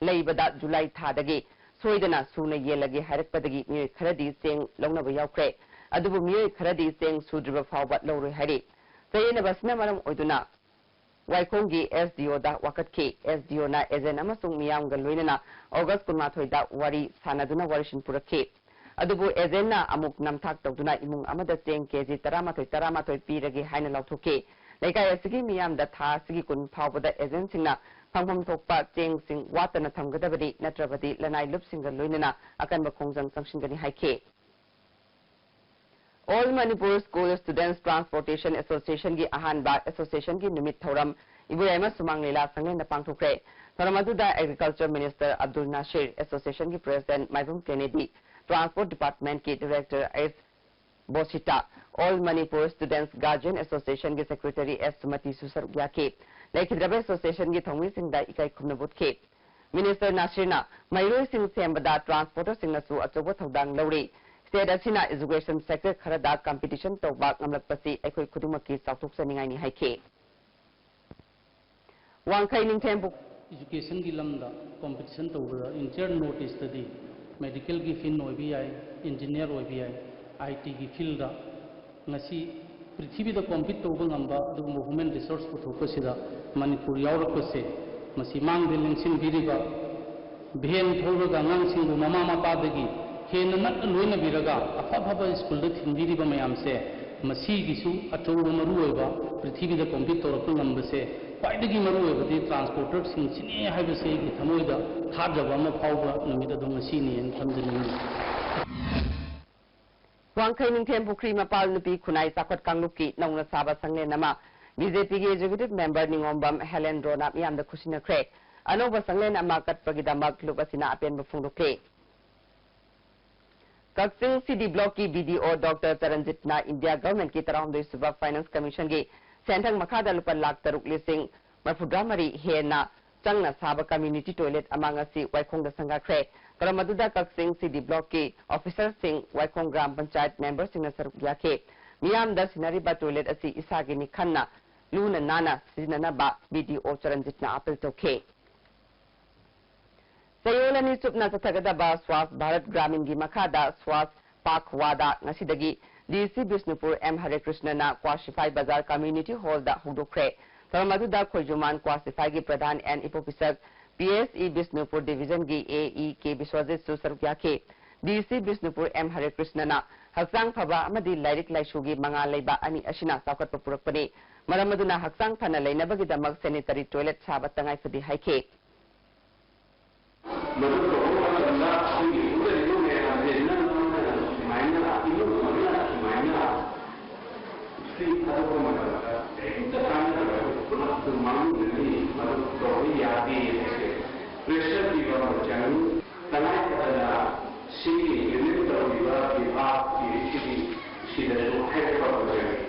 ꯂꯩꯕꯗ July ꯊꯥꯗꯒꯤ ꯁꯣꯏꯗꯅ ꯁꯨꯅ ꯌꯦꯜꯂꯒꯦ ꯍꯥꯏꯔꯛꯄꯗꯒꯤ ꯃꯤꯑꯣꯏ ꯈꯔꯗꯤ ꯆꯦꯡ ꯂꯧꯅꯕ ꯌꯥꯎꯈ꯭ꯔꯦ꯫ ꯑꯗꯨꯕꯨ ꯃꯤꯑꯣꯏ ꯈꯔꯗꯤ ꯆꯦꯡ ꯁꯨꯗ꯭ꯔꯤꯕ ꯐꯥꯎꯕ ꯂꯧꯔꯣꯏ ꯍꯥꯏꯔꯤ꯫ ꯆꯌꯦꯠꯅꯕ ꯑꯁꯤꯅ ꯃꯔꯝ ꯑꯣꯏꯗꯨꯅ ꯋꯥꯏꯈꯣꯡꯒꯤ S D O ꯗ ꯋꯥꯀꯠꯈꯤ꯫ S D O ꯅ agent ꯑꯃꯁꯨꯡ ꯃꯤꯌꯥꯝꯒ ꯂꯣꯏꯅꯅ August ꯀꯨꯟꯃꯥꯊꯣꯏꯗ ꯋꯥꯔꯤ ꯁꯥꯟꯅꯗꯨꯅ ꯋꯥꯔꯤꯁꯤꯟ ꯄꯨꯔꯛꯈꯤ꯫ ꯑꯗꯨꯕꯨ agent ꯅ ꯑꯃꯨꯛ ꯅꯝꯊꯥꯛ ꯇꯧꯗꯨꯅ ꯏꯃꯨꯡ ꯑꯃꯗ ꯆꯦꯡ K G ꯇꯔꯥꯃꯥꯊꯣꯏ, ꯇꯔꯥꯃꯥꯊꯣꯏ ꯄꯤꯔꯒꯦ ꯍꯥꯏꯅ ꯂꯥꯎꯊꯣꯛꯈꯤ꯫ ꯂꯩꯀꯥꯏ ꯑꯁꯤꯒꯤ ꯃꯤꯌꯥꯝꯗ ꯊꯥ ꯑꯁꯤꯒꯤ ꯀꯨꯟ ꯐꯥꯎꯕꯗ agent ꯁꯤꯡꯅ ꯐꯪꯐꯝ ꯊꯣꯛꯄ ꯆꯦꯡꯁꯤꯡ ꯋꯥꯠꯇꯅ ꯊꯝꯒꯗꯕꯅꯤ, ꯅꯠꯇ꯭ꯔꯕꯗꯤ ꯂꯅꯥꯏ ꯂꯨꯞꯁꯤꯡꯒ ꯂꯣꯏꯅꯅ ꯑꯀꯟꯕ ꯈꯣꯡꯖꯪ ꯆꯪꯁꯤꯟꯒꯅꯤ ꯍꯥꯏꯈꯤ꯫ All Manipur School Students Transportation Association ꯒꯤ ꯑꯍꯥꯟꯕ association ꯒꯤ ꯅꯨꯃꯤꯠ ꯊꯧꯔꯝ ꯏꯕꯣꯌꯥꯏꯃ ꯁꯨꯃꯥꯡ ꯂꯤꯂꯥ ꯁꯪꯂꯦꯟꯗ ꯄꯥꯡꯊꯣꯛꯈ꯭ꯔꯦ꯫ ꯊꯧꯔꯝ ꯑꯗꯨꯗ Agriculture Minister Abdul Nasir, association ꯒꯤ President ꯃꯥꯏꯕꯝ Kennedy, Transport Department ꯀꯤ Director S Bosita, All Manipur Students Guardian Association ꯒꯤ Secretary S Sumati ꯁꯨ ꯁꯔꯨꯛ ꯌꯥꯈꯤ꯫ ꯂꯩꯈꯤꯗ꯭ꯔꯕ association ꯒꯤ ꯊꯧꯃꯤꯁꯤꯡꯗ ꯏꯀꯥꯏ ꯈꯨꯝꯅꯕ ꯎꯠꯈꯤ꯫ Minister ꯅꯥꯁꯤꯔꯅ ꯃꯍꯩꯔꯣꯏꯁꯤꯡ ꯁꯦꯝꯕꯗ transporter ꯁꯤꯡꯅꯁꯨ ꯑꯆꯧꯕ ꯊꯧꯗꯥꯡ ꯂꯧꯔꯤ꯫ State ꯑꯁꯤꯅ education sector ꯈꯔꯗ competition ꯇꯧꯕ ꯉꯝꯂꯛꯄꯁꯤ ꯑꯩꯈꯣꯏ ꯈꯨꯗꯤꯡꯃꯛꯀꯤ ꯆꯥꯎꯊꯣꯛꯆꯅꯤꯡꯉꯥꯏꯅꯤ ꯍꯥꯏꯈꯤ꯫ ꯋꯥꯡꯈꯩ ꯅꯤꯡꯊꯦꯝ ꯄꯨ- Education ꯒꯤ ꯂꯝꯗ competition ꯇꯧꯕꯗ entire North East ꯇꯗꯤ medical ꯒꯤ field ꯑꯣꯏꯕ ꯌꯥꯏ, engineer ꯑꯣꯏꯕ ꯌꯥꯏ, I T ꯒꯤ field ꯗ ꯉꯁꯤ ꯄ꯭ꯔꯤꯊꯤꯕꯤꯗ compete ꯇꯧꯕ ꯉꯝꯕ ꯑꯗꯨꯒꯨꯝꯕ human resource ꯄꯨꯊꯣꯛꯄꯁꯤꯗ ꯃꯅꯤꯄꯨꯔ ꯌꯥꯎꯔꯛꯄꯁꯦ, ꯃꯁꯤ ꯃꯥꯡꯗ ꯂꯦꯡꯁꯤꯟꯕꯤꯔꯤꯕ, van ꯊꯧꯔꯒ ꯑꯉꯥꯡꯁꯤꯡꯕꯨ ꯃꯃꯥ ꯃꯄꯥꯗꯒꯤ ꯍꯦꯟꯅ ꯅꯛꯅ ꯂꯣꯏꯅꯕꯤꯔꯒ ꯑꯐ ꯑꯐꯕ school ꯗ ꯊꯤꯟꯕꯤꯔꯤꯕ ꯃꯌꯥꯝꯁꯦ, ꯃꯁꯤꯒꯤꯁꯨ ꯑꯆꯧꯕ ꯃꯔꯨꯑꯣꯏꯕ, ꯄ꯭ꯔꯤꯊꯤꯕꯤꯗ compete ꯇꯧꯔꯛꯄ ꯉꯝꯕꯁꯦ ꯈ꯭ꯋꯥꯏꯗꯒꯤ ꯃꯔꯨꯑꯣꯏꯕꯗꯤ transporter ꯁꯤꯡꯁꯤꯅꯤ ꯍꯥꯏꯕꯁꯦ ꯑꯩꯒꯤ ꯊꯃꯣꯏꯗ ꯊꯥꯖꯕ ꯑꯃ ꯐꯥꯎꯕ ꯅꯨꯃꯤꯠ ꯑꯗꯣ ꯉꯁꯤꯅꯤ ꯍꯥꯏꯅ ꯊꯝꯖꯅꯤꯡꯏ꯫ ꯋꯥꯡꯈꯩ ꯅꯤꯡꯊꯦꯝ ꯄꯨꯈ꯭ꯔꯤ ꯃꯄꯥꯜ ꯅꯨꯄꯤ ꯈꯨꯟꯅꯥꯏ ꯆꯥꯎꯈꯠ ꯀꯥꯡꯂꯨꯞꯀꯤ ꯅꯧꯅ ꯁꯥꯕ ꯁꯪꯂꯦꯟ ꯑꯃ B J P ꯒꯤ executive member ꯅꯤꯉꯣꯝꯕꯝ ꯍꯦꯂꯦꯟꯗ꯭ꯔꯣꯅ ꯃꯤꯌꯥꯝꯗ ꯈꯨꯠꯁꯤꯟꯅꯈ꯭ꯔꯦ꯫ ꯑꯅꯧꯕ ꯁꯪꯂꯦꯟ ꯑꯃ ꯀꯠꯄꯒꯤꯗꯃꯛ ꯂꯨꯞ ꯑꯁꯤꯅ ꯑꯄꯦꯟꯕ ꯐꯣꯡꯗꯣꯛꯈꯤ꯫ ꯀꯛꯆꯤꯡ C D block ꯀꯤ B D O Doctor ꯆꯔꯟꯖꯤꯠꯅ India government ꯀꯤ ꯇꯔꯥꯍꯨꯝꯗꯣꯏ ꯁꯨꯕ Finance Commission ꯒꯤ ꯁꯦꯟꯊꯪ ꯃꯈꯥꯗ ꯂꯨꯄꯥ ꯂꯥꯈ ꯇꯔꯨꯛ ꯂꯤꯁꯤꯡ ꯃꯔꯐꯨꯇꯔꯥ ꯃꯔꯤ ꯍꯦꯟꯅ ꯆꯪꯅ ꯁꯥꯕ community toilet ꯑꯃ ꯉꯁꯤ ꯋꯥꯏꯈꯣꯡꯗ ꯁꯪꯒꯥꯈ꯭ꯔꯦ꯫ ꯊꯧꯔꯝ ꯑꯗꯨꯗ ꯀꯛꯆꯤꯡ C D block ꯀꯤ officer ꯁꯤꯡ, ꯋꯥꯏꯈꯣꯡ ꯒ꯭ꯔꯥꯝ ꯄꯟꯆꯥꯌꯠ member ꯁꯤꯡꯅ ꯁꯔꯨꯛ ꯌꯥꯈꯤ꯫ ꯃꯤꯌꯥꯝꯗ ꯁꯤꯟꯅꯔꯤꯕ toilet ꯑꯁꯤ ꯏꯁꯥꯒꯤꯅꯤ ꯈꯟꯅ ꯂꯨꯅ ꯅꯥꯟꯅ ꯁꯤꯖꯤꯟꯅꯅꯕ B D O ꯆꯔꯟꯖꯤꯠꯅ ꯑꯥꯄꯤꯜ ꯇꯧꯈꯤ꯫ ꯆꯌꯣꯜ ꯑꯅꯤ ꯆꯨꯞꯅ ꯆꯠꯊꯒꯗꯕ ꯁ꯭ꯋꯥꯁ ꯚꯥꯔꯠ ꯒ꯭ꯔꯥꯃꯤꯟꯒꯤ ꯃꯈꯥꯗ ꯁ꯭ꯋꯥꯁ ꯄꯥꯈꯋꯥꯗꯥ ꯉꯁꯤꯗꯒꯤ ꯗꯤ ꯁꯤ ꯕꯤꯁꯅꯨꯄꯨꯔ ꯑꯦꯝ ꯍꯔꯦ ꯀ꯭ꯔꯤꯁꯅꯅ ꯀ꯭ꯋꯥꯁꯤꯐꯥꯏ ꯕꯖꯥꯔ ꯀꯝꯃ꯭ꯌꯨꯅꯤꯇꯤ ꯍꯣꯜꯗ ꯍꯧꯗꯣꯛꯈ꯭ꯔꯦ꯫ ꯊꯧꯔꯝ ꯑꯗꯨꯗ ꯈꯣꯏꯖꯨꯃꯥꯟ ꯀ꯭ꯋꯥꯁꯤꯐꯥꯏꯒꯤ pradhan N Ibopishak, P S E Bishnupur ꯗꯤꯚꯤꯖꯟꯒꯤ ꯑꯦ ꯏ ꯀꯦ ꯕꯤꯁ꯭ꯋꯖꯤꯠꯁꯨ ꯁꯔꯨꯛ ꯌꯥꯈꯤ꯫ ꯗꯤ ꯁꯤ ꯕꯤꯁꯅꯨꯄꯨꯔ ꯑꯦꯝ ꯍꯔꯦ ꯀ꯭ꯔꯤꯁꯅꯅ ꯍꯛꯆꯥꯡ ꯐꯕ ꯑꯃꯗꯤ ꯂꯥꯏꯔꯤꯛ ꯂꯥꯏꯁꯨꯒꯤ ꯃꯉꯥꯜ ꯂꯩꯕ ꯑꯅꯤ ꯑꯁꯤꯅ ꯆꯥꯎꯈꯠꯄ ꯄꯨꯔꯛꯄꯅꯤ꯫ ꯃꯔꯝ ꯑꯗꯨꯅ ꯍꯛꯆꯥꯡ ꯐꯅ ꯂꯩꯅꯕꯒꯤꯗꯃꯛ ꯁꯦꯅꯤꯇꯔꯤ ꯇꯣꯏꯂꯦꯠ ꯁꯥꯕ ꯇꯉꯥꯏ ꯐꯗꯦ ꯍꯥꯏꯈꯤ꯫ ꯃꯗꯨ ꯇꯧꯕ ꯃꯇꯝꯗ ꯑꯩꯈꯣꯏꯒꯤ ꯄꯨꯟꯅꯔꯤꯕ ꯃꯌꯥꯝꯁꯦ ꯅꯪ ꯅꯪꯅ ꯁꯨꯃꯥꯏꯅ, ꯏꯃꯨꯡ ꯑꯃꯅ ꯁꯨꯃꯥꯏꯅ ꯁꯤ ꯊꯥꯗꯣꯛꯄ ꯃꯇꯝꯗ ꯀꯔꯤꯝꯇ ꯀꯥꯟꯅꯔꯣꯏ, ꯄꯨꯂꯞꯇꯨ ꯃꯥꯡꯍꯟꯒꯅꯤ꯫ ꯃꯗꯨ ꯇꯧꯕ ꯌꯥꯗꯦ ꯍꯥꯏꯁꯦ ꯄ꯭ꯔꯦꯁꯔ ꯄꯤꯕ ꯑꯃ ꯆꯪꯏ꯫ ꯇꯉꯥꯏ ꯐꯗꯅ ꯁꯤꯒꯤ ꯔꯤꯂꯤꯐ ꯇꯧꯔꯤꯕ ꯕꯤꯚꯥꯒꯀꯤ ꯁꯤꯒꯤ, ꯁꯤꯗꯁꯨ ꯍꯥꯏꯔꯛꯄ ꯑꯃ ꯆꯪꯏ꯫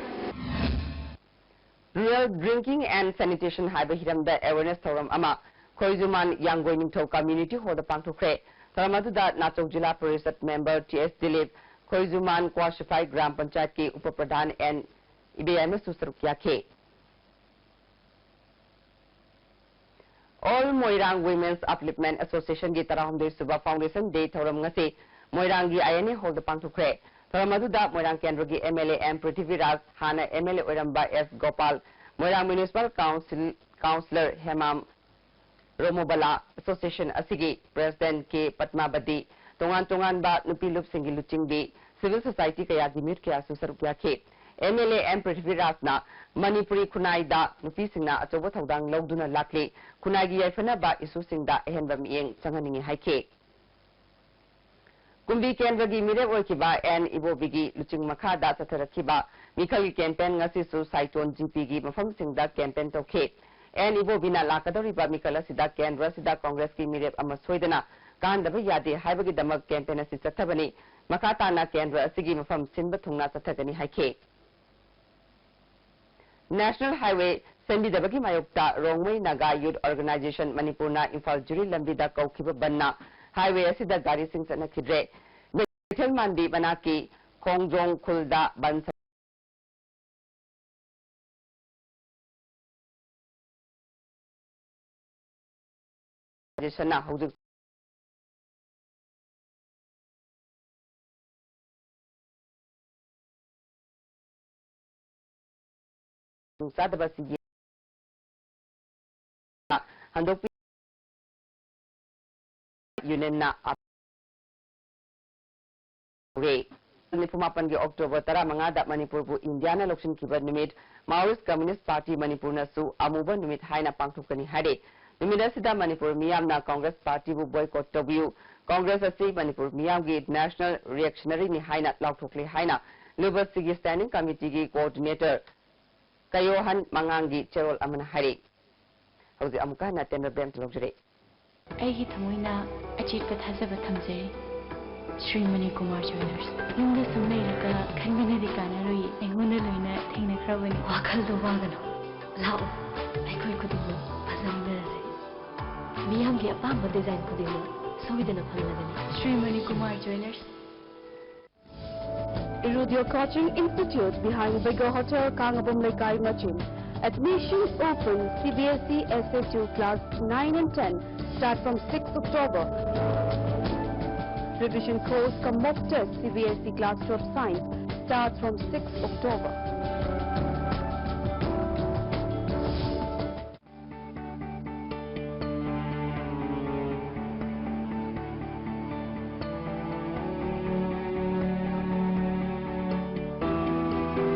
Rural Drinking and Sanitation ꯍꯥꯏꯕ ꯍꯤꯔꯝꯗ ꯑꯦꯋꯦꯔꯅꯦꯁ ꯊꯧꯔꯝ ꯑꯃ ꯈꯣꯏꯖꯨꯃꯥꯟ ꯌꯥꯡꯒꯣꯏ ꯅꯤꯡꯊꯧ ꯀꯝꯃ꯭ꯌꯨꯅꯤꯇꯤ ꯍꯣꯜꯗ ꯄꯥꯡꯊꯣꯛꯈ꯭ꯔꯦ꯫ ꯊꯧꯔꯝ ꯑꯗꯨꯗ ꯅꯥꯆꯧ ꯖꯤꯂꯥ ꯄꯔꯤꯁꯠ ꯃꯦꯝꯕꯔ ꯇꯤ ꯑꯦꯁ ꯗꯤꯂꯤꯞ, ꯈꯣꯏꯖꯨꯃꯥꯟ ꯀ꯭ꯋꯥꯁꯤꯐꯥꯏ ꯒ꯭ꯔꯥꯝ ꯄꯟꯆꯥꯌꯠꯀꯤ ꯎꯄ ꯄ꯭ꯔꯙꯥꯟ ꯑꯦꯟ ꯏꯕꯦꯌꯥꯏꯃꯁꯨ ꯁꯔꯨꯛ ꯌꯥꯈꯤ꯫ All Moirang Women's Upliftment Association ꯒꯤ ꯇꯔꯥꯍꯨꯝꯗꯣꯏ ꯁꯨꯕ Foundation Day ꯊꯧꯔꯝ ꯉꯁꯤ ꯃꯣꯏꯔꯥꯡꯒꯤ ꯑꯥꯏ ꯑꯦꯟ ꯑꯦ ꯍꯣꯜꯗ ꯄꯥꯡꯊꯣꯛꯈ꯭ꯔꯦ꯫ ꯊꯧꯔꯝ ꯑꯗꯨꯗ ꯃꯣꯏꯔꯥꯡ ꯀꯦꯟꯗ꯭ꯔꯒꯤ M L A M Prithviraj, ꯍꯥꯟꯅ ꯑꯦꯝ ꯑꯦꯜ ꯑꯦ ꯑꯣꯏꯔꯝꯕ ꯑꯦꯁ ꯒꯣꯄꯥꯜ, ꯃꯣꯏꯔꯥꯡ municipal council counsellor Hemam ꯔꯣꯃꯣꯕꯂꯥ, association ꯑꯁꯤꯒꯤ ꯄ꯭ꯔꯦꯁꯤꯗꯦꯟꯠ ꯀꯦ ꯄꯗꯃꯥꯕꯇꯤ, ꯇꯣꯉꯥꯟ ꯇꯣꯉꯥꯟꯕ ꯅꯨꯄꯤ ꯂꯨꯞꯁꯤꯡꯒꯤ ꯂꯨꯆꯤꯡꯕꯤ, ꯁꯤꯚꯤꯜ ꯁꯣꯁꯥꯏꯇꯤ ꯀꯌꯥꯒꯤ ꯃꯤꯍꯨꯠ ꯀꯌꯥꯁꯨ ꯁꯔꯨꯛ ꯌꯥꯈꯤ꯫ ꯑꯦꯝ ꯑꯦꯜ ꯑꯦ ꯑꯦꯝ ꯄ꯭ꯔꯤꯊꯤꯕꯤꯔꯥꯖꯅ ꯃꯅꯤꯄꯨꯔꯤ ꯈꯨꯟꯅꯥꯏꯗ ꯅꯨꯄꯤꯁꯤꯡꯅ ꯑꯆꯧꯕ ꯊꯧꯗꯥꯡ ꯂꯧꯗꯨꯅ ꯂꯥꯛꯂꯤ, ꯈꯨꯟꯅꯥꯏꯒꯤ ꯌꯥꯏꯐꯅꯕ ꯏꯁꯨꯁꯤꯡꯗ ꯑꯍꯦꯟꯕ ꯃꯤꯠꯌꯦꯡ ꯆꯪꯍꯟꯅꯤꯡꯏ ꯍꯥꯏꯈꯤ꯫ ꯀꯨꯝꯕꯤ ꯀꯦꯟꯗ꯭ꯔꯒꯤ ꯃꯤꯔꯦꯞ ꯑꯣꯏꯈꯤꯕ ꯑꯦꯟ ꯏꯕꯣꯕꯤꯒꯤ ꯂꯨꯆꯤꯡ ꯃꯈꯥꯗ ꯆꯠꯊꯔꯛꯈꯤꯕ ꯃꯤꯈꯜꯒꯤ ꯀꯦꯝꯄꯦꯟ ꯉꯁꯤꯁꯨ ꯁꯥꯏꯇꯣꯟ ꯖꯤ ꯄꯤꯒꯤ ꯃꯐꯝꯁꯤꯡꯗ ꯀꯦꯝꯄꯦꯟ ꯇꯧꯈꯤ꯫ ꯑꯦꯟ ꯏꯕꯣꯕꯤꯅ ꯂꯥꯛꯀꯗꯧꯔꯤꯕ ꯃꯤꯈꯜ ꯑꯁꯤꯗ ꯀꯦꯟꯗ꯭ꯔ ꯑꯁꯤꯗ ꯀꯣꯡꯒ꯭ꯔꯦꯁꯀꯤ ꯃꯤꯔꯦꯞ ꯑꯃ ꯁꯣꯏꯗꯅ ꯀꯥꯍꯟꯗꯕ ꯌꯥꯗꯦ ꯍꯥꯏꯕꯒꯤꯗꯃꯛ ꯀꯦꯝꯄꯦꯟ ꯑꯁꯤ ꯆꯠꯊꯕꯅꯤ꯫ ꯃꯈꯥ ꯇꯥꯅ ꯀꯦꯟꯗ꯭ꯔ ꯑꯁꯤꯒꯤ ꯃꯐꯝ ꯁꯤꯟꯕ ꯊꯨꯡꯅ ꯆꯠꯊꯒꯅꯤ ꯍꯥꯏꯈꯤ꯫ ꯅꯦꯁꯅꯦꯜ ꯍꯥꯏꯋꯦ ꯁꯦꯝꯕꯤꯗꯕꯒꯤ ꯃꯥꯌꯣꯛꯇ ꯔꯣꯡꯃꯩ ꯅꯥꯒꯥ ꯌꯨꯠ ꯑꯣꯔꯒꯅꯥꯏꯖꯦꯁꯟ ꯃꯅꯤꯄꯨꯔꯅ ꯏꯝꯐꯥꯜ ꯖꯤꯔꯤ ꯂꯝꯕꯤꯗ ꯀꯧꯈꯤꯕ ꯕꯟꯅ ꯍꯥꯏꯋꯦ ꯑꯁꯤꯗ ꯒꯥꯔꯤꯁꯤꯡ ꯆꯠꯅꯈꯤꯗ꯭ꯔꯦ꯫ ꯀꯩꯊꯦꯜ ꯃꯥꯟꯕꯤ ꯃꯅꯥꯛꯀꯤ ꯈꯣꯡꯖꯣꯡ ꯈꯨꯜꯗ ꯕꯟ ꯑꯣꯔꯒꯅꯥꯏꯖꯦꯁꯟꯅ ꯍꯧꯖꯤꯛ ꯈꯨꯗꯣꯡꯆꯥꯗꯕ ꯑꯁꯤꯒꯤ ꯍꯟꯗꯣꯛꯄꯤ ꯌꯨꯅꯤꯌꯟꯅ ꯇꯧꯔꯦ꯫ ꯅꯤꯐꯨ ꯃꯥꯄꯟꯒꯤ ꯑꯣꯛꯇꯣꯕꯔ ꯇꯔꯥꯃꯉꯥꯗ ꯃꯅꯤꯄꯨꯔꯕꯨ ꯏꯟꯗꯤꯌꯥꯅ ꯂꯧꯁꯤꯟꯈꯤꯕ ꯅꯨꯃꯤꯠ Maoist Communist Party ꯃꯅꯤꯄꯨꯔꯅꯁꯨ ꯑꯃꯨꯕ ꯅꯨꯃꯤꯠ ꯍꯥꯏꯅ ꯄꯥꯡꯊꯣꯛꯀꯅꯤ ꯍꯥꯏꯔꯦ꯫ ꯅꯨꯃꯤꯠ ꯑꯁꯤꯗ ꯃꯅꯤꯄꯨꯔ ꯃꯤꯌꯥꯝꯅ ꯀꯪꯒ꯭ꯔꯦꯁ ꯄꯥꯔꯇꯤꯕꯨ boycott ꯇꯧꯕꯤꯌꯨ, ꯀꯪꯒ꯭ꯔꯦꯁ ꯑꯁꯤ ꯃꯅꯤꯄꯨꯔ ꯃꯤꯌꯥꯝꯒꯤ national reactionary ꯅꯤ ꯍꯥꯏꯅ ꯂꯥꯎꯊꯣꯛꯂꯦ ꯍꯥꯏꯅ ꯂꯨꯕꯁꯤꯒꯤ standing committee ꯒꯤ coordinator ꯀꯌꯣꯍꯟ ꯃꯉꯥꯡꯒꯤ ꯆꯦꯔꯣꯜ ꯑꯃꯅ ꯍꯥꯏꯔꯤ꯫ ꯍꯧꯖꯤꯛ ꯑꯃꯨꯛꯀ ꯍꯟꯅ ꯇꯦꯟꯕ ꯕ꯭ꯔꯦꯛ ꯑꯃ ꯂꯧꯖꯔꯛꯏ꯫ ꯑꯩꯒꯤ ꯊꯃꯣꯏꯅ ꯑꯆꯦꯠꯄ ꯊꯥꯖꯕ ꯊꯝꯖꯩ ꯁ꯭ꯔꯤ ꯃꯅꯤꯀꯨꯃꯥꯔ ꯖ꯭ꯋꯦꯂꯔꯁ꯫ ꯌꯨꯝꯗ ꯁꯨꯝ ꯂꯩꯔꯒ ꯈꯟꯕꯅꯗꯤ ꯀꯥꯟꯅꯔꯣꯏ, ꯑꯩꯉꯣꯟꯗ ꯂꯣꯏꯅ ꯊꯦꯡꯅꯈ꯭ꯔꯕꯅꯤ꯫ ꯋꯥꯈꯜꯗꯣ ꯋꯥꯒꯅꯨ, ꯂꯥꯛꯑꯣ, ꯑꯩꯈꯣꯏ ꯈꯨꯗꯤꯡꯃꯛ ꯐꯖꯃꯤꯟꯅꯔꯁꯦ꯫ ꯃꯤꯌꯥꯝꯒꯤ ꯑꯄꯥꯝꯕ ꯗꯤꯖꯥꯏꯟ ꯈꯨꯗꯤꯡꯃꯛ ꯁꯣꯏꯗꯅ ꯐꯪꯂꯒꯅꯤ꯫ Shri Manikumar ꯖ꯭ꯋꯦꯂꯔꯁ꯫ Irudio Coaching Institute behind Bego Hotel, Kangabom Lekai, Machin. Admission open. C B S E S A two class nine and ten start from sixth October. Revision course cum mock test C B S E class twelve science starts from sixth October.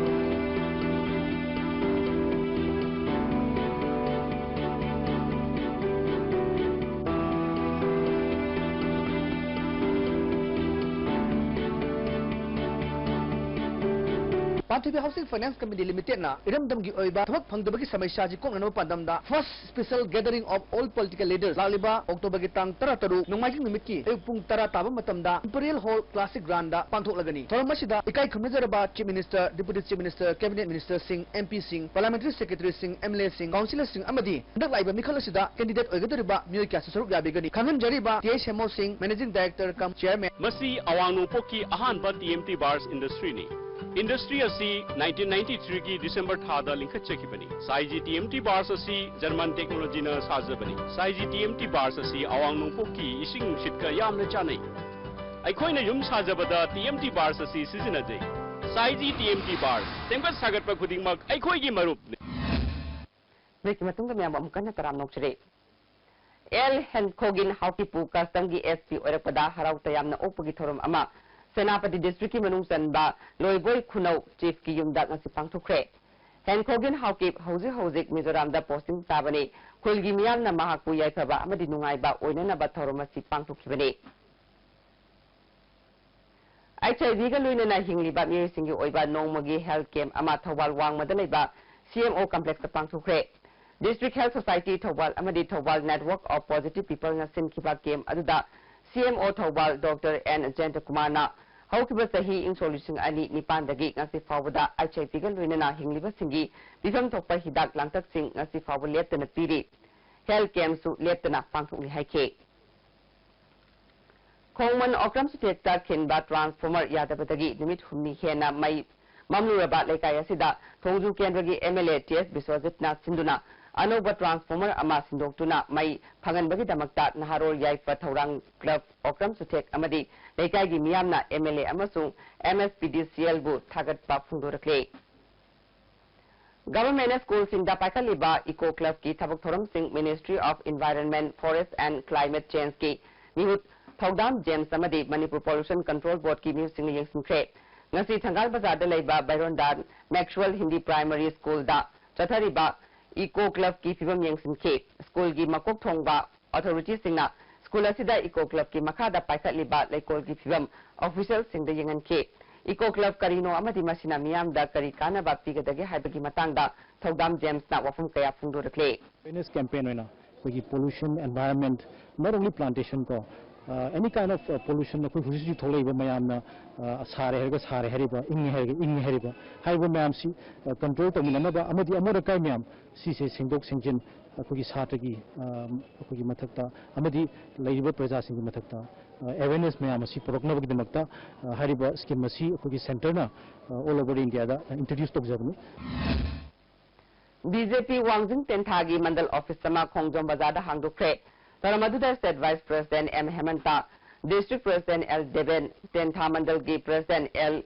Panthoibi Housing Finance Company Limited ꯅ ꯏꯔꯝꯗꯝꯒꯤ ꯑꯣꯏꯕ ꯊꯕꯛ ꯐꯪꯗꯕꯒꯤ ꯁꯃꯁ꯭ꯌꯥꯁꯤ ꯀꯣꯛꯅꯅꯕ ꯄꯥꯟꯗꯝꯗ First Special Gathering of All Political Leaders ꯂꯥꯛꯂꯤꯕ ꯑꯣꯛꯇꯣꯕꯔꯒꯤ ꯇꯥꯡ ꯇꯔꯥꯇꯔꯨꯛ ꯅꯣꯡꯃꯥꯏꯖꯤꯡ ꯅꯨꯃꯤꯠꯀꯤ ꯑꯌꯨꯛ ꯄꯨꯡ ꯇꯔꯥ ꯇꯥꯕ ꯃꯇꯝꯗ Imperial Hall Classic Ground ꯗ ꯄꯥꯡꯊꯣꯛꯂꯒꯅꯤ꯫ ꯊꯧꯔꯝ ꯑꯁꯤꯗ ꯏꯀꯥꯏ ꯈꯨꯝꯅꯖꯔꯕ Chief Minister, Deputy Chief Minister, Cabinet Minister ꯁꯤꯡ, M P ꯁꯤꯡ, Parliamentary Secretary ꯁꯤꯡ, M L A ꯁꯤꯡ, Councillor ꯁꯤꯡ ꯑꯃꯗꯤ ꯍꯟꯗꯛ ꯂꯥꯛꯏꯕ ꯃꯤꯈꯜ ꯑꯁꯤꯗ candidate ꯑꯣꯏꯒꯗꯧꯔꯤꯕ ꯃꯤꯑꯣꯏ ꯀꯌꯥꯁꯨ ꯁꯔꯨꯛ ꯌꯥꯕꯤꯒꯅꯤ꯫ ꯈꯪꯍꯟꯖꯔꯤꯕ T H Hemmo ꯁꯤꯡ, Managing Director cum Chairman꯫ ꯃꯁꯤ ꯑꯋꯥꯡ ꯅꯣꯡꯄꯣꯛꯀꯤ ꯑꯍꯥꯟꯕ T M T bars industry ꯅꯤ꯫ Industry ꯑꯁꯤ nineteen ninety three ꯒꯤ December ꯊꯥꯗ ꯂꯤꯡꯈꯠꯆꯈꯤꯕꯅꯤ꯫ ꯁꯥꯏꯖꯤ T M T bars ꯑꯁꯤ German technology ꯅ ꯁꯥꯖꯕꯅꯤ꯫ ꯁꯥꯏꯖꯤ T M T bars ꯑꯁꯤ ꯑꯋꯥꯡ ꯅꯣꯡꯄꯣꯛꯀꯤ ꯏꯁꯤꯡ ꯅꯨꯡꯁꯤꯠꯀ ꯌꯥꯝꯅ ꯆꯥꯅꯩ꯫ ꯑꯩꯈꯣꯏꯅ ꯌꯨꯝ ꯁꯥꯖꯕꯗ T M T bars ꯑꯁꯤ ꯁꯤꯖꯤꯟꯅꯖꯩ꯫ ꯁꯥꯏꯖꯤ T M T bars, ꯁꯦꯝꯒꯠ ꯁꯥꯒꯠꯄ ꯈꯨꯗꯤꯡꯃꯛ ꯑꯩꯈꯣꯏꯒꯤ ꯃꯔꯨꯞꯅꯤ꯫ ꯕ꯭ꯔꯦꯛꯀꯤ ꯃꯇꯨꯡꯗ ꯃꯌꯥꯝꯕꯨ ꯑꯃꯨꯛ ꯍꯟꯅ ꯇꯔꯥꯝꯅ ꯑꯣꯛꯆꯔꯤ꯫ ꯑꯦꯜ ꯍꯦꯟꯈꯣꯒꯤꯟ ꯍꯥꯎꯀꯤꯞꯄꯨ ꯀꯁꯇꯝꯒꯤ ꯑꯦꯁ ꯄꯤ ꯑꯣꯏꯔꯛꯄꯗ ꯍꯔꯥꯎ ꯇꯌꯥꯝꯅ ꯑꯣꯛꯄꯒꯤ ꯊꯧꯔꯝ ꯑꯃ ꯁꯦꯅꯥꯄꯇꯤ ꯗꯤꯁꯇ꯭ꯔꯤꯛꯀꯤ ꯃꯅꯨꯡ ꯆꯟꯕ ꯂꯣꯏꯕꯣꯏ ꯈꯨꯅꯧ ꯆꯤꯐꯀꯤ ꯌꯨꯝꯗ ꯉꯁꯤ ꯄꯥꯡꯊꯣꯛꯈ꯭ꯔꯦ꯫ ꯍꯦꯟꯈꯣꯒꯤꯟ ꯍꯥꯎꯀꯤꯞ ꯍꯧꯖꯤꯛ ꯍꯧꯖꯤꯛ ꯃꯤꯖꯣꯔꯥꯝꯗ ꯄꯣꯁꯇꯤꯡ ꯆꯥꯕꯅꯤ꯫ ꯈꯨꯜꯒꯤ ꯃꯤꯌꯥꯝꯅ ꯃꯍꯥꯛꯄꯨ ꯌꯥꯏꯐꯕ ꯑꯃꯗꯤ ꯅꯨꯡꯉꯥꯏꯕ ꯑꯣꯏꯅꯅꯕ ꯊꯧꯔꯝ ꯑꯁꯤ ꯄꯥꯡꯊꯣꯛꯈꯤꯕꯅꯤ꯫ ꯑꯩꯆ ꯑꯥꯏ ꯚꯤꯒ ꯂꯣꯏꯅꯅ ꯍꯤꯡꯂꯤꯕ ꯃꯤꯑꯣꯏꯁꯤꯡꯒꯤ ꯑꯣꯏꯕ ꯅꯣꯡꯃꯒꯤ ꯍꯦꯜꯊ ꯀꯦꯝꯞ ꯑꯃ ꯊꯧꯕꯥꯜ ꯋꯥꯡꯃꯗ ꯂꯩꯕ ꯁꯤ ꯑꯦꯝ ꯑꯣ ꯀꯝꯄ꯭ꯂꯦꯛꯁꯇ ꯄꯥꯡꯊꯣꯛꯈ꯭ꯔꯦ꯫ ꯗꯤꯁꯇ꯭ꯔꯤꯛ ꯍꯦꯜꯊ ꯁꯣꯁꯥꯏꯇꯤ ꯊꯧꯕꯥꯜ ꯑꯃꯗꯤ ꯊꯧꯕꯥꯜ ꯅꯦꯠꯋꯥꯔꯛ ꯑꯣꯐ ꯄꯣꯖꯤꯇꯤꯚ ꯄꯤꯄꯜꯅ ꯁꯤꯟꯈꯤꯕ ꯀꯦꯝꯞ ꯑꯗꯨꯗ ꯁꯤ ꯑꯦꯝ ꯑꯣ ꯊꯧꯕꯥꯜ ꯗꯣꯛꯇꯔ ꯑꯦꯟ ꯖꯌꯟꯇꯀꯨꯃꯥꯔꯅ ꯍꯧꯈꯤꯕ ꯆꯍꯤ ꯏꯪ ꯁꯣꯛ ꯂꯤꯁꯤꯡ ꯑꯅꯤ ꯅꯤꯄꯥꯟꯗꯒꯤ ꯉꯁꯤ ꯐꯥꯎꯕꯗ ꯑꯩꯆ ꯑꯥꯏ ꯚꯤꯒ ꯂꯣꯏꯅꯅ ꯍꯤꯡꯂꯤꯕꯁꯤꯡꯒꯤ ꯄꯤꯐꯝ ꯊꯣꯛꯄ ꯍꯤꯗꯥꯛ ꯂꯥꯡꯊꯛꯁꯤꯡ ꯉꯁꯤ ꯐꯥꯎꯕ ꯂꯦꯞꯇꯅ ꯄꯤꯔꯤ꯫ ꯍꯦꯜꯊ ꯀꯦꯝꯞꯁꯨ ꯂꯦꯞꯇꯅ ꯄꯥꯡꯊꯣꯛꯂꯤ ꯍꯥꯏꯈꯤ꯫ ꯈꯣꯡꯃꯟ ꯑꯣꯀ꯭ꯔꯝ ꯆꯨꯊꯦꯛꯇ ꯈꯤꯟꯕ ꯇ꯭ꯔꯥꯟꯁꯐꯣꯔꯃꯔ ꯌꯥꯗꯕꯗꯒꯤ ꯅꯨꯃꯤꯠ ꯍꯨꯝꯅꯤ ꯍꯦꯟꯅ ꯃꯩ ꯃꯝꯂꯨꯔꯕ ꯂꯩꯀꯥꯏ ꯑꯁꯤꯗ ꯊꯣꯡꯖꯨ ꯀꯦꯟꯗ꯭ꯔꯒꯤ ꯑꯦꯝ ꯑꯦꯜ ꯑꯦ ꯇꯤ ꯑꯦꯁ ꯕꯤꯁ꯭ꯋꯖꯤꯠꯅ ꯁꯤꯟꯗꯨꯅ ꯑꯅꯧꯕ ꯇ꯭ꯔꯥꯟꯁꯐꯣꯔꯃꯔ ꯑꯃ ꯁꯤꯟꯗꯣꯛꯇꯨꯅ ꯃꯩ ꯐꯪꯍꯟꯕꯒꯤꯗꯃꯛꯇ ꯅꯍꯥꯔꯣꯜ ꯌꯥꯏꯐ ꯊꯧꯔꯥꯡ ꯀ꯭ꯂꯕ ꯑꯣꯀ꯭ꯔꯝ ꯆꯨꯊꯦꯛ ꯑꯃꯗꯤ ꯂꯩꯀꯥꯏꯒꯤ ꯃꯤꯌꯥꯝꯅ ꯑꯦꯝ ꯑꯦꯜ ꯑꯦ ꯑꯃꯁꯨꯡ ꯑꯦꯝ ꯑꯦꯁ ꯄꯤ ꯗꯤ ꯁꯤ ꯑꯦꯜꯕꯨ ꯊꯥꯒꯠꯄ ꯐꯣꯡꯗꯣꯔꯛꯂꯤ꯫ ꯒꯚꯔꯟꯃꯦꯟꯠꯅ ꯁ꯭ꯀꯨꯜꯁꯤꯡꯗ ꯄꯥꯏꯈꯠꯂꯤꯕ ꯏꯀꯣ ꯀ꯭ꯂꯕꯀꯤ ꯊꯕꯛ ꯊꯧꯔꯝꯁꯤꯡ Ministry of Environment, Forest and Climate Changeꯀꯤ ꯃꯤꯍꯨꯠ ꯊꯧꯗꯥꯝ ꯖꯦꯝꯁ ꯑꯃꯗꯤ ꯃꯅꯤꯄꯨꯔ ꯄꯣꯂꯨꯁꯟ ꯀꯟꯇ꯭ꯔꯣꯜ ꯕꯣꯔꯗꯀꯤ ꯃꯤꯍꯨꯠꯁꯤꯡꯅ ꯌꯦꯡꯁꯤꯟꯈ꯭ꯔꯦ꯫ ꯉꯁꯤ ꯊꯪꯒꯥꯜ ꯕꯖꯥꯔꯗ ꯂꯩꯕ ꯕꯩꯔꯣꯟꯗꯥ ꯃꯦꯛꯁꯋꯦꯜ ꯍꯤꯟꯗꯤ ꯄ꯭ꯔꯥꯏꯃꯔꯤ ꯁ꯭ꯀꯨꯜꯗ ꯆꯠꯊꯔꯤꯕ ꯏꯀꯣ ꯀ꯭ꯂꯕꯀꯤ ꯐꯤꯕꯝ ꯌꯦꯡꯁꯤꯟꯈꯤ꯫ ꯁ꯭ꯀꯨꯜꯒꯤ ꯃꯀꯣꯛ ꯊꯣꯡꯕ ꯑꯣꯊꯣꯔꯤꯇꯤꯁꯤꯡꯅ ꯁ꯭ꯀꯨꯜ ꯑꯁꯤꯗ ꯏꯀꯣ ꯀ꯭ꯂꯕꯀꯤ ꯃꯈꯥꯗ ꯄꯥꯏꯈꯠꯂꯤꯕ ꯂꯩꯀꯣꯜꯒꯤ ꯐꯤꯕꯝ ꯑꯣꯐꯤꯁꯤꯌꯦꯜꯁꯤꯡꯗ ꯌꯦꯡꯍꯟꯈꯤ꯫ ꯏꯀꯣ ꯀ꯭ꯂꯕ ꯀꯔꯤꯅꯣ ꯑꯃꯗꯤ ꯃꯁꯤꯅ ꯃꯤꯌꯥꯝꯗ ꯀꯔꯤ ꯀꯥꯟꯅꯕ ꯄꯤꯒꯗꯒꯦ ꯍꯥꯏꯕꯒꯤ ꯃꯇꯥꯡꯗ ꯊꯧꯗꯥꯝ ꯖꯦꯝꯁꯅ ꯋꯥꯐꯝ ꯀꯌꯥ ꯐꯣꯡꯗꯣꯔꯛꯂꯤ꯫ ꯑꯦꯋꯦꯔꯅꯦꯁ ꯀꯦꯝꯄꯦꯟ ꯑꯣꯏꯅ ꯑꯩꯈꯣꯏꯒꯤ pollution, environment, not only plantation ꯀꯣ, ꯑ, any kind of, ꯑ, pollution ꯑꯩꯈꯣꯏ ꯍꯧꯖꯤꯛ ꯍꯧꯖꯤꯛ ꯊꯣꯛꯂꯛꯏꯕ ꯃꯌꯥꯝꯅ, ꯑ, ꯁꯥꯔꯦ ꯍꯥꯏꯔꯒ ꯁꯥꯔꯦ ꯍꯥꯏꯔꯤꯕ, ꯏꯪꯉꯦ ꯍꯥꯏꯔꯒ ꯏꯪꯉꯦ ꯍꯥꯏꯔꯤꯕ, ꯍꯥꯏꯔꯤꯕ ꯃꯌꯥꯝꯁꯤ, ꯑ, ꯀꯟꯇ꯭ꯔꯣꯜ ꯇꯧꯃꯤꯟꯅꯅꯕ ꯑꯃꯗꯤ ꯑꯃꯣꯠ ꯑꯀꯥꯏ ꯃꯌꯥꯝ ꯁꯤꯁꯦ ꯁꯦꯡꯗꯣꯛ ꯁꯦꯡꯖꯤꯟ ꯑꯩꯈꯣꯏꯒꯤ ꯁꯥꯇ꯭ꯔꯒꯤ, ꯑ, ꯑꯩꯈꯣꯏꯒꯤ ꯃꯊꯛꯇ ꯑꯃꯗꯤ ꯂꯩꯔꯤꯕ ꯄ꯭ꯔꯖꯥꯁꯤꯡꯒꯤ ꯃꯊꯛꯇ, ꯑ, ꯑꯦꯋꯦꯔꯅꯦꯁ ꯃꯌꯥꯝ ꯑꯁꯤ ꯄꯨꯔꯛꯅꯕꯒꯤꯗꯃꯛꯇ, ꯑ, ꯍꯥꯏꯔꯤꯕ ꯁ꯭ꯀꯤꯝ ꯑꯁꯤ ꯑꯩꯈꯣꯏꯒꯤ ꯁꯦꯟꯇꯔꯅ, ꯑ, all over ꯏꯟꯗꯤꯌꯥꯗ ꯏꯟꯇ꯭ꯔꯣꯗ꯭ꯌꯨꯁ ꯇꯧꯖꯕꯅꯤ꯫ ꯕꯤ ꯖꯦ ꯄꯤ ꯋꯥꯡꯖꯤꯡ ꯇꯦꯟꯊꯥꯒꯤ ꯃꯟꯗꯜ ꯑꯣꯐꯤꯁ ꯑꯃ ꯈꯣꯡꯖꯣꯝ ꯕꯖꯥꯔꯗ ꯍꯥꯡꯗꯣꯛꯈ꯭ꯔꯦ꯫ ꯊꯧꯔꯝ ꯑꯗꯨꯗ state vice president M Hemant, district president L Deben, Tentha ꯃꯟꯗꯜꯒꯤ ꯄ꯭ꯔꯦꯁꯤꯗꯦꯟꯠ ꯑꯦꯜ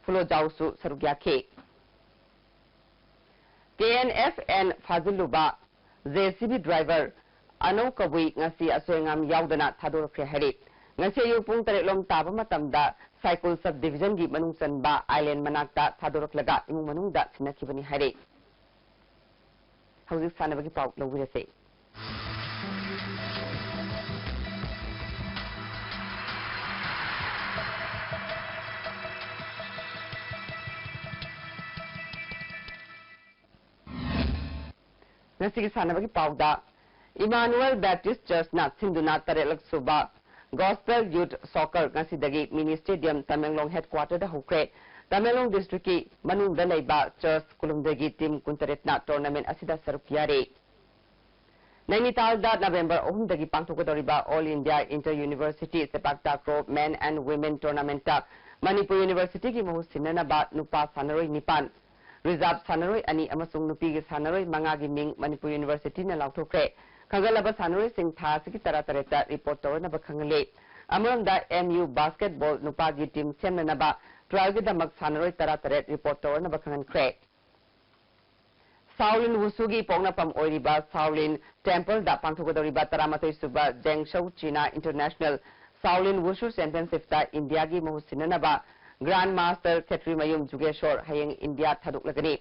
ꯐꯨꯂꯣꯖꯥꯎꯁꯨ ꯁꯔꯨꯛ ꯌꯥꯈꯤ꯫ ꯀꯦ ꯑꯦꯟ ꯑꯦꯐ ꯑꯦꯟ ꯐꯥꯖꯤꯜꯂꯨꯕ ꯖꯦ ꯁꯤ ꯕꯤ ꯗ꯭ꯔꯥꯏꯚꯔ ꯑꯅꯧ ꯀꯕꯨꯏ ꯉꯁꯤ ꯑꯁꯣꯏ ꯑꯉꯥꯝ ꯌꯥꯎꯗꯅ ꯊꯥꯗꯣꯔꯛꯈ꯭ꯔꯦ ꯍꯥꯏꯔꯤ꯫ ꯉꯁꯤ ꯑꯌꯨꯛ ꯄꯨꯡ ꯇꯔꯦꯠ ꯂꯣꯝ ꯇꯥꯕ ꯃꯇꯝꯗ ꯁꯥꯏꯀꯨꯜ ꯁꯕ ꯗꯤꯕꯤꯖꯟꯒꯤ ꯃꯅꯨꯡ ꯆꯟꯕ ꯑꯥꯏꯂꯦꯟ ꯃꯅꯥꯛꯇ ꯊꯥꯗꯣꯔꯛꯂꯒ ꯏꯃꯨꯡ ꯃꯅꯨꯡꯗ ꯁꯤꯟꯅꯈꯤꯕꯅꯤ ꯍꯥꯏꯔꯤ꯫ ꯍꯧꯖꯤꯛ ꯁꯥꯟꯅꯕꯒꯤ ꯄꯥꯎ ꯂꯧꯕꯤꯔꯁꯦ꯫ ꯉꯁꯤꯒꯤ ꯁꯥꯟꯅꯕꯒꯤ ꯄꯥꯎꯗ, ꯏꯃꯥꯅꯨꯑꯦꯜ ꯕꯦꯞꯇꯤꯁ ꯆꯔꯆꯅ ꯁꯤꯟꯗꯨꯅ ꯇꯔꯦꯠꯂꯛ ꯁꯨꯕ ꯒꯣꯁꯄꯦꯜ ꯌꯨꯊ ꯁꯣꯀꯔ ꯉꯁꯤꯗꯒꯤ ꯃꯤꯅꯤ ꯁ꯭ꯇꯦꯗꯤꯌꯝ, ꯇꯃꯦꯡꯂꯣꯡ ꯍꯦꯗꯀ꯭ꯋꯥꯇꯔꯗ ꯍꯧꯈ꯭ꯔꯦ꯫ ꯇꯃꯦꯡꯂꯣꯡ ꯗꯤꯁꯇ꯭ꯔꯤꯛꯀꯤ ꯃꯅꯨꯡꯗ ꯂꯩꯕ ꯆꯔꯆ ꯀꯨꯟꯍꯨꯝꯗꯣꯏꯒꯤ ꯇꯤꯝ ꯀꯨꯟꯇꯔꯦꯠꯅ ꯇꯣꯔꯅꯥꯃꯦꯟ ꯑꯁꯤꯗ ꯁꯔꯨꯛ ꯌꯥꯔꯤ꯫ ꯅꯩꯅꯤꯇꯥꯜꯗ ꯅꯕꯦꯝꯕꯔ ꯑꯍꯨꯝꯗꯒꯤ ꯄꯥꯡꯊꯣꯛꯀꯗꯧꯔꯤꯕ All India Inter University Sepak Takraw Men and Women Tournamentꯇ Manipur ꯌꯨꯅꯤꯚꯔꯁꯤꯇꯤꯒꯤ ꯃꯍꯨꯠ ꯁꯤꯟꯅꯅꯕ ꯅꯨꯄꯥ ꯁꯥꯟꯅꯔꯣꯏ ꯅꯤꯄꯥꯟ, ꯔꯤꯖꯥꯔꯚ ꯁꯥꯟꯅꯔꯣꯏ ꯑꯅꯤ ꯑꯃꯁꯨꯡ ꯅꯨꯄꯤꯒꯤ ꯁꯥꯟꯅꯔꯣꯏ ꯃꯉꯥꯒꯤ ꯃꯤꯡ ꯃꯅꯤꯄꯨꯔ ꯌꯨꯅꯤꯚꯔꯁꯤꯇꯤꯅ ꯂꯥꯎꯊꯣꯛꯈ꯭ꯔꯦ꯫ ꯈꯟꯒꯠꯂꯕ ꯁꯥꯟꯅꯔꯣꯏꯁꯤꯡ ꯊꯥ ꯑꯁꯤꯒꯤ ꯇꯔꯥꯇꯔꯦꯠꯇ ꯔꯤꯄꯣꯔꯠ ꯇꯧꯔꯅꯕ ꯈꯪꯍꯜꯂꯤ꯫ ꯑꯃꯔꯣꯝꯗ, ꯑꯦꯝ ꯌꯨ ꯕꯥꯁꯀꯦꯠꯕꯣꯜ ꯅꯨꯄꯥꯒꯤ ꯇꯤꯝ ꯁꯦꯝꯅꯅꯕ ꯇ꯭ꯔꯥꯏꯜꯒꯤꯗꯃꯛ ꯁꯥꯟꯅꯔꯣꯏ ꯇꯔꯥꯇꯔꯦꯠ ꯔꯤꯄꯣꯔꯠ ꯇꯧꯔꯅꯕ ꯈꯪꯍꯟꯈ꯭ꯔꯦ꯫ ꯁꯥꯎꯂꯤꯟ ꯋꯨꯁꯨꯒꯤ ꯄꯣꯛꯅꯐꯝ ꯑꯣꯏꯔꯤꯕ ꯁꯥꯎꯂꯤꯟ ꯇꯦꯝꯄꯜꯗ ꯄꯥꯡꯊꯣꯛꯀꯗꯧꯔꯤꯕ ꯇꯔꯥꯃꯥꯊꯣꯏ ꯁꯨꯕ ꯖꯦꯡꯁꯧ ꯆꯤꯅꯥ ꯏꯟꯇꯔꯅꯦꯁꯅꯦꯜ ꯁꯥꯎꯂꯤꯟ ꯋꯨꯁꯨ ꯆꯦꯝꯄꯤꯌꯟꯁꯤꯞꯇ ꯏꯟꯗꯤꯌꯥꯒꯤ ꯃꯍꯨꯠ ꯁꯤꯟꯅꯅꯕ ꯒ꯭ꯔꯥꯟꯗ ꯃꯥꯁꯇꯔ ꯈꯦꯇ꯭ꯔꯤꯃꯌꯨꯝ ꯖꯨꯒꯦꯁꯣꯔ ꯍꯌꯦꯡ ꯏꯟꯗꯤꯌꯥ ꯊꯥꯗꯣꯛꯂꯒꯅꯤ꯫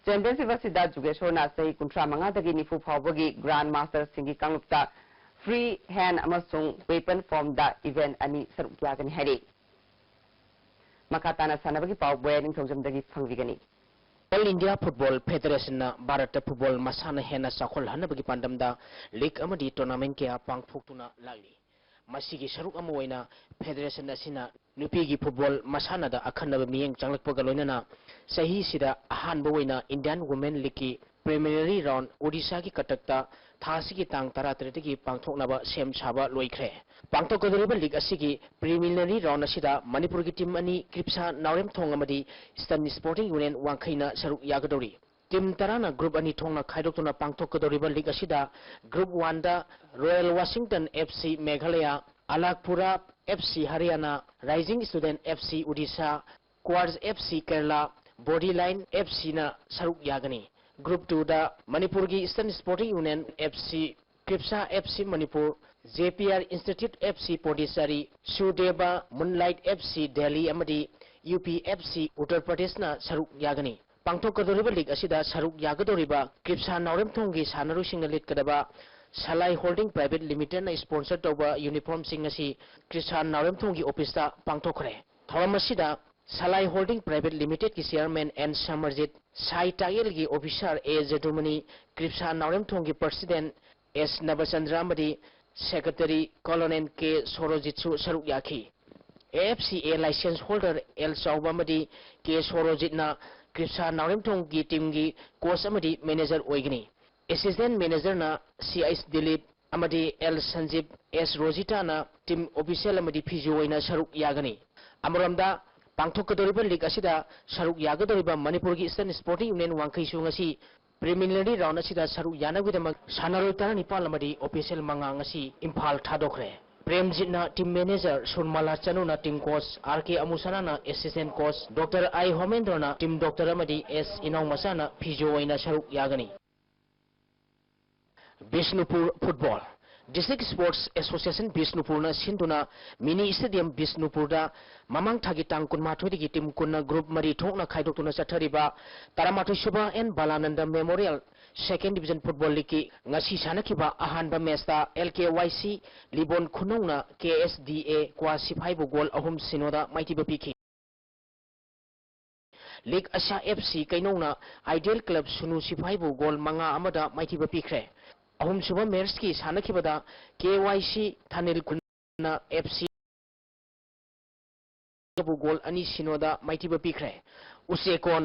ꯆꯦꯝꯄꯤꯌꯟꯁꯤꯞ ꯑꯁꯤꯗ ꯖꯨꯒꯦꯁꯣꯔꯅ ꯆꯍꯤ ꯀꯨꯟꯊ꯭ꯔꯥ ꯃꯉꯥꯗꯒꯤ ꯅꯤꯐꯨ ꯐꯥꯎꯕꯒꯤ ꯒ꯭ꯔꯥꯟꯗ ꯃꯥꯁꯇꯔꯁꯤꯡꯒꯤ ꯀꯥꯡꯂꯨꯞꯇ ꯐ꯭ꯔꯤ ꯍꯦꯟꯗ ꯑꯃꯁꯨꯡ ꯋꯦꯄꯟ ꯐꯣꯔꯝꯗ ꯏꯚꯦꯟꯠ ꯑꯅꯤ ꯁꯔꯨꯛ ꯌꯥꯒꯅꯤ ꯍꯥꯏꯔꯤ꯫ ꯃꯈꯥ ꯇꯥꯅ ꯁꯥꯟꯅꯕꯒꯤ ꯄꯥꯎ ꯕꯣꯌꯥ ꯅꯤꯡꯊꯧꯖꯝꯗꯒꯤ ꯐꯪꯕꯤꯒꯅꯤ꯫ ꯑꯣꯜ ꯏꯟꯗꯤꯌꯥ ꯐꯨꯠꯕꯣꯜ ꯐꯦꯗꯔꯦꯁꯟꯅ ꯚꯥꯔꯠꯇ ꯐꯨꯠꯕꯣꯜ ꯃꯁꯥꯟꯅ ꯍꯦꯟꯅ ꯆꯥꯎꯈꯠꯍꯟꯅꯕꯒꯤ ꯄꯥꯟꯗꯝꯗ ꯂꯤꯒ ꯑꯃꯗꯤ ꯇꯣꯔꯅꯥꯃꯦꯟ ꯀꯌꯥ ꯄꯥꯡꯊꯣꯛꯇꯨꯅ ꯂꯥꯛꯂꯤ꯫ ꯃꯁꯤꯒꯤ ꯁꯔꯨꯛ ꯑꯃ ꯑꯣꯏꯅ ꯐꯦꯗꯔꯦꯁꯟ ꯑꯁꯤꯅ ꯅꯨꯄꯤꯒꯤ ꯐꯨꯠꯕꯣꯜ ꯃꯁꯥꯟꯅꯗ ꯑꯈꯟꯅꯕ ꯃꯤꯠꯌꯦꯡ ꯆꯪꯂꯛꯄꯒ ꯂꯣꯏꯅꯅ ꯆꯍꯤꯁꯤꯗ ꯑꯍꯥꯟꯕ ꯑꯣꯏꯅ ꯏꯟꯗꯤꯌꯥꯟ ꯋꯨꯃꯦꯟ ꯂꯤꯒꯀꯤ ꯄ꯭ꯔꯤꯂꯤꯃꯤꯅꯔꯤ ꯔꯥꯎꯟ ꯑꯣꯗꯤꯁꯥꯒꯤ ꯀꯇꯛꯇ ꯊꯥ ꯑꯁꯤꯒꯤ ꯇꯥꯡ ꯇꯔꯥꯇꯔꯦꯠꯇꯒꯤ ꯄꯥꯡꯊꯣꯛꯅꯕ ꯁꯦꯝ ꯁꯥꯕ ꯂꯣꯏꯈ꯭ꯔꯦ꯫ ꯄꯥꯡꯊꯣꯛꯀꯗꯧꯔꯤꯕ ꯂꯤꯒ ꯑꯁꯤꯒꯤ ꯄ꯭ꯔꯤꯂꯤꯃꯤꯅꯔꯤ ꯔꯥꯎꯟ ꯑꯁꯤꯗ ꯃꯅꯤꯄꯨꯔꯒꯤ ꯇꯤꯝ ꯑꯅꯤ, ꯀ꯭ꯔꯤꯞꯁꯥ ꯅꯥꯎꯔꯦꯝꯊꯣꯡ ꯑꯃꯗꯤ ꯏꯁꯇꯔꯟ ꯁ꯭ꯄꯣꯔꯇꯤꯡ ꯌꯨꯅꯤꯌꯟ ꯋꯥꯡꯈꯩꯅ ꯁꯔꯨꯛ ꯌꯥꯒꯗꯧꯔꯤ꯫ ꯇꯤꯝ ꯇꯔꯥꯅ ꯒ꯭ꯔꯨꯞ ꯑꯅꯤ ꯊꯣꯛꯅ ꯈꯥꯏꯗꯣꯛꯇꯨꯅ ꯄꯥꯡꯊꯣꯛꯀꯗꯧꯔꯤꯕ ꯂꯤꯒ ꯑꯁꯤꯗ ꯒ꯭ꯔꯨꯞ ꯋꯥꯟꯗ royal Washington F C Meghalaya, ꯑꯂꯥꯒꯄꯨꯔꯥ F C ꯍꯔꯤꯌꯥꯅꯥ, rising student F C Odisha, ꯀ꯭ꯋꯥꯔꯖ F C Kerala, body line F ꯁꯤꯅ ꯁꯔꯨꯛ ꯌꯥꯒꯅꯤ꯫ Group two ꯗ ꯃꯅꯤꯄꯨꯔꯒꯤ Eastern Sporting Union F C, ꯀ꯭ꯔꯤꯞꯁꯥ F C Manipur, J P R Institute F C Pondicherry, ꯁꯨꯗꯦꯕ, Moonlight F C Delhi ꯑꯃꯗꯤ U P F C Uttar ꯄ꯭ꯔꯗꯦꯁꯅ ꯁꯔꯨꯛ ꯌꯥꯒꯅꯤ꯫ ꯄꯥꯡꯊꯣꯛꯀꯗꯧꯔꯤꯕ league ꯑꯁꯤꯗ ꯁꯔꯨꯛ ꯌꯥꯒꯗꯧꯔꯤꯕ ꯀ꯭ꯔꯤꯞꯁꯥ ꯅꯥꯎꯔꯦꯝꯊꯣꯡꯒꯤ ꯁꯥꯟꯅꯔꯣꯏꯁꯤꯡꯅ ꯂꯤꯠꯀꯗꯕ ꯁꯂꯥꯏ ꯍꯣꯜꯗꯤꯡ ꯄ꯭ꯔꯥꯏꯚꯦꯠ ꯂꯤꯃꯤꯇꯦꯗꯅ ꯁ꯭ꯄꯣꯟꯁꯔ ꯇꯧꯕ ꯌꯨꯅꯤꯐꯣꯔꯝꯁꯤꯡ ꯑꯁꯤ ꯀ꯭ꯔꯤꯞꯁꯥ ꯅꯥꯎꯔꯦꯝꯊꯣꯡꯒꯤ ꯑꯣꯐꯤꯁꯇ ꯄꯥꯡꯊꯣꯛꯈ꯭ꯔꯦ꯫ ꯊꯧꯔꯝ ꯑꯁꯤꯗ ꯁꯂꯥꯏ ꯍꯣꯜꯗꯤꯡ ꯄ꯭ꯔꯥꯏꯚꯦꯠ ꯂꯤꯃꯤꯇꯦꯗꯀꯤ ꯆꯤꯌꯔꯃꯦꯟ ꯑꯦꯟ ꯁꯃꯔꯖꯤꯠ, ꯁꯥꯏ ꯇꯥꯛꯌꯦꯜꯒꯤ ꯑꯣꯐꯤꯁꯥꯔ ꯑꯦ ꯖꯗꯨꯃꯅꯤ, ꯀ꯭ꯔꯤꯞꯁꯥ ꯅꯥꯎꯔꯦꯝꯊꯣꯡꯒꯤ ꯄ꯭ꯔꯁꯤꯗꯦꯟ ꯑꯦꯁ ꯅꯕꯆꯟꯗ꯭ꯔ ꯑꯃꯗꯤ ꯁꯦꯀ꯭ꯔꯦꯇꯔꯤ ꯀꯣꯂꯣꯅꯦꯜ ꯀꯦ ꯁꯣꯔꯣꯖꯤꯠꯁꯨ ꯁꯔꯨꯛ ꯌꯥꯈꯤ꯫ A F C A licence holder ꯑꯦꯜ ꯆꯥꯎꯕ ꯑꯃꯗꯤ ꯀꯦ ꯁꯣꯔꯣꯖꯤꯠꯅ ꯀ꯭ꯔꯤꯞꯁꯥ ꯅꯥꯎꯔꯦꯝꯊꯣꯡꯒꯤ ꯇꯤꯝꯒꯤ ꯀꯣꯆ ꯑꯃꯗꯤ ꯃꯦꯅꯦꯖꯔ ꯑꯣꯏꯒꯅꯤ꯫ ꯑꯦꯁꯤꯁꯇꯦꯟ ꯃꯦꯅꯦꯖꯔꯅ ꯁꯤ ꯑꯩꯆ ꯗꯤꯂꯤꯞ ꯑꯃꯗꯤ ꯑꯦꯜ ꯁꯟꯖꯤꯞ, ꯑꯦꯁ ꯔꯣꯖꯤꯇꯥꯅ ꯇꯤꯝ ꯑꯣꯐꯤꯁꯤꯌꯦꯜ ꯑꯃꯗꯤ ꯐꯤꯖꯤꯑꯣ ꯑꯣꯏꯅ ꯁꯔꯨꯛ ꯌꯥꯒꯅꯤ꯫ ꯑꯃꯔꯣꯝꯗ, ꯄꯥꯡꯊꯣꯛꯀꯗꯧꯔꯤꯕ ꯂꯤꯒ ꯑꯁꯤꯗ ꯁꯔꯨꯛ ꯌꯥꯒꯗꯧꯔꯤꯕ ꯃꯅꯤꯄꯨꯔꯒꯤ Eastern Sporting Union ꯋꯥꯡꯈꯩꯁꯨ ꯉꯁꯤ ꯄ꯭ꯔꯤꯂꯤꯃꯤꯅꯔꯤ ꯔꯥꯎꯟ ꯑꯁꯤꯗ ꯁꯔꯨꯛ ꯌꯥꯅꯕꯒꯤꯗꯃꯛ ꯁꯥꯟꯅꯔꯣꯏ ꯇꯔꯥꯅꯤꯄꯥꯜ ꯑꯃꯗꯤ ꯑꯣꯐꯤꯁꯤꯌꯦꯜ ꯃꯉꯥ ꯉꯁꯤ ꯏꯝꯐꯥꯜ ꯊꯥꯗꯣꯛꯈ꯭ꯔꯦ꯫ ꯄ꯭ꯔꯦꯝꯖꯤꯠꯅ ꯇꯤꯝ ꯃꯦꯅꯦꯖꯔ, ꯁꯨꯔꯃꯥꯂꯥ ꯆꯅꯨꯅ ꯇꯤꯝ ꯀꯣꯆ, ꯑꯥꯔ ꯀꯦ ꯑꯃꯨꯁꯅꯥꯅ ꯑꯦꯁꯤꯁꯇꯦꯟ ꯀꯣꯆ, ꯗꯣꯛꯇꯔ ꯑꯥꯏ ꯍꯣꯃꯦꯟꯗ꯭ꯔꯣꯅ ꯇꯤꯝ ꯗꯣꯛꯇꯔ ꯑꯃꯗꯤ ꯑꯦꯁ ꯏꯅꯥꯎꯃꯆꯥꯅ ꯐꯤꯖꯤꯑꯣ ꯑꯣꯏꯅ ꯁꯔꯨꯛ ꯌꯥꯒꯅꯤ꯫ Bishnupur football. District Sports Association ꯕꯤꯁꯅꯨꯄꯨꯔꯅ ꯁꯤꯟꯗꯨꯅ ꯃꯤꯅꯤ ꯁ꯭ꯇꯦꯗꯤꯌꯝ ꯕꯤꯁꯅꯨꯄꯨꯔꯗ ꯃꯃꯥꯡ ꯊꯥꯒꯤ ꯇꯥꯡ ꯀꯨꯟꯃꯥꯊꯣꯏꯗꯒꯤ ꯇꯤꯝ ꯀꯨꯟꯅ ꯒ꯭ꯔꯨꯞ ꯃꯔꯤ ꯊꯣꯛꯅ ꯈꯥꯏꯗꯣꯛꯇꯨꯅ ꯆꯠꯊꯔꯤꯕ ꯇꯔꯥꯃꯥꯊꯣꯏ ꯁꯨꯕ N Balananda memorial second division football ꯂꯤꯒꯀꯤ ꯉꯁꯤ ꯁꯥꯟꯅꯈꯤꯕ ꯑꯍꯥꯟꯕ ꯃꯦꯆꯇ ꯑꯦꯜ ꯀꯦ ꯋꯥꯏ ꯁꯤ ꯂꯤꯕꯣꯟ ꯈꯨꯅꯧꯅ ꯀꯦ ꯑꯦꯁ ꯗꯤ ꯑꯦ ꯀ꯭ꯋꯥ ꯁꯤꯐꯥꯏꯕꯨ ꯒꯣꯜ ꯑꯍꯨꯝ ꯁꯤꯅꯣꯗ ꯃꯥꯏꯊꯤꯕ ꯄꯤꯈꯤ꯫ ꯂꯤꯒ ꯑꯁꯥ ꯑꯦꯐ ꯁꯤ ꯀꯩꯅꯧꯅ ꯑꯥꯏꯗꯤꯌꯦꯜ ꯀ꯭ꯂꯕ ꯁꯨꯅꯨ ꯁꯤꯐꯥꯏꯕꯨ ꯒꯣꯜ ꯃꯉꯥ ꯑꯃꯗ ꯃꯥꯏꯊꯤꯕ ꯄꯤꯈ꯭ꯔꯦ꯫ ꯑꯍꯨꯝꯁꯨꯕ ꯃꯦꯆꯀꯤ ꯁꯥꯟꯅꯈꯤꯕꯗ ꯀꯦ ꯋꯥꯏ ꯁꯤ ꯊꯥꯅꯤꯜ ꯈꯨꯟꯅ ꯑꯦꯐ ꯁꯤꯕꯨ ꯒꯣꯜ ꯑꯅꯤ ꯁꯤꯅꯣꯗ ꯃꯥꯏꯊꯤꯕ ꯄꯤꯈ꯭ꯔꯦ꯫ ꯎꯆꯦꯀꯣꯟ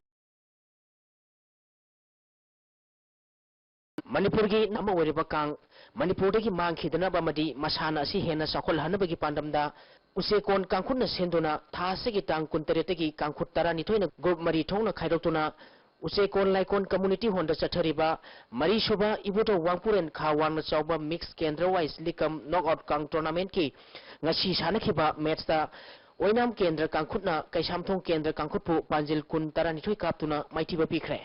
ꯃꯅꯤꯄꯨꯔꯒꯤ ꯑꯃ ꯑꯣꯏꯔꯤꯕ ꯀꯥꯡ ꯃꯅꯤꯄꯨꯔꯗꯒꯤ ꯃꯥꯡꯈꯤꯗꯅꯕ ꯑꯃꯗꯤ ꯃꯁꯥꯟꯅ ꯑꯁꯤ ꯍꯦꯟꯅ ꯆꯥꯎꯈꯠꯍꯟꯅꯕꯒꯤ ꯄꯥꯟꯗꯝꯗ ꯎꯆꯦꯀꯣꯟ ꯀꯥꯡꯈꯨꯠꯅ ꯁꯤꯟꯗꯨꯅ ꯊꯥ ꯑꯁꯤꯒꯤ ꯇꯥꯡ ꯀꯨꯟꯇꯔꯦꯠꯇꯒꯤ ꯀꯥꯡꯈꯨꯠ ꯇꯔꯥꯅꯤꯊꯣꯏꯅ ꯒ꯭ꯔꯨꯞ ꯃꯔꯤ ꯊꯣꯛꯅ ꯈꯥꯏꯗꯣꯛꯇꯨꯅ ꯎꯆꯦꯀꯣꯟ ꯂꯥꯏꯀꯣꯟ ꯀꯝꯃ꯭ꯌꯨꯅꯤꯇꯤ ꯍꯣꯜꯗ ꯆꯠꯊꯔꯤꯕ ꯃꯔꯤꯁꯨꯕ ꯏꯕꯨꯙꯧ ꯋꯥꯡꯄꯨꯔꯦꯟ ꯈꯥ ꯋꯥꯡꯅ ꯆꯥꯎꯕ ꯃꯤꯛꯁ ꯀꯦꯟꯗ꯭ꯔ ꯋꯥꯏꯁ ꯂꯤꯒ ꯀꯝ ꯅꯣꯛ ꯑꯥꯎꯠ ꯀꯥꯡ ꯇꯣꯔꯅꯥꯃꯦꯟꯠꯀꯤ ꯉꯁꯤ ꯁꯥꯟꯅꯈꯤꯕ ꯃꯦꯆꯇ ꯑꯣꯏꯅꯥꯝ ꯀꯦꯟꯗ꯭ꯔ ꯀꯥꯡꯈꯨꯠꯅ ꯀꯩꯁꯥꯝꯊꯣꯡ ꯀꯦꯟꯗ꯭ꯔ ꯀꯥꯡꯈꯨꯠꯄꯨ ꯄꯥꯟꯖꯤꯜ ꯀꯨꯟ ꯇꯔꯥꯅꯤꯊꯣꯏ ꯀꯥꯞꯇꯨꯅ ꯃꯥꯏꯊꯤꯕ ꯄꯤꯈ꯭ꯔꯦ꯫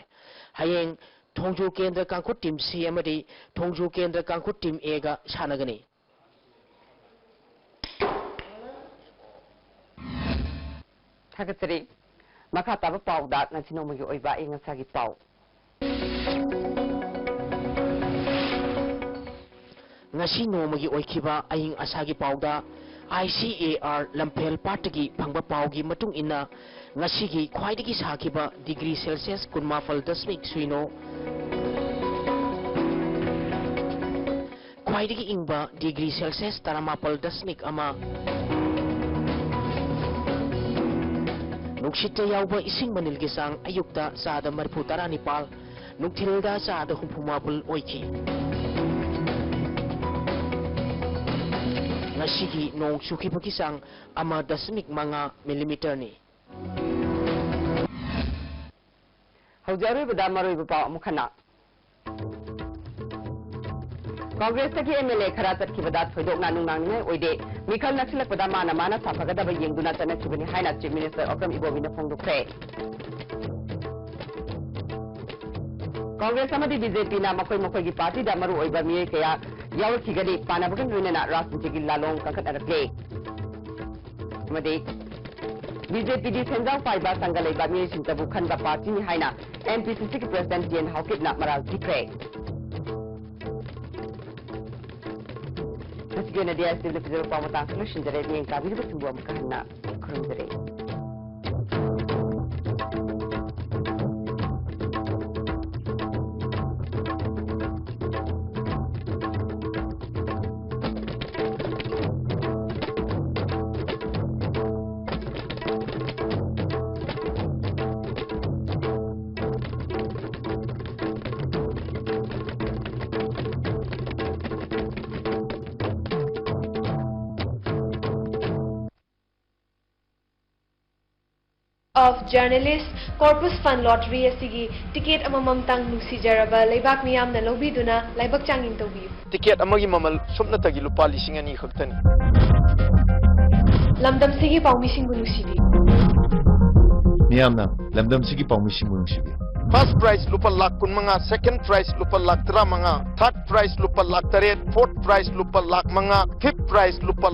ꯍꯌꯦꯡ ꯊꯣꯡꯖꯨ ꯀꯦꯟꯗ꯭ꯔ ꯀꯥꯡꯈꯨꯠ ꯇꯤꯝ ꯁꯤ ꯑꯃꯗꯤ ꯊꯣꯡꯖꯨ ꯀꯦꯟꯗ꯭ꯔ ꯀꯥꯡꯈꯨꯠ ꯇꯤꯝ ꯑꯦꯒ ꯁꯥꯟꯅꯒꯅꯤ꯫ ꯊꯥꯒꯠꯆꯔꯤ꯫ ꯃꯈꯥ ꯇꯥꯕ ꯄꯥꯎꯗ ꯉꯁꯤ ꯅꯣꯡꯃꯒꯤ ꯑꯣꯏꯕ ꯑꯏꯪ ꯑꯁꯥꯒꯤ ꯄꯥꯎ꯫ ꯉꯁꯤ ꯅꯣꯡꯃꯒꯤ ꯑꯣꯏꯈꯤꯕ ꯑꯏꯪ ꯑꯁꯥꯒꯤ ꯄꯥꯎꯗ, ꯑꯥꯏ ꯁꯤ ꯑꯦ ꯑꯥꯔ ꯂꯝꯐꯦꯜ ꯄꯥꯠꯇꯒꯤ ꯐꯪꯕ ꯄꯥꯎꯒꯤ ꯃꯇꯨꯡ ꯏꯟꯅ, ꯉꯁꯤꯒꯤ ꯈ꯭ꯋꯥꯏꯗꯒꯤ ꯁꯥꯈꯤꯕ ꯗꯤꯒ꯭ꯔꯤ ꯁꯦꯜꯁꯤꯌꯁ ꯀꯨꯟꯃꯥꯄꯜ ꯗꯁꯃꯤꯛ ꯁꯨꯏꯅꯣ, ꯈ꯭ꯋꯥꯏꯗꯒꯤ ꯏꯪꯕ ꯗꯤꯒ꯭ꯔꯤ ꯁꯦꯜꯁꯤꯌꯁ ꯇꯔꯥꯃꯥꯄꯜ ꯗꯁꯃꯤꯛ ꯑꯃ, ꯅꯨꯡꯁꯤꯠꯇ ꯌꯥꯎꯕ ꯏꯁꯤꯡ ꯃꯅꯤꯜꯒꯤ ꯆꯥꯡ ꯑꯌꯨꯛꯇ ꯆꯥꯗ ꯃꯔꯤꯐꯨ ꯇꯔꯥꯅꯤꯄꯥꯜ, ꯅꯨꯡꯊꯤꯜꯗ ꯆꯥꯗ ꯍꯨꯝꯐꯨ ꯃꯥꯄꯜ ꯑꯣꯏꯈꯤ꯫ ꯉꯁꯤꯒꯤ ꯅꯣꯡ ꯆꯨꯈꯤꯕꯒꯤ ꯆꯥꯡ ꯑꯃ ꯗꯁꯃꯤꯛ ꯃꯉꯥ ꯃꯤꯂꯤꯃꯤꯇꯔꯅꯤ꯫ ꯍꯧꯖꯤꯛ ꯑꯔꯣꯏꯕꯗ ꯃꯔꯨꯑꯣꯏꯕ ꯄꯥꯎ ꯑꯃꯨꯛ ꯍꯟꯅ꯫ ꯀꯪꯒ꯭ꯔꯦꯁꯇꯒꯤ ꯑꯦꯝ ꯑꯦꯜ ꯑꯦ ꯈꯔ ꯆꯠꯈꯤꯕꯗ ꯊꯣꯏꯗꯣꯛꯅ ꯅꯨꯡꯅꯥꯡꯅꯤꯡꯉꯥꯏ ꯑꯣꯏꯗꯦ꯫ ꯃꯤꯈꯜ ꯅꯛꯁꯤꯜꯂꯛꯄꯗ ꯃꯥꯅ ꯃꯥꯅ ꯁꯥꯐꯒꯗꯕ ꯌꯦꯡꯗꯨꯅ ꯆꯠꯅꯈꯤꯕꯅꯤ ꯍꯥꯏꯅ ꯆꯤꯐ ꯃꯤꯅꯤꯁꯇꯔ ꯑꯣꯀ꯭ꯔꯝ ꯏꯕꯣꯕꯤꯅ ꯐꯣꯡꯗꯣꯛꯈ꯭ꯔꯦ꯫ ꯀꯪꯒ꯭ꯔꯦꯁ ꯑꯃꯗꯤ ꯕꯤ ꯖꯦ ꯄꯤꯅ ꯃꯈꯣꯏ ꯃꯈꯣꯏꯒꯤ ꯄꯥꯔꯇꯤꯗ ꯃꯔꯨꯑꯣꯏꯕ ꯃꯤꯑꯣꯏ ꯀꯌꯥ ꯌꯥꯎꯔꯛꯈꯤꯒꯅꯤ꯫ ꯄꯥꯅꯕꯒ ꯂꯣꯏꯅꯅ ꯔꯥꯖꯅꯤꯇꯤꯒꯤ ꯂꯥꯂꯣꯡ ꯀꯟꯈꯠꯅꯔꯛꯂꯦ꯫ ꯑꯃꯗꯤ ꯕꯤ ꯖꯦ ꯄꯤꯗꯤ ꯁꯦꯟꯖꯥꯎ ꯄꯥꯏꯕ ꯁꯪꯒ ꯂꯩꯕ ꯃꯤꯑꯣꯏꯁꯤꯡꯇꯕꯨ ꯈꯟꯕ ꯄꯥꯔꯇꯤꯅꯤ ꯍꯥꯏꯅ ꯑꯦꯝ ꯄꯤ ꯁꯤ ꯁꯤꯒꯤ ꯄ꯭ꯔꯦꯁꯤꯗꯦꯟꯠ ꯇꯤ ꯑꯦꯟ ꯍꯥꯎꯀꯤꯞꯅ ꯃꯔꯥꯜ ꯊꯤꯈ꯭ꯔꯦ꯫ ꯉꯁꯤꯒꯤ ꯑꯣꯏꯅꯗꯤ ꯑꯁꯤꯗ ꯐꯖꯕ ꯄꯥꯎ ꯃꯇꯥꯡ ꯑꯁꯤ ꯂꯣꯏꯁꯤꯟꯖꯔꯦ꯫ ꯃꯤꯠꯌꯦꯡ ꯇꯥꯕꯤꯔꯤꯕꯁꯤꯡꯕꯨ ꯑꯃꯨꯛꯀ ꯍꯟꯅ ꯈꯨꯔꯨꯝꯖꯔꯤ꯫ of Journalist Corpus Fund Lottery ꯑꯁꯤꯒꯤ ꯇꯤꯀꯦꯠ ꯑꯃꯃꯝꯇꯪ ꯅꯨꯡꯁꯤꯖꯔꯕ ꯂꯩꯕꯥꯛ ꯃꯤꯌꯥꯝꯅ ꯂꯧꯕꯤꯗꯨꯅ ꯂꯥꯏꯕꯛ ꯆꯥꯡꯌꯦꯡ ꯇꯧꯕꯤꯌꯨ꯫ ꯇꯤꯀꯦꯠ ꯑꯃꯒꯤ ꯃꯃꯜ ꯁꯨꯞꯅꯇꯒꯤ ꯂꯨꯄꯥ ꯂꯤꯁꯤꯡ ꯑꯅꯤ ꯈꯛꯇꯅꯤ꯫ ꯂꯝꯗꯝꯁꯤꯒꯤ ꯄꯥꯎꯃꯤꯁꯤꯡꯕꯨ ꯅꯨꯡꯁꯤꯕꯤꯌꯨ꯫ ꯃꯤꯌꯥꯝꯅ ꯂꯝꯗꯝꯁꯤꯒꯤ ꯄꯥꯎꯃꯤꯁꯤꯡꯕꯨ ꯅꯨꯡꯁꯤꯕꯤꯌꯨ꯫ First prize ꯂꯨꯄꯥ ꯂꯥꯈ ꯀꯨꯟꯃꯉꯥ, second prize ꯂꯨꯄꯥ ꯂꯥꯈ ꯇꯔꯥꯃꯉꯥ, third prize ꯂꯨꯄꯥ ꯂꯥꯈ ꯇꯔꯦꯠ, fourth prize ꯂꯨꯄꯥ ꯂꯥꯈ ꯃꯉꯥ, fifth prize ꯂꯨꯄꯥ